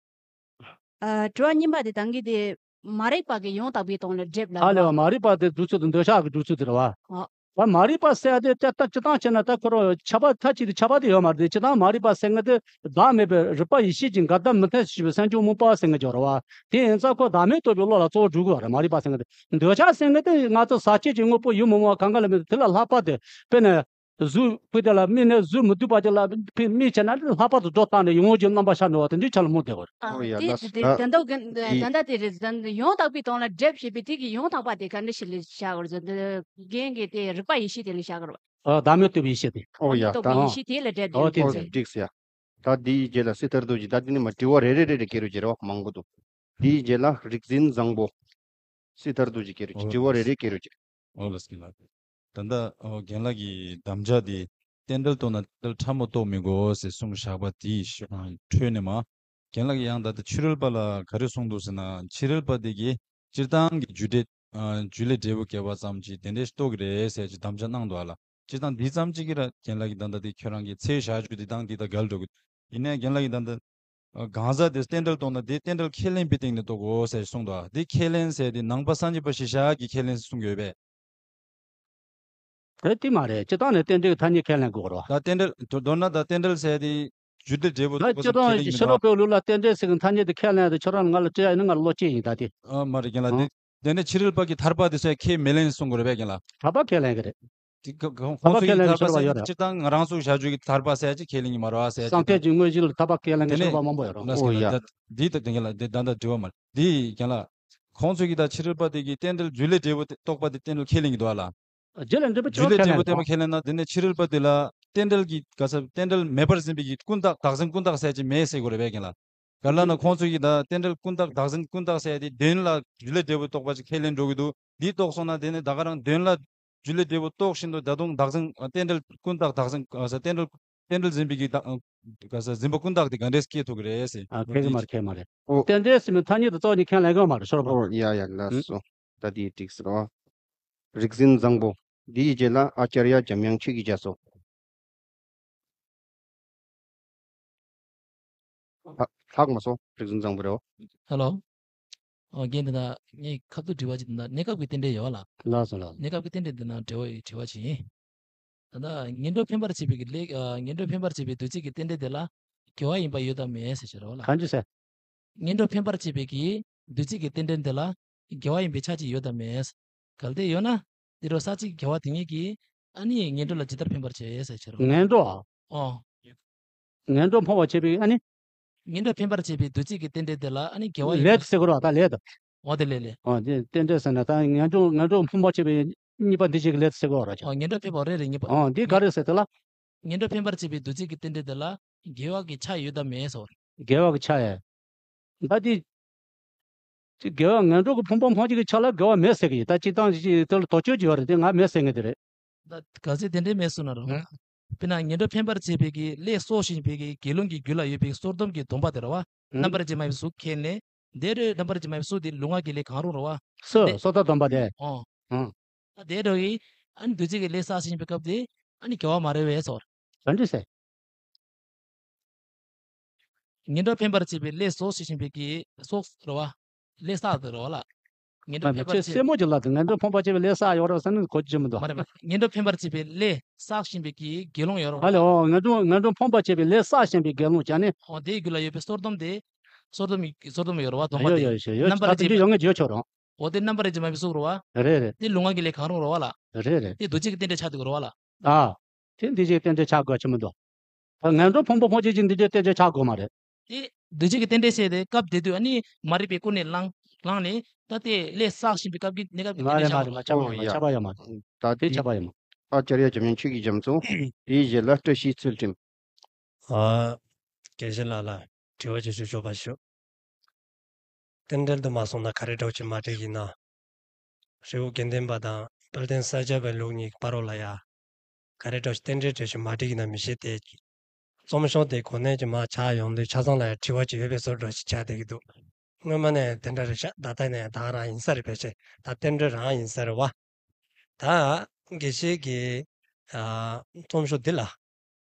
ཨ། དྲི་བ་གཉིས་པ་དེ་ད་གིན་དེ་མ་རིག་པ་གི་ཡང་དག་པའི་དོན་ལ་སྒྲིབ་ལ་ཨ་ལས་པ་མ་རིག་པ་དེ་སྒྲུབ་ཚུལ་དང་འདོད་ཆགས་ཀྱི་སྒྲུབ་ཚུལ་དེ་རེད་བ། ཨ། ད་མ་རིག་པ་ཟེར་དེ་ལྟ་ལྟ་སྤྱི་བཏང་བྱས་ན་ད་ཁོ་རང་ཁྱབ་པ་མཐའ་གཅིག་ཏུ་ཁྱབ་པ་དེ་ཡོད་མ་རེད། སྤྱི་བཏང་མ་རིག་པ་ཟེར་མཁན་དེ་བདག་མེད་པའི་རིག་པ་ཡེ་ཤེས་ཀྱི་འགལ་ཟླ་མུ་མཐའ་ཞེས་པའི་སེམས་བྱུང་སྨོན་པ་ཟེར་མཁན་ཅིག་ཡོད་རེད་བ། དེ་ཡིན་ཙང་ཁོ་བདག་མེད་རྟོགས་པའི་བློ་ལ་གཙོ་བོ་སྒྲུབ་དགོས་རེད། མ་རིག་པ་ཟེར་མཁན་དེ། འདོད་ཆགས་ཟེར་མཁན་དེ་ང་ཚོ་ཟག་བཅས་ཀྱི་དངོས་པོ་ཡིད་མི་མོངས་པ་གང་ག་ལ་མེད་དེ་ལ་ལྷག་པ་དེ་དཔེར་ན། གཟུགས་པོ་དེ་ལ་དམིགས་ནས་གཟུགས་མི་སྡུག་པ་ཅིག་ལ་དམིགས་བྱས་ན་ལྷག་པར་དུ་སྒྲོ་བཏགས་ནས་ཡིད་འོང་གི་རྣམ་པ་ཤར་འགྲོ་བ་དེ་འདྲའི་ཆ་ལ་སྨོས་བསྡད་པ་རེད། ཨོ་ཡ་དེ་ལགས་སོ། དེ་ད་དེ་འདྲ་གི་ད་ད་ལྟ་དེ་རེད། ད་ཡང་དག་པའི་དོན་ལ་སྒྲིབ་བྱེད་པའི་དེ་གི་ཡང་དག་པ་དེ་ག་འདྲ་ཞིག་ལ་བཞག་དགོས་རེད། འདི་རྒན་གྱི་དེ་རིག་པ་ཡེ་ཤེས་དེ་ལ་བཞག་དགོས་རེད། ཨ། བདག་མེད་རྟོགས་པའི་ཡེ་ཤེས་དེ། ཨོ་ཡ། རྟོགས་པའི་ད་ཡེ་ཤེས་དེ་ལ་སྒྲིབ་ཨོ་དེ་དེ་ཨོ་རེད། འགྲིགས་ཡ། ད་དེའི་རྗེས་ལ་སྲི་ཐར་རྡོ་རྗེ། ད་དེ་ནི་མ་དྲི་བ་རེ་རེ་རེ་རེ་སྐྱེ་རུ་བྱེད་རོགས། མང་པོ་འདུག་དེའི་རྗེས་ལ་རིག་འཛིན་བཟང་པོ། སྲི་ཐར་རྡོ་རྗེ་སྐྱེ་རུ་བྱེད། ཨོ་དྲི་བ་རེ་རེ་སྐྱེ་རུ་བྱེད། ཨོ་ལགས་སོ་ལགས། ད་ལྟ་ཨོ་རྒན་ལགས་ཀྱི་དམ་བཅའ་དེ་རྟེན་འབྲེལ་གཏོགས་ན་རྟེན་འབྲེལ་ཕྲ་མོ་རྟོགས་མི་དགོས་ཟེར་གསུངས་བཞག་པ་དེའི་ཤོག་ཁྲོད་ནས་མ། རྒན་ལགས་ཀྱིས་ཡང་ད་ལྟ་ཕྱི་རོལ་པ་ལ་ག་རེ་གསུངས་འདུག་ཟེར་ན། ཕྱི་རོལ་པ་དེ་གིས་སྤྱིར་བཏང་གི་རྒྱུ་འབྲས་ཨ་རྒྱུ་ལས་འབྲས་བུ་སྐྱེ་བ་ཙམ་གྱིས་དེ་འདྲའི་རྟོགས་ཀྱི་རེད་ཟེར་གྱི་དམ་བཅའ་གནང་འདུག་ཨ་ལ། སྤྱིར་བཏང་འདི་ཙམ་གཅིག་གིས་ར་རྒན་ལགས་ཀྱིས་ད་ལྟ་དེ་ཁྱོད་རང་གི་ཚད་བཞག་རྒྱུ་དེ་དང་འདི་དང་འགལ་འགྲོ་གི། ཡིན་ནའི་རྒན་ལགས་ཀྱིས་ད་ལྟ་གང་ཟག་དེ་རྟེན་འབྲེལ་གཏོགས་ན་དེ་རྟེན་འབྲེལ་ཁས་ལེན་པའི་སྟེང་ནས་རྟོགས་དགོས་ཟེར་གསུངས་འདུག་ཨ། དེ་ཁས་ལེན་ཟེར་དེ་ནང་པ་སངས་རྒྱས་པ་ཞེས་བྱ་གིས་ཁས་ལེན་ཟེར་གསུང་གི་ཡོད་པས། རེད་དེ་མ་རེད། སྤྱིར་བཏང་ནས་རྟེན་འབྲེལ་གྱི་ཐ་སྙད་ཁས་ལེན་དགོས་རེད་བ། ད་རྟེན་འབྲེལ་མདོར་ན་ད་རྟེན་འབྲེལ་ཟེར་དེ་རྒྱུ་འབྲས་འབྲས་བུ་ད་རྟོགས་པ་སྤྱིར་དེ་ཁས་ལེན་གྱི་མིན་ནོ། བཏང་ཕྱི་རོལ་པའི་ལུགས་ལ་རྟེན་འབྲེལ་ཟེར་གྱི་ཐ་སྙད་དེ་ཁས་ལེན་དེ་ཁྱོད་རང་ང་ལ་དྲི་ཡ་ཡིན་ན་ང་ལ་བློ་སྐྱེད་ཡིན་ད་དེ། ཨ་མ་རེད་རྒན་ལགས། ཨང་། དེ་དེ་ནས་ཕྱི་རོལ་པ་གིས་ཐར་པ་དེ་ཚོ་ཁས་མི་ལེན་གསུང་གི་རེད་པས་རྒན་ལགས། ཐར་པ་ཁས་ལེན་གྱི་རེད། དེ་ཁ་ཁ་ཁོང་ཚོ་གིས་ཐར་པ་ཁས་ལེན་གྱི་ཤོར་བ་ཡོད་རེད། སྤྱིར་བཏང་ང་རང་ཚོ་བྱ་རྒྱུ་གི་ཐར་པ་ཟེར་ཡ་ཅིག་ཁས་ལེན་གྱི་མ་རེད་བ་ཟེར་ཡ་ཅིག་སངས་རྒྱས་ཀྱི་དངོས་གཞི་ལ་ཐར་པ་ཁས་ལེན་གྱི་ཤོར་བ་མང་པོ་ཡོད་རེད། དེ་ནས་ཨོ་ཡ། འདི་ད་དེ་རྒན་ལགས་འདི་ད་ལྟ་དྲི་བ་མ་རེད། འདི་རྒན་ལགས། ཁོང་ཚོ་གིས་ད་ཕྱི་རོལ་པ་དེ་གིས་རྟེན་འབྲེལ་རྒྱུ་ལས་འབྲས་བུ་རྟོགས་པ་དེ་རྟེན་འབྲེལ་ཁས་ལེན་གྱི་འདུག་ཨ་ལ། རྒྱུ་ལས་འབྲས་བུ་རྒྱུ་ལས་འབྲས་བུ་རྟེན་འབྲེལ་ཁས་ལེན་ན་དེ་ནས་ཕྱི་རོལ་པ་དེ་ལ་རྟེན་འབྲེལ་གྱི་ག་ས་རྟེན་འབྲེལ་མེད་པར་འཛིན་པའི་གི་ཀུན་བརྟགས་བདག་འཛིན་ཀུན་བརྟགས་ཟེར་ཅིག་མེད་ཟེར་དགོས་རེད་པས་རྒན་ལགས། ག་ལ་ན་ཁོང་ཚོ་གིས་ད་རྟེན་འབྲེལ་ཀུན་བརྟགས་བདག་འཛིན་ཀུན་བརྟགས་ཟེར་དེ་དོན་ལ་རྒྱུ་ལས་འབྲས་བུ་རྟོགས་པ་ཅིག་ཁས་ལེན་འགྲོ་གི་འདུག་འདི་རྟོགས་སོང་ན་དེ་ནས་ད་ག་རང་དོན་ལ་རྒྱུ་ལས་འབྲས་བུ་རྟོགས་བཞིན་དུ་ད་དུང་བདག་འཛིན་རྟེན་འབྲེལ་ཀུན་བརྟགས་བདག་འཛིན་རྟེན་འབྲེལ་རྟེན་འབྲེལ་འཛིན་པའི་གི་ད་ག་ས་འཛིན་པ་ཀུན་བརྟགས་དེ་ག་འདྲས་སྐྱེ་ཐུབ་ཀྱི་རེད་ཟེར། ཨ་ཁེ་གི་མ་རེད་ཁེ་མ་རེད། ཨོ། རྟེན་འབྲེལ་ཟེར་མི་ཐ་སྙད་དུ་རྩ་བ་ནས་ཁས་ལེན་གི་མ་རེད་ཤོར་བ། ཨོ་ཡ་ཡ་ལགས་སོ། ད་དེ་འགྲིག་ཟེར་བ། རིག་འཛིན་བཟང་པོ། འདིའི་རྗེས་ལ་ཨ་ཅར་ཡ་འཇམ་དབྱངས་ཁྱེད་ཀྱིས་བྱ་སོ། ལྷག་མ་སོང་རིག་འཛིན་བཟང་པོ་རེད། ཧེ་ལོ། ཨོ་རྒན་འདི་ན་ངས་ཁ་ཐུག་དྲི་བ་ཅིག་འདི་ན་གནས་སྐབས་ཀྱི་རྟེན་འབྲེལ་ཡོད་ལ། ལགས་སོ་ལགས་སོ། གནས་སྐབས་ཀྱི་རྟེན་འབྲེལ་འདི་ན་འབྲེལ་བ་ཡོད་དྲི་བ་ཅིག་ཡིན། ད་ལྟ་ངན་འགྲོར་འཕེན་པར་བྱེད་པའི་གི་ལས་ངན་འགྲོར་འཕེན་པར་བྱེད་པའི་བདུད་རྩི་གི་རྟེན་འབྲེལ་དེ་ལ་དགེ་བ་ཡིན་པ་ཡོད་དམ་མེད་ཟེར་ཞུ་རོགས་ལ། གང་ཅི་ཟེར། ངན་འགྲོར་འཕེན་པར་བྱེད་པའི་གི་བདུད་རྩི་གི་རྟེན་འབྲེལ་དེ་ལ་དགེ་བ་ཡིན་པའི་ཆ་ཅིག་ཡོད་དམ་མེད། གལ་ཏེ་ཡོད་ན་དེ་རུ་ས་བཅད་དགེ་བ་དེ་ཉིད་ཀྱིས་ཨ་ནི་ངན་འགྲོ་ལ་ཇི་ལྟར་འཕེན་པར་བྱེད་ཟེར་ཞུ་རོགས། ངན་འགྲོ། ཨོ། ངན་འགྲོར་འཕེན་པར་བྱེད་པའི་ཨ་ནི། ངན་འགྲོར་འཕེན་པར་བྱེད་པའི་བདུད་རྩི་གི་རྟེན་འབྲེལ་དེ་ལ་ཨ་ནི་དགེ་བ་ཡིན་ལས་པ། ཟེར་དགོས་རེད་བ་ད་ལས་དང་། འོ་དེ་ལས་ལས། འོ་དེ་རྟེན་འབྲེལ་ཟེར་ན་ད་ངན་འགྲོ་ངན་འགྲོར་འཕེན་པར་བྱེད་པའི་ གཉིས་པ་འདི་གཅིག་གི་ལས་ཟེར་གོ་ར་ཅག་ཨོ་ངན་འགྲོ་ཕན་པ་རེད་རེད་གཉིས་པ། ཨོ་འདི་ག་རེད་ཟེར་དེ་ལ། ངན་འགྲོ་ཕན་པར་བྱེད་པའི་འདུ་བྱེད་ཀྱི་རྟེན་འབྲེལ་དེ་ལ་དགེ་བ་གི་ཆ་ཡོད་དམ་མེད་ཟེར་བ་རེད། དགེ་བ་གི་ཆ་ཡོད། ད་འདི། དེ་དགེ་བ་ངན་འགྲོ་གི་ཕུང་པོ་སྨོས་ཅན་གྱི་ཆ་ལ་དགེ་བ་མེད་ཟེར་གི་ཡིན། ད་སྤྱིར་བཏང་ཅིག་དེ་ལ་དོགས་གཅོད་བྱེད་པ་རེད་དེ་ང་མེད་ཟེར་ངེས་དེ་རེད། ད་ག་ཚོད་དེ་འདྲའི་མེད་སོང་ན་རོ། ཨང་། དཔེར་ན་ངན་འགྲོ་ཕན་པར་བྱེད་པའི་གི་ལས་གསོག་བཞིན་པའི་གི་དགེ་སློང་གི་རྒྱུད་ལ་ཡོད་པའི་སོར་སྡོམ་གྱི་སྡོམ་པ་དེ་རེད་བ། ཨང་། རྣམ་པར་འབྱེད་མ་ཡིན་པའི་གཟུགས་ཁས་ལེན། དེ་རེད་རྣམ་པར་འབྱེད་མ་ཡིན་པའི་གཟུགས་དེ་ལུས་ངག་གི་ལས་གང་རུང་རེད་བ། སོ་དེ་སོ་ད་སྡོམ་པ་དེ། ཨོ། ཨང་། ད་དེ་འདྲ་བའི་ཨ་ནི་འདུ་བྱེད་ཀྱི་ལས་བསགས་བཞིན་པའི་སྐབས་དེ་ཨ་ནི་དགེ་བ་མ་རེད་བས་སོ། ག་འདྲ་ཟེར། ངན་འགྲོ་ཕན་པར་བྱེད་པའི་ལས་གསོག་བྱེད་བཞིན་པའི་གི་གསོག་རེད་བ། ལས་བསགས་དེ་རེད་བ་ལ། ངན་འགྲོ་མ་ཕན་པར་ཁྱེད་བྱེད། སེ་མོ་གྱི་ལ་དང་ངན་འགྲོ་ཕོངས་པ་བྱེད་པའི་ལས་བསགས་ཡོད་རེད་ཟེར་ན་གོ་རྒྱུ་མི་འདུག་མ་རེད་མ་རེད། ངན་འགྲོ་ཕན་པར་བྱེད་པའི་ལས་བསགས་བཞིན་པའི་གི་དགེ་སློང་ཡོད་རེད་བ་ཧ་ལ། ལེ་ཨོ་ངན་འགྲོ་ངན་འགྲོ་ཕོངས་པ་བྱེད་པའི་ལས་བསགས་བཞིན་པའི་དགེ་སློང་ཅན་ནི། ཨོ་དེའི་རྒྱུད་ལ་ཡོད་པའི་སོར་སྡོམ་དེ། སོར་སྡོམ་སོར་སྡོམ་ཡོད་རེད་བ་སྡོམ་པ་ཡོད་དེ། ཡོད་ཡོད་ཡོད་རྣམ་པར་ད་དེ་འབྱེད་འདི་ཡོང་ངེས་བརྗོད་ཆོག་རུང་། ཨོ་དེ་རྣམ་པར་འབྱེད་མ་ཡིན་པའི་གཟུགས་རེད་བ། རེད་རེད། དེ་ལུས་ངག་གི་ལས་གང་རུང་རེད་བ་ལ། རེད་རེད། དེ་འདུ་བྱེད་ཀྱི་རྟེན་འབྲེལ་ཆགས་འདུག་རེད་བ་ལ། ཨ། དེ་འདུ་བྱེད་རྟེན་འབྲེལ་ཆགས་དགོས་ཆེ་མི་འདུག་ད་ངན་འགྲོ་ཕོངས་པ་ཕོངས་བྱེད་ཀྱི་འདུ་བྱེད་རྟེན་འབྲེལ་ཆགས་དགོས་མ་རེད། དེ་འདུ་བྱེད་ཀྱི་རྟེན་འབྲེལ་བཤད་དེ་སྐབས་དེ་དུས་ཨ་ནི་མ་རིག་པའི་ཀུན་ནས་བསླངས་བསླངས་ནས་ད་ལྟའི་ལས་བསགས་བཞིན་པའི་སྐབས་ཀྱི་གནས་སྐབས་ཀྱི་མ་རྟེན་རེད་འབྲེལ་མ་ཆགས་རེད་མ་ཆགས་པ་ཡོད་མ་རེད། ད་དེ་དེ་ཆགས་པ་ཡོད་མ། ཨ་ཅར་ཡ་འཇམ་དབྱངས་ཆོས་ཀྱི་རྒྱ་མཚོ། དེའི་རྗེས་ལ་བཀྲ་ཤིས་ཚུལ་ཁྲིམས། ཨ། དགེ་བཤེས་ལགས་ལ་དྲི་བ་ཅིག་ཞུ་ཆོག་པ་ཞུ། རྟེན་འབྲེལ་དུ་མ་སོང་ན་ག་རེ་འདྲ་བོ་ཅིག་མ་འགྲིག་ཡིན་ན། རི་བོ་དགེ་ལྡན་པ་དང་དཔལ་ལྡན་ས་སྐྱ་པའི་ལུགས་གཉིས་ཀྱི་བར་རོ་ལ་ཡ། ག་རེ་འདྲ་བོ་ཅིག་རྟེན་འབྲེལ་འདྲ་བོ་ཅིག་མ་འགྲིག་ཡིན་ན་མི་ཤེས་ཏེ། རྩོམ་ཤོག་དེ་གོ་གནས་ཀྱི་མ་ཆགས་ཡོང་དུས་ཆ་ཚང་ལ་ཡ་དྲི་བ་ཅིག་ཡོད་པའི་བཟོ་འདྲ་ཞིག་ཆགས་བསྡད་ཀྱི་འདུག་སྔོན་མ་ནས་དེ་འདྲ་རེད་ཤག་ད་ལྟ་ནས་ད་རང་ཡིན་ས་རེད་པས་ཆེ། ད་རྟེན་འབྲེལ་རང་ཡིན་ས་རེད་བ། ད་དགེ་བཤེས་ཀྱི་ཨ་རྩོམ་ཤོག་འདི་ལ།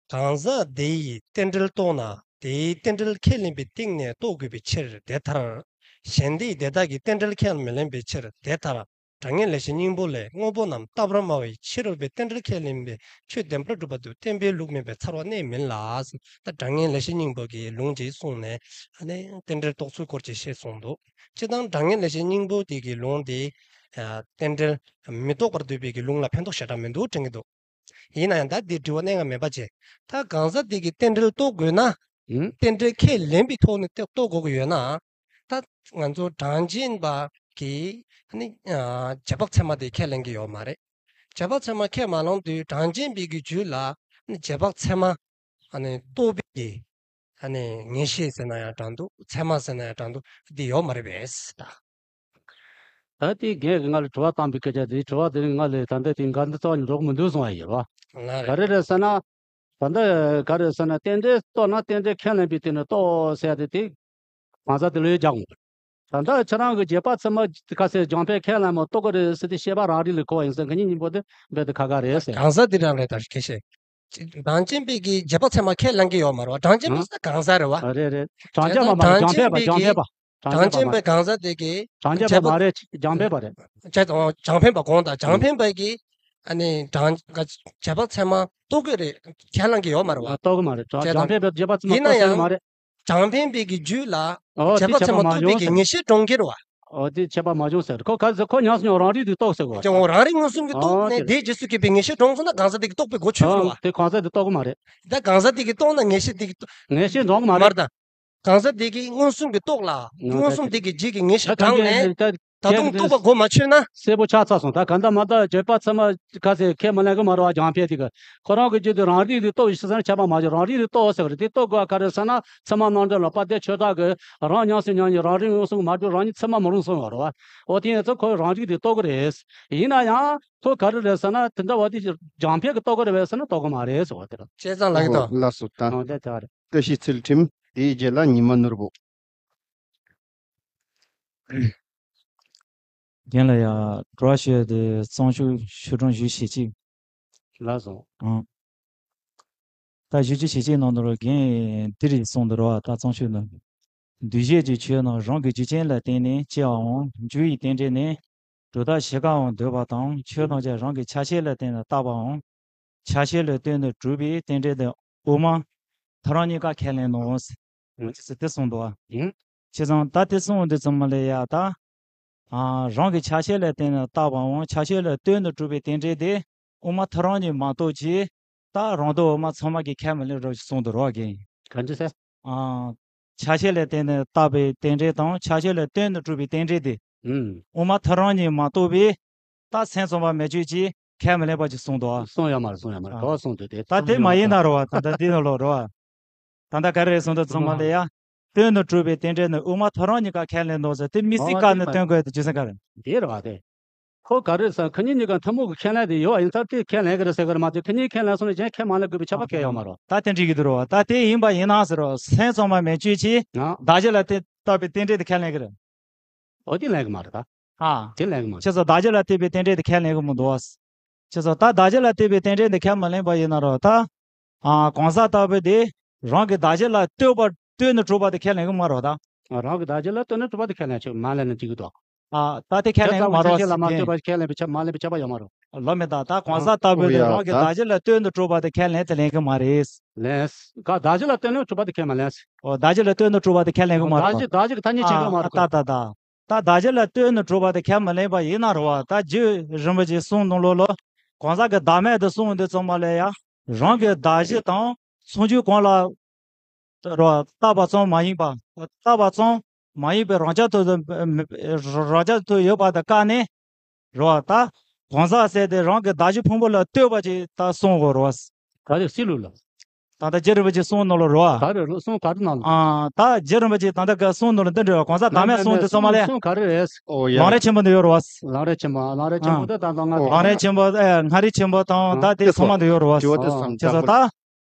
གང་ཟག་དེ་ཡིས་རྟེན་འབྲེལ་རྟོགས་ན་དེའི་རྟེན་འབྲེལ་ཁས་ལེན་པའི་སྟེང་ནས་རྟོགས་དགོས་པའི་ཕྱིར་དེ་ལྟར། གཞན་དེས་དེ་དག་གི་རྟེན་འབྲེལ་ཁས་མི་ལེན་པའི་ཕྱིར་དེ་ལྟར། དྲང་ངེས་ལེགས་བཤད་སྙིང་པོ་ལས་དངོས་པོ་རྣམས་བཏབ་ར་སྨྲ་བའི་ཕྱི་རོལ་པའི་རྟེན་འབྲེལ་ཁས་ལེན་པའི་ཆོས་བདེན་པར་གྲུབ་པ་དུ་བསྟན་པའི་ལུགས་མིན་པའི་ཚར་བ་གནས་མིན་ལ། ད་དྲང་ངེས་ལེགས་བཤད་སྙིང་པོ་གི་ལུང་ཅིག་གསུངས་ནས་ཨ་ནི་རྟེན་འབྲེལ་རྟོགས་ཚུལ་སྐོར་ཅིག་བཤད་གསུངས་འདུག་སྤྱིར་བཏང་དྲང་ངེས་ལེགས་བཤད་སྙིང་པོ་དེ་གི་ལུང་དེ་རྟེན་འབྲེལ་མི་རྟོགས་པར་འདོད་པའི་གི་ལུང་ལ་ཕན་ཐོགས་ཞེ་དྲག་མི་འདུག་དྲན་གྱི་འདུག་ཡིན་ན་ཡང་ད་འདི་དྲི་བ་གནད་འགག་མེད་པ་བྱས། ད་གང་ཟག་འདི་གི་རྟེན་འབྲེལ་རྟོགས་དགོས་ན། ཨུམ། རྟེན་འབྲེལ་ཁས་ལེན་པའི་ཐོག་ནས་རྟོགས་དགོས་ཀྱི་ཡོད་ན། ད་ང་ཚོ་གྲངས་ཅན་པ་གི་ནི་རྗེས་དཔག་ཚད་མ་དེ་ཁས་ལེན་གྱི་ཡོད་མ་རེད། རྗེས་དཔག་ཚད་མ་ཁས་མ་བླངས་དུས་གྲངས་ཅན་པའི་གི་རྒྱུད་ལ་ནི་རྗེས་དཔག་ཚད་མ་རྟོགས་པའི་གི་ནི་ངེས་ཤེས་ཟེར་ན་ཡང་འགྲིག་འདུག་ཚད་མ་ཟེར་ན་ཡང་འགྲིག་འདུག་འདི་ཡོད་མ་རེད་པས་ད། ད་དེ་རྒན་གྱིས་ང་ལ་དྲི་བ་བཏང་པའི་སྐད་ཆ་དེ་དྲི་བ་དེ་ནི་ང་ལ་ད་ལྟ་དེ་འགལ་འདུ་རྩ་བ་ནས་འགྲོ་གི་མི་འདུག་གསུང་བ་ཡིན་པ། ལགས་རེད། ག་རེ་རེད་ཟེར་ན། ད་ལྟ་ག་རེ་ཟེར་ན་རྟེན་འབྲེལ་རྟོགས་ན་རྟེན་འབྲེལ་ཁས་ལེན་པའི་སྟེང་ནས་རྟོགས་ཟེར་ཡ་དེ་དེ་གང་ཟག་དེ་ལ་ཡོད་རྒྱག་འོང་། ད་ལྟ་ཁྱེད་རང་གི་རྗེས་དཔག་ཚད་མ་ཁ་ཟེར་རྒྱང་འཕེན་ཁས་ལེན་མ་རྟོགས་ཀྱི་རེད་ཟེར་ཏེ་ཤེས་པ་རང་རིག་ལ་གོ་བ་ཡིན་ཟེར་མཁན་གཉིས་པོ་དེ་རྦད་དེ་ཁ་ཁ་རེད་ཟེར། གང་ཟག་དེ་རང་རེད་ད་སྐད་ཆ། གྲངས་ཅན་པའི་གི་རྗེས་དཔག་ཚད་མ་ཁས་ལེན་གྱི་ཡོད་མ་རེད་བ། གྲངས་ཅན་པ་ཟེར་གང་ཟག་རེད་བ། ཨ་རེད་རེད། གྲངས་ཅན་པ་མ་རེད། གྲངས་ཅན་པ་རྗེས་དཔག་པའི་གི་རྗེས་དཔག་པ། གྲངས་ཅན་པ་མ་རེད། གྲངས་ཅན་པའི་གང་ཟག་དེ་གི་གྲངས་ཅན་པ་མ་རེད། རྗེས་དཔག་རྗེས་དཔག་པ་རེད། རྗེས་དཔག་གྲངས་འཕེན་པ་གོང་དང་གྲངས་འཕེན་པའི་གི་ཨ་ནི་གྲངས་རྗེས་དཔག་ཚད་མ་རྟོགས་ཀྱི་རེད་ཁས་ལེན་གྱི་ཡོད་མ་རེད་བ། རྟོགས་ཀྱི་མ་རེད། རྗེས་དཔག་གྲངས་འཕེན་པའི་རྗེས་དཔག་ཚད་མ་ཡིན་ན་རྟོགས་ཀྱི་ཡང་མ་རེད། གྲངས་འཕེན་པའི་གི་རྒྱུད་ལ་ཨོ་རྗེས་དཔག་ཚད་མ་རྟོགས་པའི་གི་ངེས་ཤེས་འདྲོངས་ཀྱི་རེད་བ། ཨོ་དེ་ཁྱད་པར་མ་བྱུང་ཟེར། ཁོ་ག་ཟེར་ཁོ་ཉམས་སུ་མྱོང་རང་རིག་དེ་རྟོགས་ཟེར་གོ། ཀྱང་རང་རིག་མངོན་སུམ་གྱིས་རྟོགས་ཨོ་ནས་དེ་རེད། དེའི་རྗེས་སུ་སྐྱེས་པའི་ངེས་ཤེས་འདྲོངས་སོང་ན་གང་ཟག་དེ་གིས་རྟོགས་པའི་སྒོ་ཆོད་སོང་བ། ཨོ་དེ་གང་ཟག་དེ་རྟོགས་གི་མ་རེད། ད་གང་ཟག་དེ་གིས་རྟོགས་ན་ངེས་ཤེས་དེ་གིས་རྟོགས། ངེས་ཤེས་འདྲོངས་གི་མ་མ་རེད། རེད་ད། གང་ཟག་དེ་གིས་མངོན་སུམ་གྱིས་རྟོགས་ལ་ཨོ་མངོན་སུམ་དེ་གི་རྗེས་ཀྱི་ངེས་ཤེས་ད་གང་འདྲོངས་ནས་ད་ད་དུང་རྟོགས་པ་སྒོ་མ་ཆོད་ན། གསལ་པོ་ཆགས་ཚར་སོང་། ད་གང་ལྟར་མ་ལྟར་རྗེས་དཔག་ཚད་མ་ག་ཟེར་ཁས་མི་ལེན་གི་མ་རེད་བ། རྒྱང་འཕེན་དེ་གིས་ཁོ་རང་གི་རྒྱུད་དུ་རང་རིག་ལ་རྟོགས་པའི་ཤེས་ཚད་ཁྱད་པར་མ་བྱུང་། རང་རིག་ལ་རྟོགས་ཟེར་གི་རེད། དེ་རྟོགས་དགོས་པ་ག་རེ་ཟེར་ན་ཚད་མ་རྣམ་འགྲེལ་ལ་དཔལ་ལྡན་ཆོས་གྲགས་ཀྱིས་རང་ཉམས་སུ་མྱོང་ཉིད་རང་རིག་མངོན་སུམ་མ་གྲུབ་རང་ཉིད་ཚད་མ་མ་རུངས་གསུངས་ཡོད་རེད་བ། འོ་དེ་ཡིན་ཙང་ཁོས་རང་རིག་དེ་རྟོགས་ཀྱི་རེད། ཡིན་ན་ཡང་ཁོ་ག་རེ་རེད་ཟེར་ན་དེ་འདྲ་བ་དེ་རྒྱང་འཕེན་གྱིས་རྟོགས་ཀྱི་རེད་བས་ཟེར་ན་རྟོགས་ཀྱི་མ་རེད་ཟེར་བ་དེ་རེད། བྱས་ཙང་ལགས་ཀྱི་ད། ལགས་སོ་ད། འོ་དེ་དེ་རེད། བཀྲ་ཤིས་ཚུལ་ཁྲིམས་དེའི་རྗེས་ལ་ཉི་མ་ནོར་བུ། རྒན་ལགས་ཡ། དྲི་བ་ཞུ་ཡ་དེ་རྩོམ་ཤོག་ཤོག་གྲངས་བཞི་ཞེ་གཅིག་ལགས་སོ། ཨང་། ད་བཞི་བཅུ་ཞེ་གཅིག་ནང་དུ་རོ་རྒན་འདི་རེད་གསུངས་འདུག་རོ། ད་རྩོམ་ཤོག་ནང་། འདུས་བྱས་ཀྱི་ཆོས་རྣམས་རང་གི་རྒྱུ་ཅན་ལ་བརྟེན་ནས་སྐྱེ་བའམ་རྒྱུ་ཡི་རྟེན་འབྲེལ་ནི། གྲུབ་མཐའ་བཞི་ཀའང་འདོད་པ་དང་ཆོས་ཐམས་ཅད་རང་གི་ཆ་ཤས་ལ་བརྟེན་ནས་བཏགས་པའམ། ཆ་ཤས་ལ་ལྟོས་ནས་གྲུབ་པའི་རྟེན་འབྲེལ་དེ་དབུ་མ་ཐལ་རང་གཉིས་ཀ་ཁས་ལེན་ནོ། ཨང་། ཅི་ཟེར་དེ་གསུངས་འདུག་ཨ། ཨང་། བྱས་ཙང་ད་དེ་གསུངས་འདི་ཙམ་མ་ལས་ཡ་ད། ཨ། རང་གི་ཆ་ཤས་ལ་བརྟེན་ནས་བཏགས་པའམ་ཆ་ཤས་ལ་ལྟོས་ནས་གྲུབ་པའི་རྟེན་འབྲེལ་དེ་དབུ་མ་ཐལ་རང་གཉིས་མ་གཏོགས་ཀྱི་ད་རང་དོན་དབུ་མ་ཚང་མ་གིས་ཁས་མི་ལེན་རོགས་ཞེས་གསུངས་འདུག་རོགས་ཀྱིས། ག་འདྲ་ཟེར། ཨ། ཆ་ཤས་ལ་བརྟེན་ནས་བཏགས་པའི་རྟེན་འབྲེལ་དང་ཆ་ཤས་ལ་ལྟོས་ནས་གྲུབ་པའི་རྟེན་འབྲེལ་དེ། ཨང་། དབུ་མ་ཐལ་རང་གཉིས་མ་གཏོགས་པའི་ ད་སེམས་ཙམ་པ་མེ་ཆོས་ཀྱིས་ཁས་མི་ལེན་པ་ཅིག་གསུངས་འདུག་གསུངས་ཡོད་མ་རེད། གསུངས་ཡོད་མ་རེད། ཨ། ག་པར་གསུངས་འདུག་དེ་ད་དེ་མ་ཡིན་ན་རེད་བ། ད་ལྟ་འདི་ནང་ལོགས་རེད་བ། ད་ལྟ་ག་རེ་རེད་གསུངས་འདུག་ཚང་མ་ལ་ཡ། དོན་ནི་གྲུབ་པའི་རྟེན་འབྲེལ་ནི། དབུ་མ་ཐོ་རངས་གཉིས་ཀ་ཁས་ལེན་འདུག་ཟེར་དེ་མི་སྲིད་བཀའ་ནི་སྟོན་དགོས་དེ་རྒྱུ་མཚན་ག་རེ། འདི་རེད་བ་དེ། ཁོ་ག་རེ་ཟེར་ཁོ་གཉིས་གཉིས་ཀ་ཐུན་མོང་གི་ཁས་ལེན་དེ་ཡོད་ཡིན་ཙང་དེ་ཁས་ལེན་གི་རེད་ཟེར་གི་རེད་མ་གཏོགས་ཁོ་གཉིས་ཁས་ལེན་སོང་ན་གཞན་ཁས་མ་ལེན་དགོས་པའི་ཁྱབ་པ་གང་ཡང་ཡོད་མ་རེད། ད་དེ་འགྲིག་གི་འདུག་རོ། ད་དེ་ཡིན་པ་ཡིན་ན་ཟེར་རོ། སེམས་ཙམ་པ་མེ་ཆོས་ཀྱིས་ཨ། བདག་གཞན་ལ་དེ་ལྟ་བུའི་རྟེན་འབྲེལ་དེ་ཁས་ལེན་གི་རེད། འོ་དེ་ལེན་གི་མ་རེད་ད། ཨ། དེ་ལེན་གི་མ་རེད། ཁྱེད་ཚོ་བདག་གཞན་ལ་ལྟོས་པའི་རྟེན་འབྲེལ་དེ་ཁས་ལེན་གི་མི་འདུག་བ། ཁྱེད་ཚོ་ད་བདག་གཞན་ལ་ལྟོས་པའི་རྟེན་འབྲེལ་དེ་ཁས་མ་ལེན་པ་ཡིན་ན་རོ་ད། ཨ། གང་ཟག་ལྟ་བུ་དེ་རང་གི་བདག་གཞན་ལ་ལྟོས་པ་ལྟོས་ནས་གྲུབ་པ་དེ་ཁས་ལེན་གི་མ་རེད་ད། ཨ། རང་གི་བདག་གཞན་ལ་ལྟོས་ནས་གྲུབ་པ་དེ་ཁས་ལེན་ཆོག་མ་ལེན་ན་འགྲིག་གི་འདུག་ཨ། ད་དེ་ཁས་ལེན་གི་མ་རེད། ཁས་ལེན་པའི་ཁས་ལེན་པའི་ཁྱབ་མ་ལེན་པའི་ཁྱབ་པ་ཡོད་མ་རེད། ལོ་མི་ད་ད་གང་ཟག་ལྟ་བུ་དེ་རང་གི་བདག་གཞན་ལ་ལྟོས་ནས་གྲུབ་པ་དེ་ཁས་ལེན་དེ་ལེན་གི་མ་རེད། ལེན། ག་བདག་གཞན་ལ་ལྟོས་ནས་གྲུབ་པ་དེ་ཁས་མ་ལེན། ཨོ། བདག་གཞན་ལ་ལྟོས་ནས་གྲུབ་པ་དེ་ཁས་ལེན་གི་མ་རེད། བདག་གཞན་བདག་གཞན་གི་ཐ་སྙད་བྱེད་དགོས་མ་རེད། ད་ད་ད། ད་བདག་གཞན་ལ་ལྟོས་ནས་གྲུབ་པ་དེ་ཁས་མ་ལེན་པ་ཡིན་ན་རེད་བ། ད་རྗེ་རིན་པོ་ཆེ་གསུངས་དང་ལོ་ལོ། གང་ཟག་གི་བདག་མེད་དུ་གསུངས་དུས་ཙམ་པ་ལ་ཡང་རང་གི་བདག་གཞན་དང་སོང་རྒྱུ་གང་ལ་རོ། བཏགས་པ་ཙམ་མ་ཡིན་པ། བཏགས་པ་ཙམ་མ་ཡིན་པའི་རང་རྐྱ་ཐོག་ཏུ་རང་རྐྱ་ཐོག་ཡོད་པ་དང་བཀག་ནས་རོ། ད་གང་ཟག་ཟེར་དེ་རང་གི་བདག་གཞན་ཕུང་པོ་ལ་ལྟོས་པ་ཅིག་ད་གསུང་དགོས་རོ། ག་རེ་སྲིད་ལུགས་ལ། ད་ལྟ་རྗེ་རིན་པོ་ཆེ་གསུང་ནོ་ལོ་རོ། ག་རེ་གསུང་ག་རེ་ནང་ལ། ཨ། ད་རྗེ་རིན་པོ་ཆེ་ད་ལྟ་ག་གསུང་ནོ་ལ་འདི་འདྲ་གང་ཟག་བདག་མེད་གསུང་དུས་ཙམ་པ་ལ། གསུང་ག་རེ་རེད། ཨོ་ཡ། ལམ་རིམ་ཆེན་པོ་འདི་ཡོད་རོ། ལམ་རིམ་ཆེན་པོ་ལམ་རིམ་ཆེན་པོ་འདི་ད་ལྟ་ང་ལམ་རིམ་ཆེན་པོ་ཨེ་མངའ་རིས་ཆེན་པོ་དང་ད་དེ་ཚང་མ་འདི་ཡོད་རོ། དྲི་བ་དེ་བསམ་ཁྱེད་ཚོ་ད།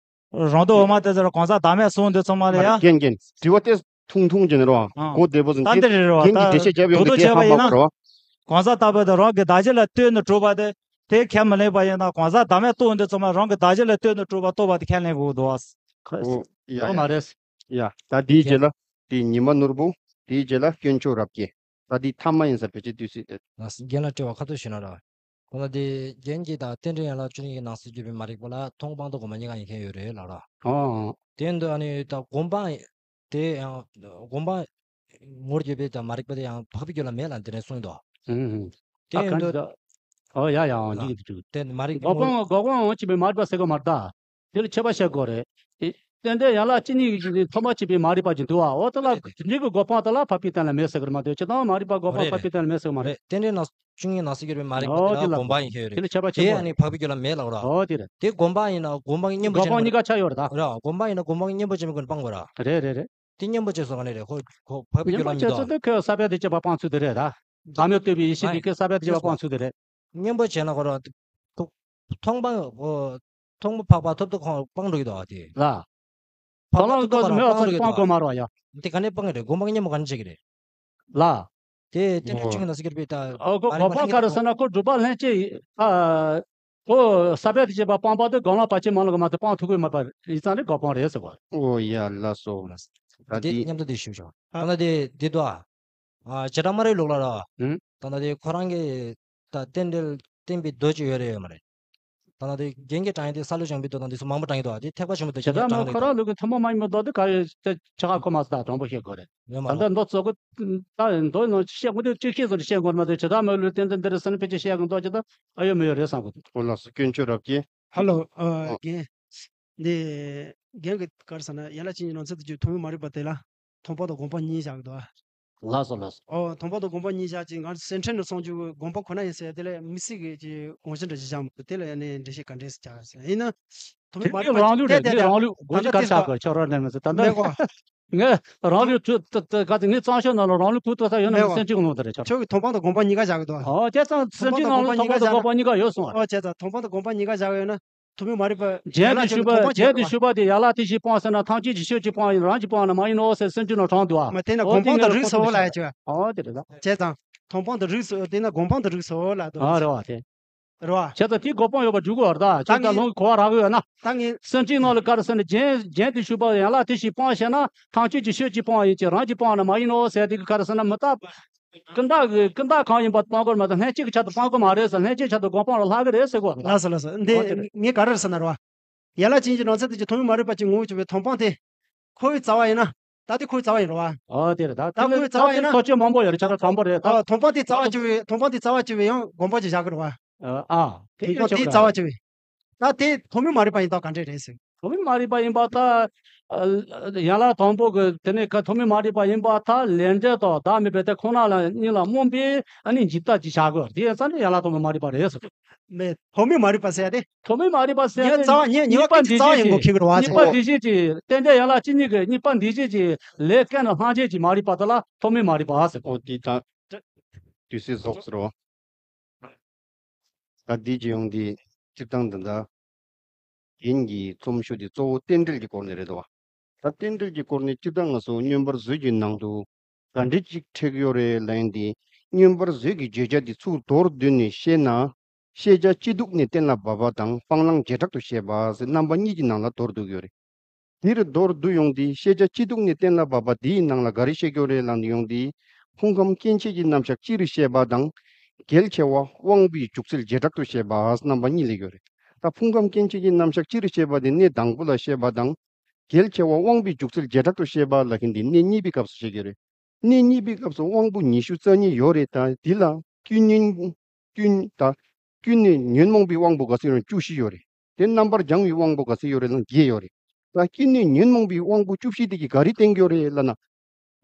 རང་དུ་འོ་མ་དེ་ཚོར་གང་ཟག་བདག་མེད་གསུང་དུས་ཙམ་པ་ལ་ཡ། རྒན་རྒན་དྲི་བ་དེ་ཐུང་ཐུང་ཅན་རོ། ཨ། གོ་བདེ་པོ་ཟིན་ད་འདི་རེད་རོ། རྒན་གྱི་ད་འགྲེལ་བཤད་བརྒྱབ་ཡོང་དུ་དུ་དེ་བྱས་པ་ཧ་ཡིན་ན། མ་གོ་རོ། གང་ཟག་ལྟ་བུ་དེ་རང་གི་བདག་གཞན་ལ་ལྟོས་ནས་གྲུབ་པ་དེ་དེ་ཁས་མི་ལེན་པ་ཡིན་ན། གང་ཟག་བདག་མེད་རྟོགས་འདི་ཚང་མ་རང་གི་བདག་གཞན་ལ་ལྟོས་ནས་གྲུབ་པ་རྟོགས་པ་དེ་ཁས་ལེན་དགོས་འདུག་ཨ། ཨོ་ཡ་ཨོ་མ་ཡ། རེད། ཡ་ད་དེའི་རྗེས་ལ་དེ་ཉི་མ་ནོར་བུ། དེའི་རྗེས་ལ་དཀོན་མཆོག་རབ་རྒྱས། ད་དེ་ཐ་མ་ཡིན་ས་བེད་སྤྱོད་དུས་སྲིད་དེ། ལགས་སོ། རྒན་ལགས་དྲི་བ་ཁ་ཐུག་ཞུ་ན་ར། ཁོ་ན་དེ་རྒན་གྱིས་ད་རྟེན་འབྲེལ་ཡན་ལག་བཅུ་གཉིས་ཀྱི་ནང་གསེས་བརྗོད་པའི་མ་རིག་པ་ལ་མཐོང་སྤང་དང་སྒོམ་པ་གཉིས་ཀ་ཡིན་མཁན་ཡོད་རེད་ལབ་ར། ཨོ། དེ་འདི་ཨ་ནི་ད་སྒོམ་སྤང་དེ་ཡང་སྒོམ་སྤང་ངོར་བརྗོད་པའི་ད་མ་རིག་པ་དེ་ཡང་འཕགས་པའི་རྒྱུད་ལ་མེད་ལ་འདི་ནས་གསུངས་འདུག་ཨུམ་ཨུམ། དེ་ཨ་ཡིན་ག་དུས་འདི་ད། ཨོ་ཡ་ཡ་ཨོ་ཨ། འདི་ཡིན་དུ་དེ་མ་རིག་སྒོམ་སྤང་སྒོམ་སྤང་ངོར་བྱེད་པའི་མ་རིག་པ་ཟེར་གོ་མ་རེད་ད། དེ་ལ་ཁྱད་པར་བཤད་དགོས་རེད། དེ་རྟེན་འབྲེལ་ཡན་ལག་བཅུ་གཉིས་ཀྱི་ཐོག་མ་གཅིག་པའི་མ་རིག་པ་ཅིག་འདུག་བ། འོ་དེ་ལ་རེད་རེད། འདི་གི་སྒོམ་སྤང་དེ་ལ་འཕགས་པའི་རྟེན་ལ་མེད་ཟེར་གི་རེད་མ་གཏོགས་སྤྱིར་བཏང་མ་རིག་པ་སྒོམ་སྤང་རེད། འཕགས་པའི་རྟེན་ལ་མེད་ཟེར་གི་མ་རེད། རེད། རྟེན་འབྲེལ་ནང་བཅུ་གཉིས་ནང་གསེས་བརྗོད་པའི་མ་རིག་པ་ཨོ་དེ་དེ་ལ་ལ་སྒོམ་སྤང་ཡིན་ཁྱེད་རེད། དེ་ལ་ཁྱད་པར་ཆེན་དེ་པོ་ཨ་ནི་འཕགས་པའི་རྒྱུད་ལ་མེད་ལབ་ར། ཨོ་དེ་རེད། དེ་སྒོམ་སྤང་ཡིན་ན་སྒོམ་སྤང་གཉིས་པོ་སྒོམ་སྤང་གཉིས་ཀ་ཆ་ཡོད་རེད་ད། རེད་སྒོམ་སྤང་ཡིན་ན་སྒོམ་སྤང་གཉིས་པོ་ཆེན་པོ་ཀུན་སྤང་དགོས་ར། རེད་རེད་རེད། དེ་གཉེན་པོ་བྱས་སོང་ག་ནས་རེད། ཁོ་ཁོ་འཕགས་པའི་རྒྱུད་ལ་མི་འདུག་གཉེན་པོ་བྱས་སོང་དུས་ཁོས་ས་པཎ་དང་བཅས་པ་སྤང་ཚུལ་དེ་རེད་ད། བདག་མེད་རྟོགས་པའི་ཡེ་ཤེས་དེ་ཁོས་ས་པཎ་དང་བཅས་པ་སྤང་ཚུལ་དེ་རེད། གཉེན་པོ་བྱས་ན་ཁོ་རང་མཐོང་སྤང་ཁོ་མཐོང་སྤང་འཕགས་པ་ཐོབ་ཏུ་ཁོང་སྤང་འགྲོ་གི་འདུག་དེ། ལ། འཕགས་པ་ཐོབ་ཏུ་ཁོ་རང་སྤང་འགྲོ་གི་འདུག་སྤང་དགོས་མ་རེད་ཡ། དེ་ག་ནས་སྤང་གི་རེད། སྒོམ་སྤང་གཉེན་པོ་ག་ནས་བྱེད་ཀྱི་རེད། ལ། དེ་རྟེན་འབྲེལ་བཅུ་གཉིས་ནང་གསེས་བརྗོད་པའི་ད། ཨོ་ཁོ་སྒོམ་སྤང་ག་རེ་ཟེར་ན་ཁོ་སྒྲུབ་པ་ལྷན་སྐྱེས་ཨ། ཁོ་ས་པཎ་དང་བཅས་པ་སྤངས་པ་དེ་སྒོམ་ལམ་བར་ཆད་མེད་ལམ་གྱི་མ་དེ་སྤང་ཐུབ་ཀྱི་མེད་པ་ཡིན་ཙང་ནི་སྒོམ་སྤང་རེད་ཟེར་བ། ཨོ་ཡ་ལགས་སོ། ད་དེ་འདི་མཉམ་དུ་དེ་ཞུ་ཆོག་ད་ལྟ་དེ་འདི་དོ། ཨ་བྱེ་བྲག་སྨྲ་བའི་ལུགས་ལ་ར། ཨུམ། ད་ལྟ་དེ་ཁོ་རང་གི་ད་རྟེན་འབྲེལ་བསྟན་པའི་མདོ་ཅིག་ཡོད་རེད་ཡོད་མ་རེད། ད་ལྟ་དེ་རྒན་གྱིས་དྲངས་ཡས་དེ་ས་ལུ་ཞང་པོའི་མདོ་དང་དེ་ཚོ་མང་པོ་དྲངས་ཡོད་དོ། དེ་ཐེག་པ་ཆེན་པོའི་མདོ་ཅིག་བྱེ་བྲག་སྨྲ་བའི་ལུགས་ཀྱི་ཐུན་མོང་མ་ཡིན་པའི་མདོ་དེ་ག་རེ་ཆ་ཁ་ཁོ་མ་ཟད་དྲང་པོ་བཤད་དགོས་རེད། ཡོད་མ་ད་ལྟ་རེད། མདོ་གཙོ་བོ་ད་མདོ་ནང་བཤད་དགོས་དེ་གཅིག་བཤད་ཟེར་བཤད་དགོས་མ་རེད། བྱེ་བྲག་སྨྲ་བའི་ལུགས་རྟེན་འབྲེལ་འདི་རེད་ཟེར་ན་ཕལ་ཆེར་བཤད་ཀྱི་མདོ་ཅིག་ད་ཨ་ཡོད་མི་ཡོད་རེད་བསམ་གི་འདུག་ཨོ་ལགས་སོ། དཀོན་མཆོག་རབ་རྒྱས། ཧ་ལོ། ཨ། ཨོ། རྒན། འདི་རྒན་གྱིས་ག་རེ་ཟེར་ན་ཡན་ལག་བཅུ་གཉིས་ནང་ཚན་དུ་གྱུར་ཐུན་མོང་མ་རིག་པ་དེ་ལ་མཐོང་སྤང་དང་སྒོམ་སྤང་གཉིས་བཞག་གི་འདུག་ཨ། ལགས་སོ་ལགས་སོ། ཨོ་ཐོག་མ་དང་དགོངས་པ་གཉིས་བཞག་ཅིང་ང་ཚོ་སེམས་ཁྲལ་ནས་སོང་རྒྱུ་དགོངས་པ་ཁོ་ན་ཡིན་ཟེར་དེ་ལས་མི་སྲིད་ཀྱི་ཅིག་དགོངས་གཞི་འདྲ་ཞིག་བཞག་མི་འདུག་དེ་ལ་ཡང་ནས་འགྲེལ་བཤད་ག་འདྲས་སེ་བྱ་ཟེར་ཡིན་ན། ཐོག་མའི་མ་རེད་པ་རང་ལུགས་རེད། དེ་ནི་རང་ལུགས་དགོངས་གཞི་ག་རེ་བཞག་དགོས་ཁྱོད་རང་ནས་མི་ཟེར་ད་ལྟ་མེད་གོ། ངས་རང་ལུགས་ཚུལ་ད་ད་ག་ཚོད་ངས་གཙང་ཤོས་ནང་ལ་རང་ལུགས་ཕུགས་གཏོགས་ས་ཡོད་ན་མེད་གོ། སེམས་ཅན་ལུང་དེ་རེད་ཆོག་ཁྱོད་ཀྱིས་ཐོག་མ་དང་དགོངས་པ་གཉིས་ཀ་བཞག་གི་འདུག་ཨོ་བྱས་ཙང་སེམས་ཅན་ནང་ལ་ཐོག་མ་དང་དགོངས་པ་གཉིས་ཀ་ཡོད་གསུངས་པ། ཨོ་བྱས་ཙང་ཐོག་མ་དང་དགོངས་པ་གཉིས་ཀ་བཞག་ཡོད་ན། ཐུན་མོང་མ་རིག་པ་རྒྱན་དུ་ཞུགས་པ་རྒྱན་དུ་ཞུགས་པ་དེ་ཡན་ལག་དེ་བཞིན་སྤངས་ཟེར་ན་ཐམས་ཅད་ཀྱི་ཆོས་ཀྱིས་སྤངས་ཡིན་རང་གིས་སྤངས་ན་མ་ཡིན་ནོ་ཟེར་སེམས་ཅན་ནང་དྲངས་འདུག་ཨ། མ་དེ་ན་ཨོ་དགོངས་དེ་སྤང་དང་རིགས་སོ་ལ་ཡ་ཅི། ཨོ་དེ་རེད་ད། བྱས་ཙང་། མཐོང་སྤང་དང་རིགས་སོ་དེ་ན་དགོངས་སྤང་དང་རིགས་སོ་ལ་དོ། ཨ་རེད་བ་དེ། རེད་བ། བྱས་ཙང་དེ་དགོངས་སྤང་ཡོད་པ་འཇུག་དགོས་བ་རེད་ད་ད་ཁྱོད་ད་ངས་ལུང་གི་གོ་བ་རག་གི་ཡོད་ན། ད་ངས། སེམས་ཅན་ནང་ལ་ག་རེ་ཟེར་ན་རྒྱན་རྒྱན་དུ་ཞུགས་པ་ཡན་ལག་དེ་བཞིན་སྤངས་ཟེར་ན་ཐམས་ཅད་ཀྱི་ཆོས་ཀྱིས་སྤངས་ཡིན་གྱི་རང་གིས་སྤངས་ན་མ་ཡིན་ནོ་ཟེར་དེ་གི་ག་རེ་ཟེར་ན་མི་རྟག་ཀུན་བརྟགས་ཀྱི་ཀུན་བརྟགས་གང་ཡིན་པ་སྤང་དགོས་མ་གཏོགས་ལྷན་སྐྱེས་ཀྱི་ཆ་དུ་སྤང་དགོས་མ་རེད་ཟེར་ལྷན་སྐྱེས་ཆ་དུ་སྒོམ་སྤང་ལ་ལྷག་གི་རེད་ཟེར་གོ། ལགས་སོ་ལགས་སོ་འདི་ཨོ་དེ་རེད། ངས་ག་རེ་ཟེར་ན་རེད་བ། ཡན་ལག་བཅུ་གཉིས་ཀྱི་ནང་ཚན་དེ་ཀྱི་ཐུན་མོང་མ་རིག་པ་ཅིག་ངོ་བོ་གྱུར་པའི་མཐོང་སྤང་དེ། ཁོ་བོའི་རྩ་བ་ཡིན་ན། ད་དེ་ཁོའི་རྩ་བ་ཡིན་རེད་བ། ཨོ་དེ་རེད་ད་ད་ཁོའི་རྩ་བ་ཡིན་ན། ཐག་གཅོད་མང་པོ་ཡོད་རེད་ཆ་ར་དྲང་པོ་རེད་ད། ཨ་མཐོང་སྤང་དེ་རྩ་བ་གྱུར་བའི་མཐོང་སྤང་དེ་རྩ་བ་གྱུར་བའི་ཡང་དགོངས་པ་ཅིག་བཞག་གི་རེད་བ། ཨ་དེ་མཐོང་སྤང་དེ་རྩ་བ་གྱུར་བའི། ད་དེ་ཐུན་མོང་མ་རིག་པ་ཡིན་སྟབས་ག་འདྲས་རེད་ཟེར། ཐུན་མོང་མ་རིག་པ་ཡིན་པ་ད། ཡན་ལག་དང་པོ་གི་དེ་ནས་ཁ་ཐོག་མའི་མ་རིག་པ་ཡིན་པར་ཐལ། ལས་འབྲས་དང་བདག་མེད་པའི་དེ་ཁོ་ན་ལ་གཉིས་ལ་སྨོན་པའི་ཨ་ནི་འཇིག་ལྟ་ཅིག་བྱ་དགོས། དེ་ཡིན་ཙང་ནི་ཡན་ལག་ཐོག་མའི་མ་རིག་པ་རེད་ཟེར། མེད། ཐོག་མའི་མ་རིག་པ་ཟེར་ཏེ། ཐོག་མའི་མ་རིག་པ་ཟེར་ཉེ་ཏེ་རྩ་ཉེ་ཉེ་གཉིས་པ་འདི་རྩ་ཡིན་གོ་ཁེགས་རོ་བ་ཉེས་པ་ཟེར། འདི་བཞིན་གྱི་རྟེན་འབྲེལ་ཡན་ལག་བཅུ་གཉིས་ཀྱི་ཉེས་པ་འདི་བཞིན་གྱི་ལས་སྐལ་ནི་སྔ་རྗེས་ཀྱི་མ་རིག་པ་དེ་ལ་ཐོག་མའི་མ་རིག་པ་ཟེར། ཨོ་དེ་ད་དུས་ཚོད་རྫོགས་ཟེར་རོ། ད་འདི་ཇི་ཡོང་འདི་སྤྱིར་བཏང་འདི་འདྲ། རྒན་གྱི་རྩོམ་ཤོག་འདི་གཙོ་བོ་རྟེན་འབྲེལ་གྱི་སྐོར་ནས་རེད་དོ། ད་རྟེན་འབྲེལ་གྱི་སྐོར་ནས་སྤྱིར་བཏང་ང་ཚོ་མངོན་པར་བཟོས་ཀྱི་ནང་དུ་ག་འདྲ་ཅིག་འཁྲིད་ཀྱི་ཡོད་རེད་ལབ་ཡིན་ཏེ། མངོན་པར་བཟོས་ཀྱི་བརྗོད་བྱ་འདི་ཚུར་མདོར་བསྡུས་ནས་བཤད་ན། ཤེས་བྱ་སྐྱིད་སྡུག་ནི་གཏན་ལ་དབབ་པ་དང་སྤང་བླང་བྱེ་བྲག་ཏུ་བཤད་པ་ཟེར་རྣམ་པ་གཉིས་ཀྱི་ནང་ལ་མདོར་བསྡུས་ཡོད་རེད། འདིར་མདོར་བསྡུས་ཡོང་དུས་ཤེས་བྱ་སྐྱིད་སྡུག་ནི་གཏན་ལ་དབབ་པ་འདིའི་ནང་ལ་ག་རེ་བཤད་ཀྱི་ཡོད་རེད་ལབ་ནས་ཡོང་དུས། ཕུང་ཁམས་སྐྱེ་མཆེད་ཀྱི་རྣམ་གཞག་སྤྱིར་བཤད་པ་དང་། གལ་ཆེ་བ་དབང་པོའི་འཇུག་ཚུལ་བྱེ་བྲག་ཏུ་བཤད་པ་རྣམ་པ་གཉིས་ལས་ཡོད་རེད། ད་ཕུང་ཁམས་སྐྱེ་མཆེད་ཀྱི་རྣམ་གཞག་སྤྱིར་བཤད་པ་དེ་གནས་དང་པོ་ལ་བཤད་པ་དང་། གལ་ཆེ་བ་དབང་པོའི་འཇུག་ཚུལ་བྱེ་བྲག་ཏུ་བཤད་པ་ལབ་མཁན་དེ་གནས་གཉིས་པའི་སྐབས་སུ་བཤད་ཀྱི་རེད། གནས་གཉིས་པའི་སྐབས་སུ་དབང་པོ་ཉི་ཤུ་རྩ་གཉིས་ཡོད་རེད། ད་འདི་ལ་ཀུན་ཉོན་ཀུན་ད་ཀུན་ནས་ཉོན་མོངས་པའི་དབང་པོ་ག་ཚོད་ཡོད་ན་བཅུ་བཞི་ཡོད་རེད། དེ་རྣམ་པར་སྦྱང་བའི་དབང་པོ་ག་ཚོད་ཡོད་རེད་ན་བརྒྱད་ཡོད་རེད། ད་ཀུན་ནས་ཉོན་མོངས་པའི་དབང་པོ་བཅུ་བཞི་དེ་གིས་ག་རེ་བསྟན་གྱི་ཡོད་རེད་ལབ་ན།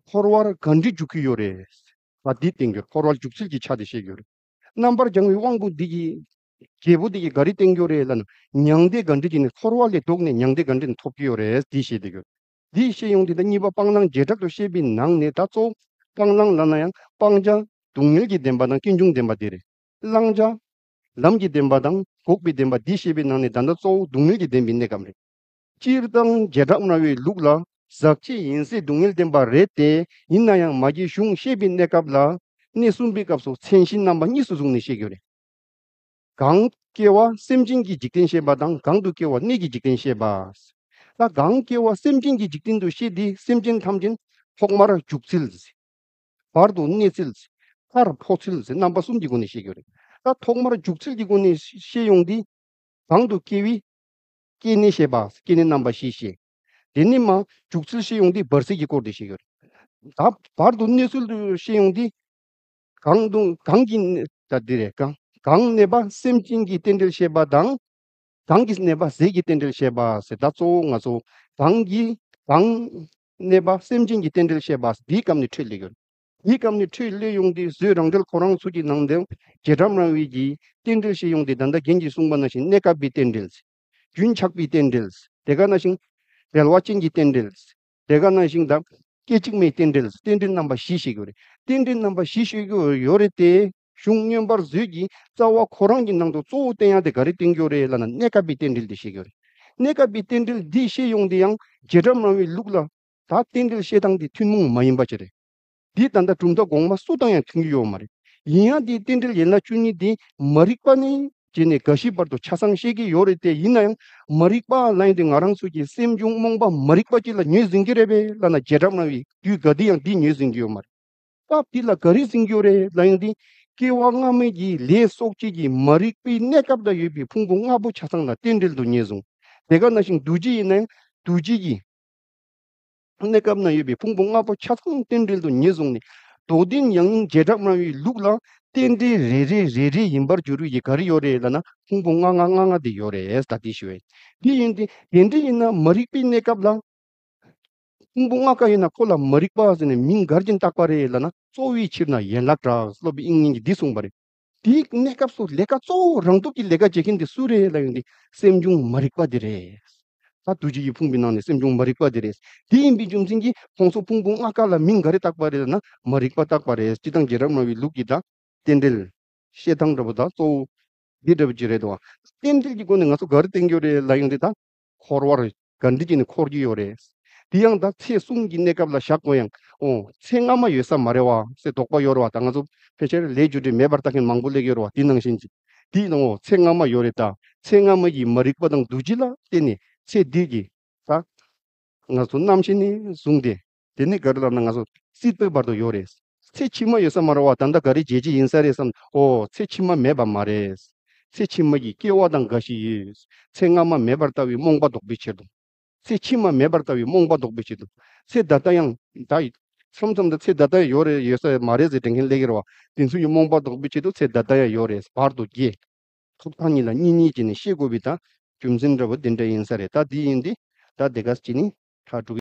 འཁོར་བར་ག་འདྲ་འཇུག་གི་ཡོད་རེད། ད་འདི་བསྟན་གྱི་ཡོད། འཁོར་བར་འཇུག་ཚུལ་གྱི་ཆ་དེ་བཤད་ཀྱི་ཡོད་རེད། རྣམ་པར་སྦྱང་བའི་དབང་པོ་འདི་གིས་བརྒྱད་པོ་འདི་གིས་ག་རེ་བསྟན་གྱི་ཡོད་རེད་ལབ་ན། མྱང་འདས་ག་འདྲ་ཅིག་ནས་འཁོར་བ་ལས་ལྡོག་ནས་མྱང་འདས་ག་འདྲ་ནས་ཐོབ་ཀྱི་ཡོད་རེད་འདི་བཤད་བསྡད་ཀྱི་ཡོད་རེད། འདི་བཤད་ཡོང་དུས་ད་གཉིས་པ་སྤང་བླང་བྱེ་བྲག་ཏུ་བཤད་པའི་ནང་ནས་ད་གཙོ་བོ་སྤང་བླང་ལབ་ན་ཡང་སྤང་བྱ་སྡུག་བསྔལ་གྱི་བདེན་པ་དང་ཀུན་འབྱུང་བདེན་པ་དེ་རེད། བླང་བྱ་ལམ་གྱི་བདེན་པ་དང་འགོག་པའི་བདེན་པ་འདི་བཤད་པའི་ནང་ནས་ད་ལྟ་གཙོ་བོ་སྡུག་བསྔལ་གྱི་བདེན་པའི་གནས་སྐབས་རེད། སྤྱིར་བཏང་བྱེ་བྲག་སྨྲ་བའི་ལུགས་ལ་ཟག་བཅས་ཡིན་ཚད་སྡུག་བསྔལ་བདེན་པ་རེད་དེ། ཡིན་ན་ཡང་མ་སྐྱེས་གཞུང་བཤད་པའི་གནས་སྐབས་ལ་གནས་གསུམ་པའི་སྐབས་སུ་མཚན་གཞི་རྣམ་པ་གཉིས་སུ་བཟུང་ནས་བཤད་ཀྱི་ཡོད་རེད། གང་སྐྱེ་བ་སེམས་ཅན་གྱི་འཇིག་རྟེན་བཤད་པ་དང་གང་དུ་སྐྱེ་བ་གནས་ཀྱི་འཇིག་རྟེན་བཤད་པ། ད་གང་སྐྱེ་བ་སེམས་ཅན་གྱི་འཇིག་རྟེན་དུ་བཤད་དེ་སེམས་ཅན་ཐམས་ཅད་ཐོག་མར་འཇུག་ཚུལ། བར་དུ་གནས་ཚུལ། མཐར་འཕོ་ཚུལ་ཟེར་རྣམ་པ་གསུམ་གྱི་སྒོ་ནས་བཤད་ཀྱི་ཡོད་རེད། ད་ཐོག་མར་འཇུག་ཚུལ་གྱི་སྒོ་ནས་བཤད་ཡོང་དུས། གང་དུ་སྐྱེ་བའི་སྐྱེ་གནས་བཤད་པ། སྐྱེ་གནས་རྣམ་པ་བཞི་བཤད། དེ་ནས་མར་འཇུག་ཚུལ་བཤད་ཡོང་དུས་བར་སྲིད་ཀྱི་སྐོར་དེ་བཤད་ཀྱི་ཡོད་རེད། ད་བར་དུ་གནས་ཚུལ་དུ་བཤད་ཡོང་དུས། གང་དུ་གང་གི་གནས་ད་འདི་རེད། གང་གང་གནས་པ་སེམས་ཅན་གྱི་རྟེན་འབྲེལ་བཤད་པ་དང་། གང་གི་གནས་པ་ཟས་ཀྱི་རྟེན་འབྲེལ་བཤད་པ་ཟེར། ད་གཙོ་བོ་ང་ཚོ་གང་གི་གང་གནས་པ་སེམས་ཅན་གྱི་རྟེན་འབྲེལ་བཤད་པ་འདིའི་སྐབས་ནས་འཕྲོས་སླེབས་ཡོད། འདིའི་སྐབས་ནས་འཕྲོས་སླེབས་ཡོང་དུས་བཟོད་རང་འགྲེལ་ཁོ་རང་ཚོ་གི་ནང་དུ་བྱེ་བྲག་སྨྲ་བའི་གི་རྟེན་འབྲེལ་བཤད་ཡོང་དུས་ད་ལྟ་རྒན་གྱིས་གསུངས་པ་ནང་བཞིན་གནས་སྐབས་པའི་རྟེན་འབྲེལ། རྒྱུན་ཆགས་པའི་རྟེན་འབྲེལ། དེ་ག་ནང་བཞིན་འབྲེལ་བ་ཅན་གྱི་རྟེན་འབྲེལ། དེ་ག་ནང་བཞིན་ད་སྐད་ཅིག་མའི་རྟེན་འབྲེལ། རྟེན་འབྲེལ་རྣམ་པ་བཞི་བཤད་ཀྱི་ཡོད་རེད། རྟེན་འབྲེལ་རྣམ་པ་བཞི་བཤད་ཀྱི་ཡོད་རེད་དེ། གཞུང་མངོན་པར་བཟོས་ཀྱི་རྩ་བ་ཁོ་རང་གི་ནང་དུ་གཙོ་བོ་བསྟན་ཡག་དེ་ག་རེ་བསྟན་གྱི་ཡོད་རེད་ལབ་ན་གནས་སྐབས་པའི་རྟེན་འབྲེལ་དེ་བཤད་ཀྱི་ཡོད་རེད། གནས་སྐབས་པའི་རྟེན་འབྲེལ་འདི་བཤད་ཡོང་དུས་ཡང་བྱེ་བྲག་སྨྲ་བའི་ལུགས་ལ་ད་རྟེན་འབྲེལ་བཤད་སྟངས་དེ་ཐུན་མོང་མ་ཡིན་པ་ཅིག་རེད། འདི་ད་ལྟ་གྲུབ་མཐའ་གོང་མ་སུ་དང་ཡང་མཐུན་གྱི་ཡོད་མ་རེད། ཡིན་ཡང་འདིའི་རྟེན་འབྲེལ་ཡན་ལག་བཅུ་གཉིས་འདི་མ་རིག་པ་ནས་བྱས་ནས་རྒ་ཤི་བར་དུ་ཆ་ཚང་བཤད་ཀྱི་ཡོད་རེད་དེ། ཡིན་ན་ཡང་མ་རིག་པ་ལབ་ཡིན་དུས་ང་རང་ཚོ་གི་སེམས་བྱུང་རྨོངས་པ་མ་རིག་པ་ཅིག་ལ་ངོས་འཛིན་གྱི་རེད་པས་ལབ་ན་བྱེ་བྲག་སྨྲ་བའི་དུས་ག་དུས་ཡང་འདི་ངོས་འཛིན་གྱི་ཡོད་མ་རེད། སྐབས་འདི་ལ་ག་རེ་འཛིན་གྱི་ཡོད་རེད་ལབ་ཡིན་དུས། སྐྱེ་བ་སྔ་མའི་གི་ལས་སོགས་ཀྱི་གི་མ་རིག་པའི་གནས་སྐབས་ལ་ཡོད་པའི་ཕུང་པོ་ལྔ་པོ་ཆ་ཚང་ལ་རྟེན་འབྲེལ་དུ་ངོས་བཟུང་། དེ་ག་ནང་བཞིན་འདུ་བྱེད་ཡིན་ན་ཡང་འདུ་བྱེད་ཀྱི་གནས་སྐབས་ན་ཡོད་པའི་ཕུང་པོ་ལྔ་པོ་ཆ་ཚང་རྟེན་འབྲེལ་དུ་ངོས་བཟུང་ནས། མདོར་བསྟན་ཡང་སྙིང་བྱེ་བྲག་སྨྲ་བའི་ལུགས་ལ་རྟེན་འབྲེལ་རེ་རེ་རེ་རེ་ཡིན་པར་འགྱུར་བའི་ག་རེ་ཡོད་རེད་ལབ་ན་ཕུང་པོ་ལྔ་ལྔ་ལྔ་ལྔ་དེ་ཡོད་རེད། ད་དེ་ཞུ་བས། དེ་ཡིན་ཏེ་དེ་འདྲ་ཡིན་ན་མ་རིག་པའི་གནས་སྐབས་ལ་ཕུང་པོ་ལྔ་ཀ་ཡིན་ན་ཁོ་ལ་མ་རིག་པ་ཟེར་ནས་མིང་ག་རེ་བཏགས་པ་རེད་ལབ་ན། གཙོ་བོའི་ཕྱིར་ན་ཡན་ལག་བྲལ། སློབ་དཔོན་དབྱིག་གཉེན་གྱིས་འདི་གསུངས་པ་རེད། དེའི་གནས་སྐབས་སུ་ལས་ཀ་གཙོ་བོ་རང་སྟོབས་ཀྱིས་ལས་ཀ་བྱེད་མཁན་དེ་སུ་རེད་ལབ་ཡོང་དུས་སེམས་བྱུང་མ་རིག་པ་དེ་རེད། ད་འདུ་བྱེད་ཀྱི་ཕུང་པོའི་ནང་ནས་སེམས་བྱུང་མ་རིག་པ་དེ་རེད། དེ་ཡིན་པའི་རྒྱུ་མཚན་གྱིས་ཁོང་ཚོ་ཕུང་པོ་ལྔ་ཀ་ལ་མིང་ག་རེ་བཏགས་པ་རེད་ལབ་ན་མ་རིག་པ་བཏགས་པ་རེད། སྤྱིར་བཏང་བྱེ་བྲག་སྨྲ་བའི་ལུགས་ཀྱི་ད་རྟེན་འབྲེལ་བཤད་སྟངས་འདྲ་པོ་ད་གཙོ་བོ་འདི་འདྲ་པོ་ཅིག་རེད་དོ། རྟེན་འབྲེལ་གྱི་སྒོ་ནས་ང་ཚོ་ག་རེ་བསྟན་གྱི་ཡོད་རེད་ལབ་ཡོང་དུས་ད་འཁོར་བར་ག་འདྲ་ཅིག་ནས་འཁོར་གྱི་ཡོད་རེད། དེ་ཡང་ད་ཚེ་གསུམ་གྱི་གནས་སྐབས་ལ་བཞག་དགོས་ཡང་། ཨོ་ཚེ་སྔ་མ་ཡོད་ས་མ་རེད་བ་ཟེར་དོགས་པ་ཡོད་རེད་བ། ད་ང་ཚོ་ཕལ་ཆེར་ལས་རྒྱུ་འབྲས་མེད་པར་ལྟ་མཁན་མང་པོ་སླེབས་ཡོད་རེད་བ། དེ་ནང་བཞིན་གྱི་དེ་ཡིན་ན་ཨོ་ཚེ་སྔ་མ་ཡོད་རེད། ད་ཚེ་སྔ་མ་ཡི་མ་རིག་པ་དང་འདུ་བྱེད་ལ་བརྟེན་ནས་ཚེ་འདི་གི་ད་ང་ཚོ་རྣམ་ཤེས་ནས་བཟུང་སྟེ། དེ་ནི་ག་རེ་ལབ་ན་ང་ཚོ་སྲིད་པའི་བར་དུ་ཡོད་རེད། ཚེ་ཕྱི་མ་ཡོད་ས་མ་རེད་བ། ད་ལྟ་ག་རེ་བྱེད་ཀྱི་ཡིན་ས་རེད་བསམ། ཨོ་ཚེ་ཕྱི་མ་མེད་པ་མ་རེད། ཚེ་ཕྱི་མ་གི་སྐྱེ་བ་དང་རྒ་ཤི་ཡོད། ཚེ་སྔ་མ་མེད་པར་ལྟ་བའི་རྨོངས་པ་ལྡོག་པའི་ཕྱིར་དུ། ཚེ་ཕྱི་མ་མེད་པར་ལྟ་བའི་རྨོངས་པ་ལྡོག་པའི་ཕྱིར་དུ། ཚེ་ད་ལྟ་ཡང་ད་མཚམས་མཚམས་ད་ཚེ་ད་ལྟ་ཡང་ཡོད་རེད་ཡོད་ས་མ་རེད་ཟེར་དྲན་མཁན་སླེབས་ཀྱི་རེད་བ། དེ་ཚོ་ཡི་རྨོངས་པ་ལྡོག་པའི་ཆེད་དུ་ཚེ་ད་ལྟ་ཡང་ཡོད་རེད། བར་དུ་བརྒྱད། ཐོབ་ཐང་གཉིས་ལ་གཉིས་གཉིས་བྱས་ནས་ཤེས་དགོས་པའི་ད་རྒྱུ་མཚན་འདྲ་བོ་དེ་འདྲ་ཡིན་ས་རེད། ད་དེ་ཡིན་དུས་ད་དེ་ག་ཅི་ནི་ ཁག་འགྲོ་གི།